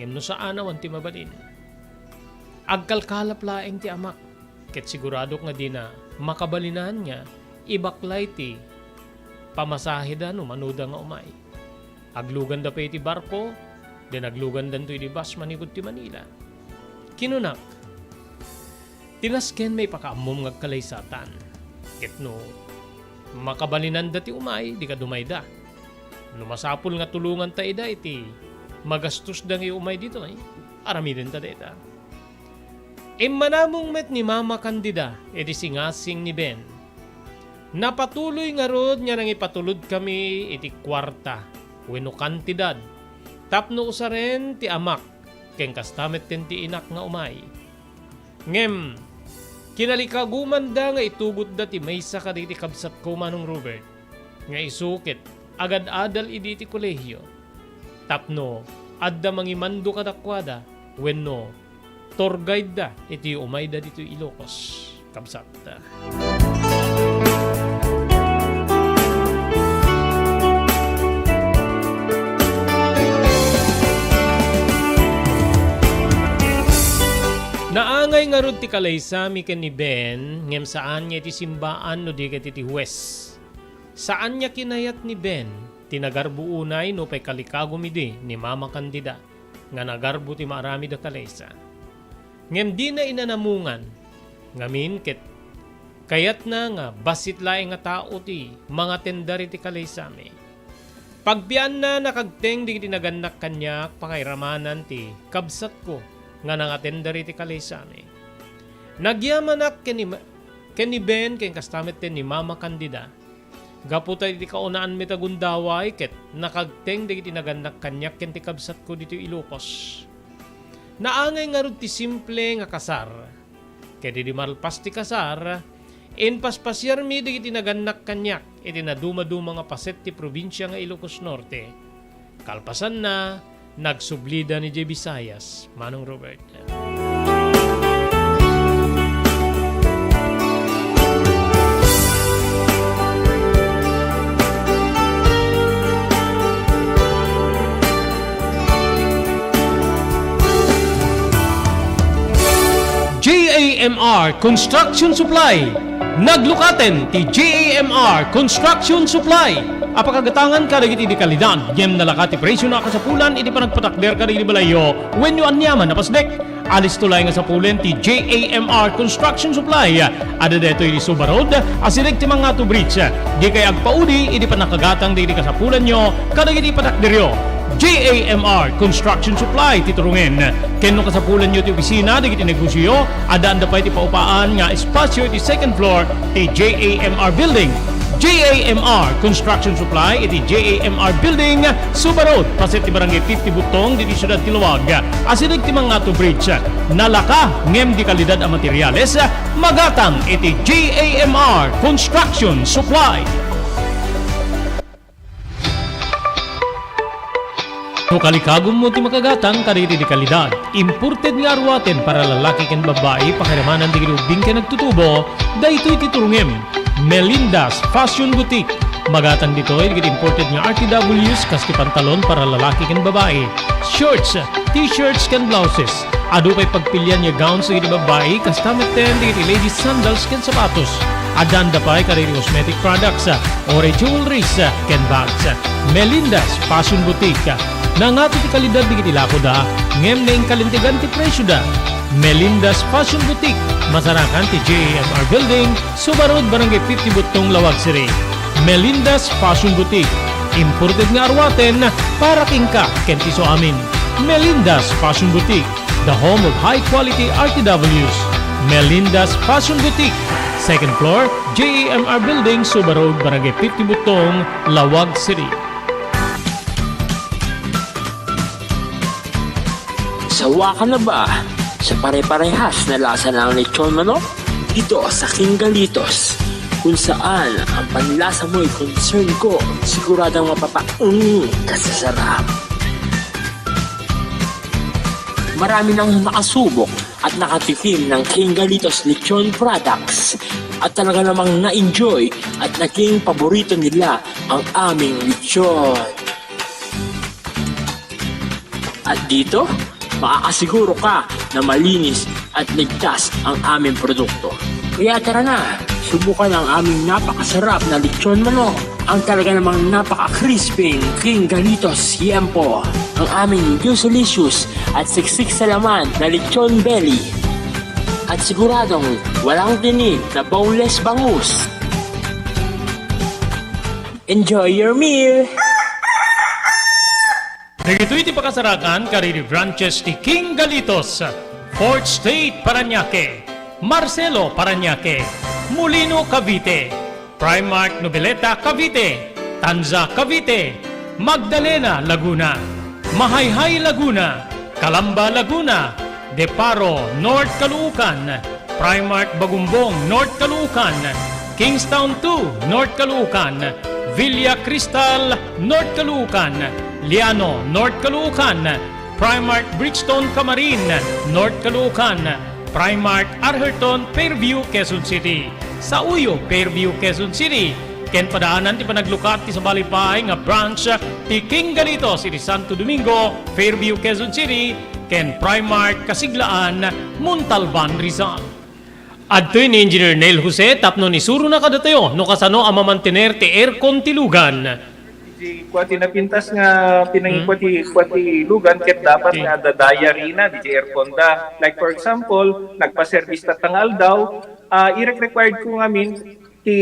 Ngem no saan, awan ti mabalin. Agkalkalap laeng ti amak, ket siguradok nga dina makabalinan nga ibaklay ti pamasaheda no manoda nga umay. Agluganda pay iti barko, den aglugandanto iti bus manipud ti Manila. Kinunak, "Ti nasken maipakaammom nga agkalaysatan. Ket no makabalinanda ti umay, dika dumayda. No masapul nga tulonganta ida iti magastosda nga umay ditoy, aramidenta dayta." Immanamong met ni Mama Candida iti singasing ni Ben. Napatuloy ngarud nga nangipatulodkami iti kuarta wenno kantidad tapno usaren ti amak ken kasta metten ti inak nga umay. Ngem kinalikagumanda nga itugotda ti maysa kadagiti kabsatko, Manong Robert, nga isu ket agad-adal idi iti kolehio tapno adda mangimando kadakuada wenno tour guide-da iti umayda ditoy Ilocos, kabsat. Naangay ngarud ti kalaysami ken ni Ben, ngem saan nga iti simbaan no di ket iti huwes. Saan nga kinayat ni Ben ti nagarbo unay nupay kalikagum idi ni Mama Candida nga nagarbo ti maaramid a kalaysa. Ngem dina inanamungan, ngamin ket kayatna nga bassit laeng a tao ti mangatender iti kalaysami. Pagpianna, nakagteng dagiti nagannak kaniak pakairamanan ti kabsatko nga nangatender iti kalaysami. Nagyamanak ken ni, ken ni Ben ken kasta met ken ni Mama Candida. Gapu ta iti kaunaan met a gundaway ket nakagteng dagiti nagannak kaniak ken ti kabsatko ditoy Ilocos. Naangay ngarud ti simple nga kasar. Ket idi malpas ti kasar, impaspasiarmi dagiti nagannak kaniak iti nadumaduma nga paset ti probinsia nga Ilocos Norte. Kalpasanna, nagsublida idiay Visayas, Manong Robert. J A M R Construction Supply. Naglukaten ti J A M R Construction Supply a pakagatangan kadagiti dekalidad ngem nalaka ti presio a kasapulan iti panagpatakder kadagiti balayyo wenno aniaman a pasdek. Alisto laeng nga sapulen ti J A M R Construction Supply. Adda daytoy iti Suba Road, asideg ti Mangato Bridge. Dikay agpaudi iti pannakagatang dagiti kasapulanyo kadagiti patakderyo. J A M R Construction Supply ti turungen. Ken no kasapulanyo ti opisina dagiti negosioyo, addaanda pay ti paupaan nga espasio iti second floor ti J A M R Building. J A M R Construction Supply iti J A M R Building, Suba Road, paset ti Barangay fifty Butong, ditoy siudad ti Laoag. Asideg ti Mangato Bridge. Nalaka ngem dekalidad a materiales, magatang iti J A M R Construction Supply. No kalikagummo ti makagatang kadagiti dekalidad, imported nga aruaten para lalaki ken babbai, pakiramanan dagiti ubbing ken agtutubo, daytoy ti turungem. Melinda's Fashion Boutique. Magatang ditoy dagiti imported nga R T Ws kas ti pantalon para lalaki ken babbai. Shorts, t-shirts ken blouses. Adu pay pagpilian nga gowns dagiti babbai, kasta metten dagiti ladies sandals ken sapatos. Addan da pay kadagiti cosmetic products, uray jewelries, ken bags. Melinda's Fashion Boutique. Nangato ti kalidad dagiti lakoda, ngem naingkalintegan ti presioda. Melinda's Fashion Boutique, masarakan ti J A M R Building, Suba Road, Barangay fifty Buttong, Laoag City. Melinda's Fashion Boutique, imported nga aruaten para kenka ken ti isuamin. Melinda's Fashion Boutique, the home of high quality R T Ws. Melinda's Fashion Boutique, second floor, J A M R Building, Suba Road, Barangay fifty Buttong, Laoag City. Sawa ka na ba sa pare-parehas na lasa ng lechon manok? Dito sa King Galitos, kung saan ang panlasa mo'y concern ko, siguradong mapapaung ka sa sarap. Marami nang nakasubok at nakatikim ng King Galitos Lechon Products at talaga namang na-enjoy at naging paborito nila ang aming lechon. At dito, makakasiguro ka na malinis at ligtas ang aming produkto. Kaya tara na, subukan ang aming napakasarap na lechon manok, ang talaga namang napaka-crispy King Galitos Yempo, ang aming juicelicious at siksik sa laman na lechon belly, at siguradong walang tinik na boneless bangus. Enjoy your meal! Dagitoy ti pakasarakan kadagiti branches ti King Galitos, Fourth Street, Parañaque, Marcelo, Parañaque, Molino, Cavite, Primark, Noveleta, Cavite, Tanza, Cavite, Magdalena, Laguna, Mahayhay, Laguna, Calamba, Laguna, Deparo, North Caloocan, Primark Bagumbong, North Caloocan, Kingstown two, North Caloocan, Villa Cristal, North Caloocan, Liano, North Caloocan, Primark Bridgestone Camarin, North Caloocan, Primark Arherton, Fairview, Quezon City. Sauyo, Fairview, Quezon City. Ken padaanan ti panaglukat ti sabali pay nga branch ti King Galitos iti Santo Domingo, Fairview, Quezon City, ken Primark Kasiglaan, Montalban, Rizal. Adtoy ni Engineer Neil Jose tapno isurona kadatayo no kasano a mamantener ti aircon ti lugan. Di kua ti napintas nga pinangikua ti, kua ti lugan ket dapat nga adda diary na, di ti aircon da. Like for example, nagpa-service ta nga aldaw, ah, irek-required ko ngamin ti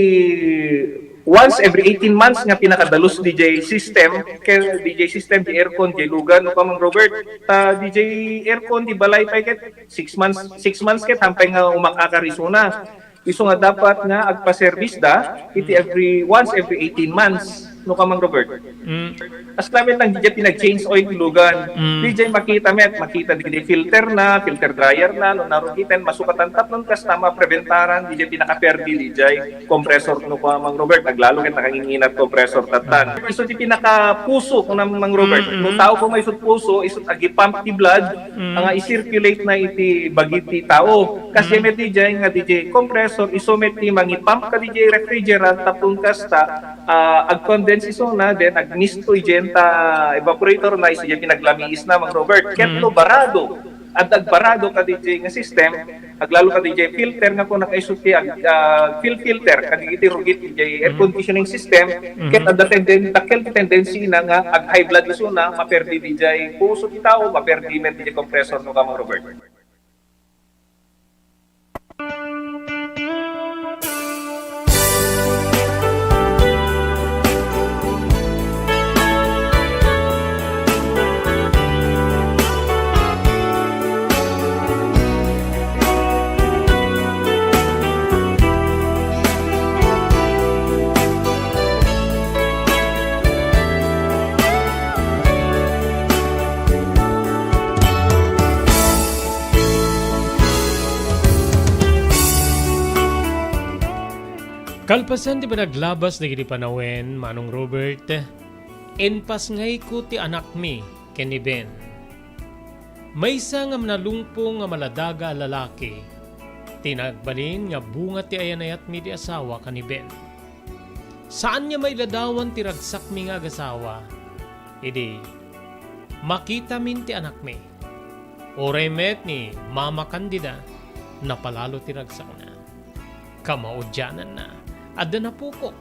once every eighteen months nga pinakadalus D J system, kay D J system, di aircon, di lugan, no, Kamang Robert. Ta D J aircon, di balay pay ket six months, six months ket hampay nga umakakar isuna. Isu nga dapat nga agpa-service da, iti every, once every eighteen months, no, Kamang Robert. Mm. As lamet lang, di dya pinag-change oil ti lugan. Mm. Di dya makita met, makita di filter na, filter dryer na, no, narugiten, masukatan tapnon kasta mapreventaran, di dya pinakaperdi, di dya compressor, no, Kamang Robert, aglalo ket nakanginginat compressor tatan. Isu ti pinakapuso, no, Mang Robert. Mm, mm. No tao ko may isut puso, isut agi-pump ti blood, mm, nga i-circulate na iti bagi ti tao. Kasi mm, met di dya nga di dya compressor, isu met ti mangi-pump ka di dya refrigerant, tapnon kasta, ah, ag-condense isuna, then agmisto idiay ta evaporator na, isu diay pinaglamiis na, Mang Robert. Ket mm, no barado, adda agbarado ka diay nga system, aglalo ka diay filter nga kuna kaisu ti ag-, ah, fil-, filter, kadagiti rugit diay air mm, conditioning system, mm, ket adda tenden-, dakkel ti tendency na nga ag-high blood isuna, maperdi diay puso ti tao, maperdi met diay compressor no ka, Mang Robert. Kalpasan ti panaglabas dagiti panawen, Manong Robert, impasngayko ti anakmi ken ni Ben. Maysa nga nalungpong nga maladaga a lalaki ti nagbalin nga bunga ti ayan-ayatmi ti asawa ken ni Ben. Saan nga mailadawan ti ragsakmi nga agasawa idi Makitamin ti anakmi. Uray met ni Mama Candida, napalalo ti ragsakna. Kamaudiananna, adda napukok.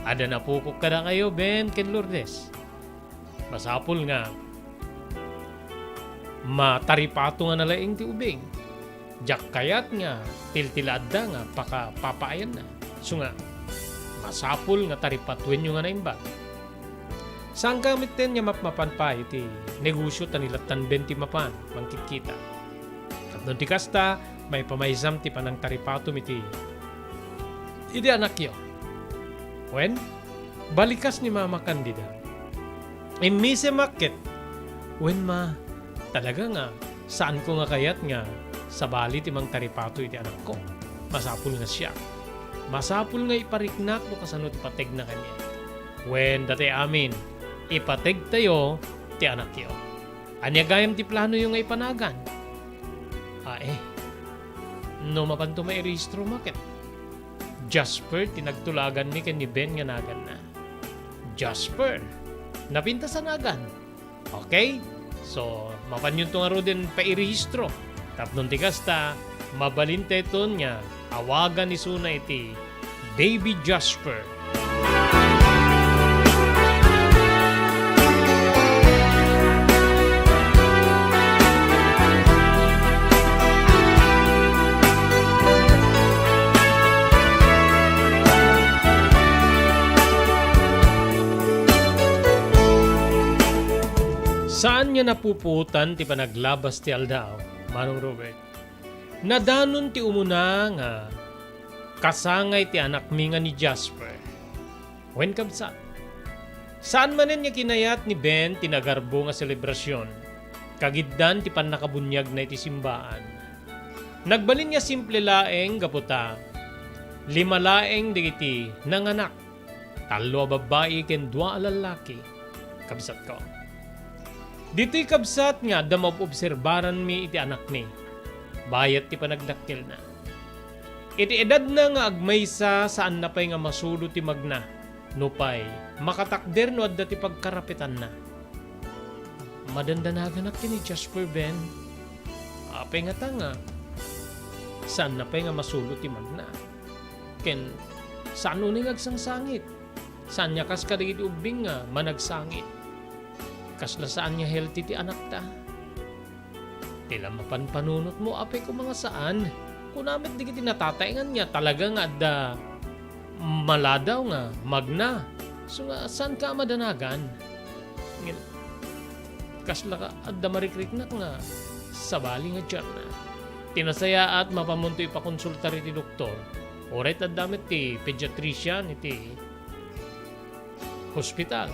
Adda napukok kadakayo, Ben ken Lourdes. Masapul nga mataripato nga nalaing ti ubing. Diak kayat nga tiltilaadda nga pakapapaayanna. Isu nga, masapul nga taripatoenyo nga naimbag. Saanka metten nga mapmapan pay iti negosio ta ni lattan Ben ti mapan mangkitkita. Tapno ti kasta, maipamaysam ti panangtaripatom iti, iti anakyo. Wen, balikas ni Mama Candida. Immisemak ket, "Wen, Ma, talaga nga saanko nga kayat nga sabali ti mangtaripato iti anakko. Masapul nga siak. Masapul nga ipariknak no kasano ti pategna kaniak. Wen, datoy amin, ipategtayo ti anakyo. Ania gayam ti planoyo nga ipanagan?" "Ae, no mapanto mairehistro, Ma, ket Jasper ti nagtulaganmi ken ni Ben nga naganna." "Jasper? Napintas a nagan? Okay. So, mapanyonto ngaruden pairehistro. Tapno ti kasta, mabalintayton nga awagan isuna iti Baby Jasper." Saan nga napupuotan ti panaglabas ti aldaw, Manong Robert. Nadanon ti umuna nga kasangay ti anakmi nga ni Jasper. Wen, kabsat, saan manen nga kinayat ni Ben ti nagarbo nga selebrasion, kagiddan ti pannakabuniagna iti simbaan. Nagbalin nga simple laeng gapu ta lima laeng dagiti nanganak, tallo a babbai ken dua a lallaki, kabsatko. Ditoy, kabsat, nga adda maobserbaranmi iti anakmi, bayat ti panagdakkelna. Iti edadna nga agmaysa, saanna pay nga masulo ti magna, nupay makatakder no adda ti pagkarapitanna. Madandanaganak ken ni Jasper, Ben. Apay ngata nga saanna pay nga masulo ti magna? Ken saan unay nga agsangsangit? Saan nga kas kadagiti ubbing nga managsangit? Kasla saan nga healthy ti anakta? Ti la mapanpanunotmo, apay, koma nga saan? Kuna met dagiti natataengan nga talaga nga adda maladaw nga magna. Isu nga, saanka a madanagan? Ngem, kasla ka, adda marikriknak nga sabali nga tiarna. Ti nasayaat, mapanmonto ipakonsultar iti doktor. Uray ta adda met ti pediatrician iti hospital.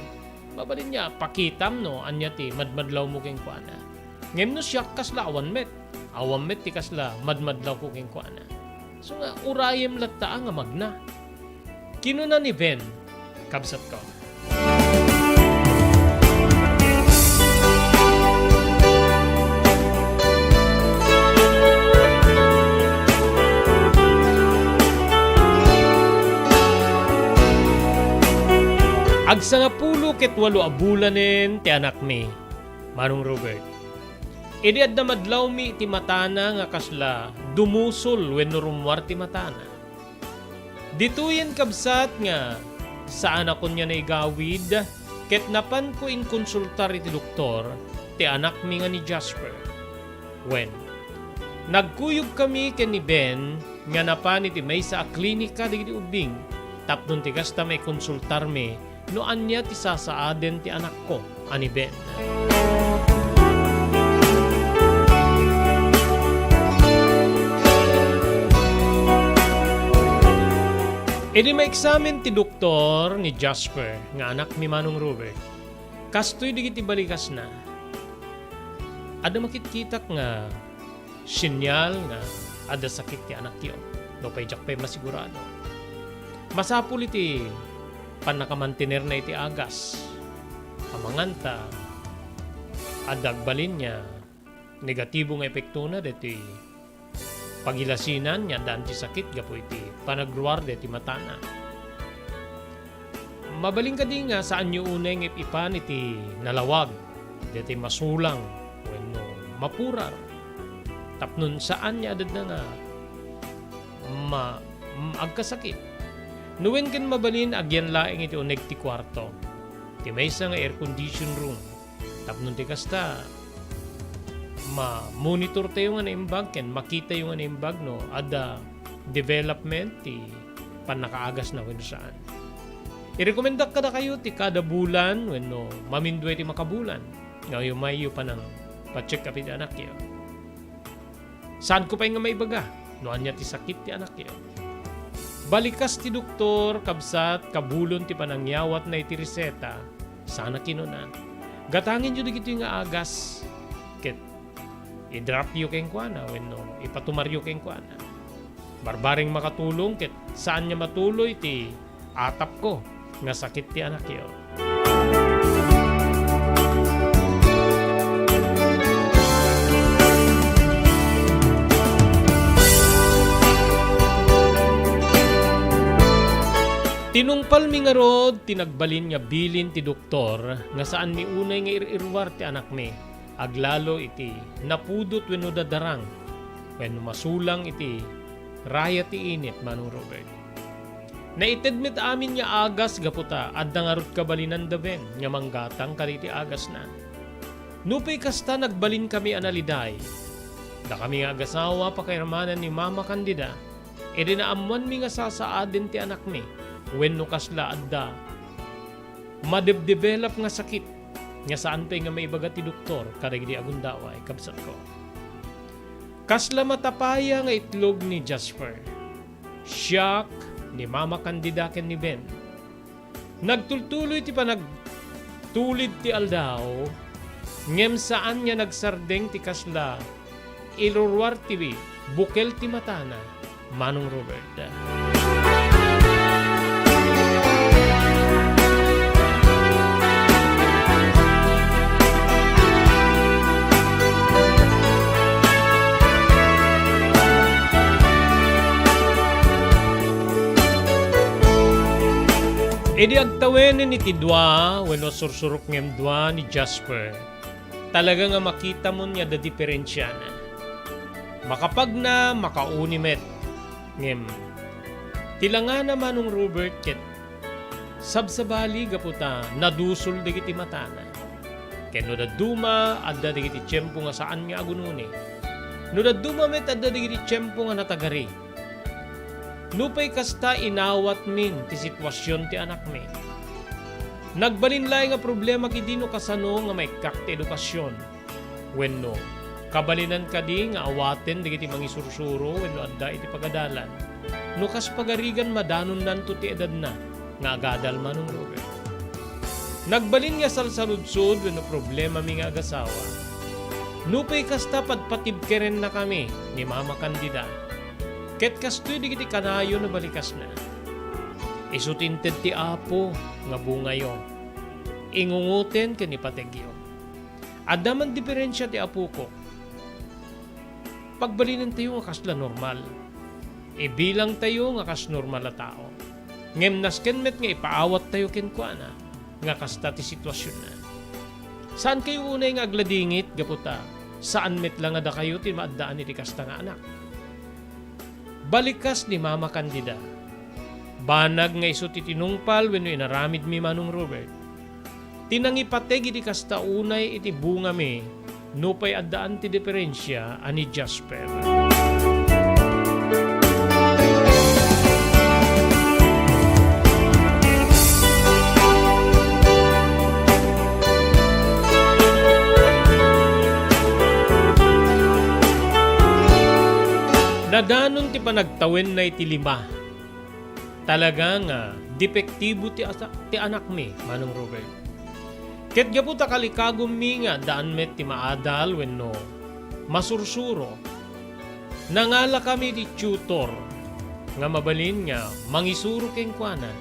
Mabalin nga pakitam no ania ti madmadlawmo kenkuana. Ngem no siak, kasla awan met. Awan met ti kasla madmadlawko kenkuana. Isu nga, urayem latta a nga magna. Kinuna ni Ben, kabsatko. Agsangapulo ket walo a bulanen ti anakmi, Manong Robert. Idi adda madlawmi iti matana nga kasla dumusol wenno rummuar ti matana. Ditoyen, kabsat, nga saanakon nga naigawid ket napanko inkonsultar iti doktor ti anakmi nga ni Jasper. Wen, nagkuyogkami ken ni Ben nga napan iti maysa a klinika dagiti ubbing tapno ti kasta maikonsultarmi no ania ti sasaaden ti anakko a ni Ben. Idi maeksamen ti doktor ni Jasper nga anakmi, Manong Robert, kastoy dagiti balikasna. Adda makitkitak nga senyal nga adda sakit ti anakyo, nupay diak pay masigurado. Masapul iti pannakamantenerna iti agas. Amangan ta adda agbalin nga negatibo nga epektona daytoy pagilasinan nga addaan ti sakit gapu iti panagruar daytoy matana. Mabalin kadi nga saanyo unay nga ip-ipan iti nalawag daytoy masulang wenno mapurar. Tapno saan nga adda nga ma-, m-, agkasakit. No wen ken mabalin, agyan laeng iti uneg ti kuarto. Ti maysa nga air condition room. Tapno ti kasta, ma-monitor tayo nga naimbag ken makita tayo nga naimbag no adda development ti pannakaagasna wenno saan. Irekomendak kadakayo ti kada bulan wenno mamindua iti makabulan nga umayyo panang pa-check up iti anakyo. Saanko pay nga maibaga no ania ti sakit ti anakyo. Balikas ti doktor, kabsat, kabulon ti panangyawatna iti reseta, sana kinuna, "Gatangenyo dagitoy nga agas, ket i-drop-yo kenkuana wenno ipatumaryo kenkuana. Barbareng makatulong ket saan nga matuloy ti atapko nga sakit ti anakyo." Tinungpalmi ngarud ti nagbalin nga bilin ti doktor nga saanmi unay nga ir-iruar ti anakmi, aglalo iti napudot wenno dadarang wenno masulang iti raya ti init, Manong Robert. Naited met amin nga agas gapu ta adda ngarud kabalinanda Ben nga manggatang kadagiti agasna. Nupay kasta, nagbalinkami a naliday. Dakami nga agasawa, pakairamanan ni Mama Candida, idi naammoanmi nga sasaaden ti anakmi wenno kasla adda madebdevelop nga sakit nga saan pay nga maibaga ti doktor kadagiti agundaway, kabsatko. Kasla matapaya nga itlog ni Jasper. Siak, ni Mama Candida ken ni Ben. Nagtultuloy ti panagtulid ti aldaw, ngem saan nga nagsardeng ti kasla iruruar ti bukel ti matana, Manong Robert. Idi agtawenen iti dua wenno sursurok ngem dua ni Jasper, talaga nga makitamon nga adda diferensiana. Makapagna, makauni met. Ngem, ti langana, Manong Robert, ket sabsabali gapu ta nadusol dagiti matana. Ket no dadduma, adda dagiti tiempo nga saan nga agununi. No dadduma met, adda dagiti tiempo nga natagari. Nupay kasta, inawatmin ti situasion ti anakmi. Nagbalin laeng a problema idi no kasano nga maikkak ti edukasion. Wenno, kabalinan kadi nga awaten dagiti mangisursuro wenno adda iti pagadalan? No kas pagarigan, madanonnanto ti edadna nga agadal, Manong Robert. Nagbalin nga salsaludsod wenno problemami nga agasawa. Nupay kasta, padpatibkerennakami ni Mama Candida. Ket kastoy dagiti kanayon a balikasna. Isu ti inted ti Apo nga bungayo. Ingungoten ken ipategyo. Adda man diferensia ti apokok. Pagbalinentayo nga kasla normal. Ibilangtayo nga kas normal a tao. Ngem nasken met nga ipaawattayo kenkuana nga kasta ti situasionna. Saankayo unay nga agladingit gapu ta saan met la nga dakayo ti maaddaan iti kasta nga anak. Balikas ni Mama Candida. Banag nga isu ti tinungpal wenno inaramidmi, Manong Robert. Ti nangipateg iti kasta unay iti bungami, nupay addaan ti diferensia a ni Jasper. Nadanon ti panagtawenna iti lima. Talaga nga depektibo ti asa-, ti anakmi, Manong Robert. Ket gapu ta kalikagummi nga addaan met ti maadal wenno masursuro, nangalakami iti tutor nga mabalin nga mangisuro kenkuana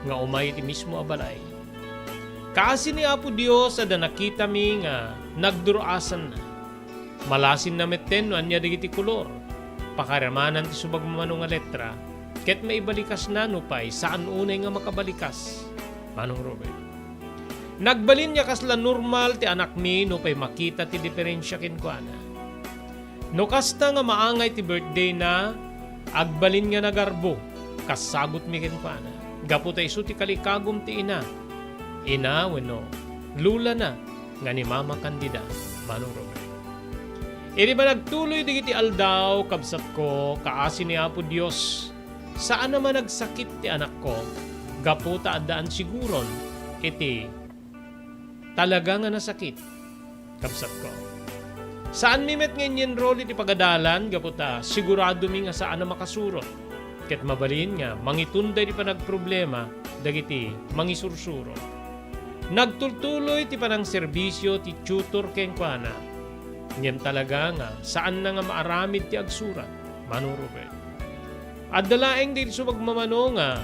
nga umay iti mismo a balay. Kaasi ni Apo Dios, adda nakitami nga nagdur-asanna. Malasinna metten no ania dagiti kolor. Pakairamanan ti subagmamano nga letra, ket maibalikasna nupay saan unay nga makabalikas. Manong Robert. Nagbalin nga kasla normal ti anakmi nupay makita ti diferensia kenkuana. No kasta nga maangay ti birthdayna, agbalin nga nagarbo, kas sagutmi kenkuana. Gapu ta isu ti kalikagum ti ina, ina wenno lolana nga ni Mama Candida, Manong Robert. Idi panagtuloy dagiti aldaw, kabsatko, kaasi ni Apo Dios, saan a managsakit ti anakko, gapu ta addaan siguron iti talaga nga nasakit, kabsatko. Saanmi met nga in-enroll iti pagadalan gapu ta siguradomi nga saan a makasurot, ket mabalin nga mangitunda iti panagproblema dagiti mangisursurot. Nagtultuloy ti panangserbisio ti tutor kenkuana, ngem talaga nga saanna nga maaramid ti agsurat, Manong Robert. Adda laeng dagiti sumagmamano nga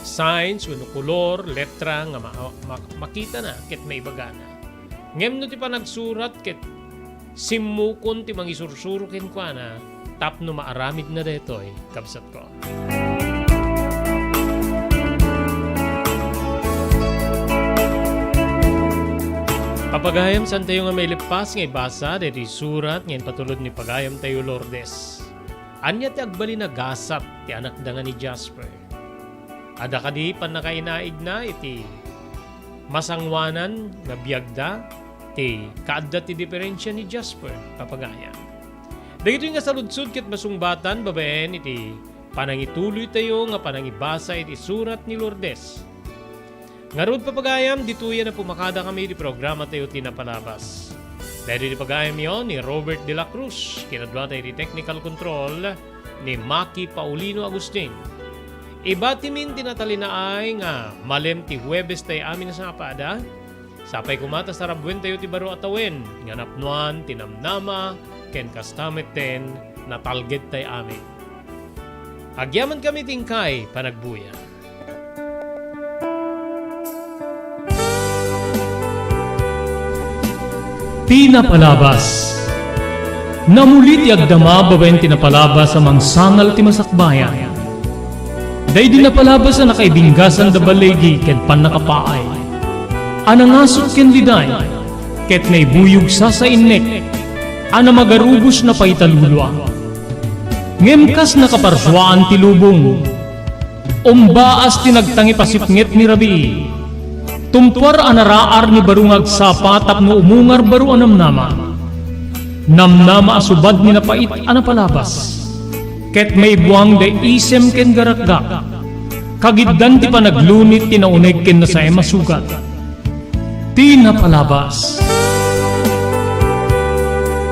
signs wenno kolor, letra nga ma-, ma-, makitana ket maibagana. Ngem no ti panagsurat ket simmukon ti mangisursuro kenkuana tapno maaramidna daytoy, kabsatko. Papagayam, saantayo nga maileppas nga ibasa daytoy surat nga impatulod ni pagayamtayo Lourdes. Ania ti agbalin a gasat ti anakda nga ni Jasper? Adda kadi pannakainaigna iti masangoanan nga biagda ti kaadda ti diferensia ni Jasper, papagayam? Dagitoy nga saludsod ket masungbatan babaen iti panangituloytayo nga panangibasa iti surat ni Lourdes. Ngarud, papagayam, ditoy a napumakadakami iti programatayo ti Napalabas. Daytoy ti pagayamyo ni Robert de la Cruz, kinaduata iti technical control ni Maki Paulino Agustin. Ibatimin ti natalinaay nga malem ti Huwebes tay amin a sangapad a. Sapay koma ta sarabuentayo ti baro a tawen nga napnoan ti namnama ken kasta metten natalged tay amin. Agyamankami ti inkay panagbuya. Ti Napalabas. Namuli ti agdama babaen ti napalabas a mangsangal ti masakbayan. Daydi napalabas a nakaibinggasan da baligi ken pannakapaay, a nangasut ken liday, ket naibuyog sasainnek, a namagarubos napaita lulua. Ngem kas nakaparsuaan ti lubong, umbaas ti nagtangipasipnget ni rabii. Tumpuar a naraar ni baro nga agsapa tapno umungar baro a namnama. Namnama a subad ni napait a napalabas, ket maibuang da isem ken garakgak. Kagiddan ti panaglunit ti nauneg ken nasaem a sugat. Ti Napalabas.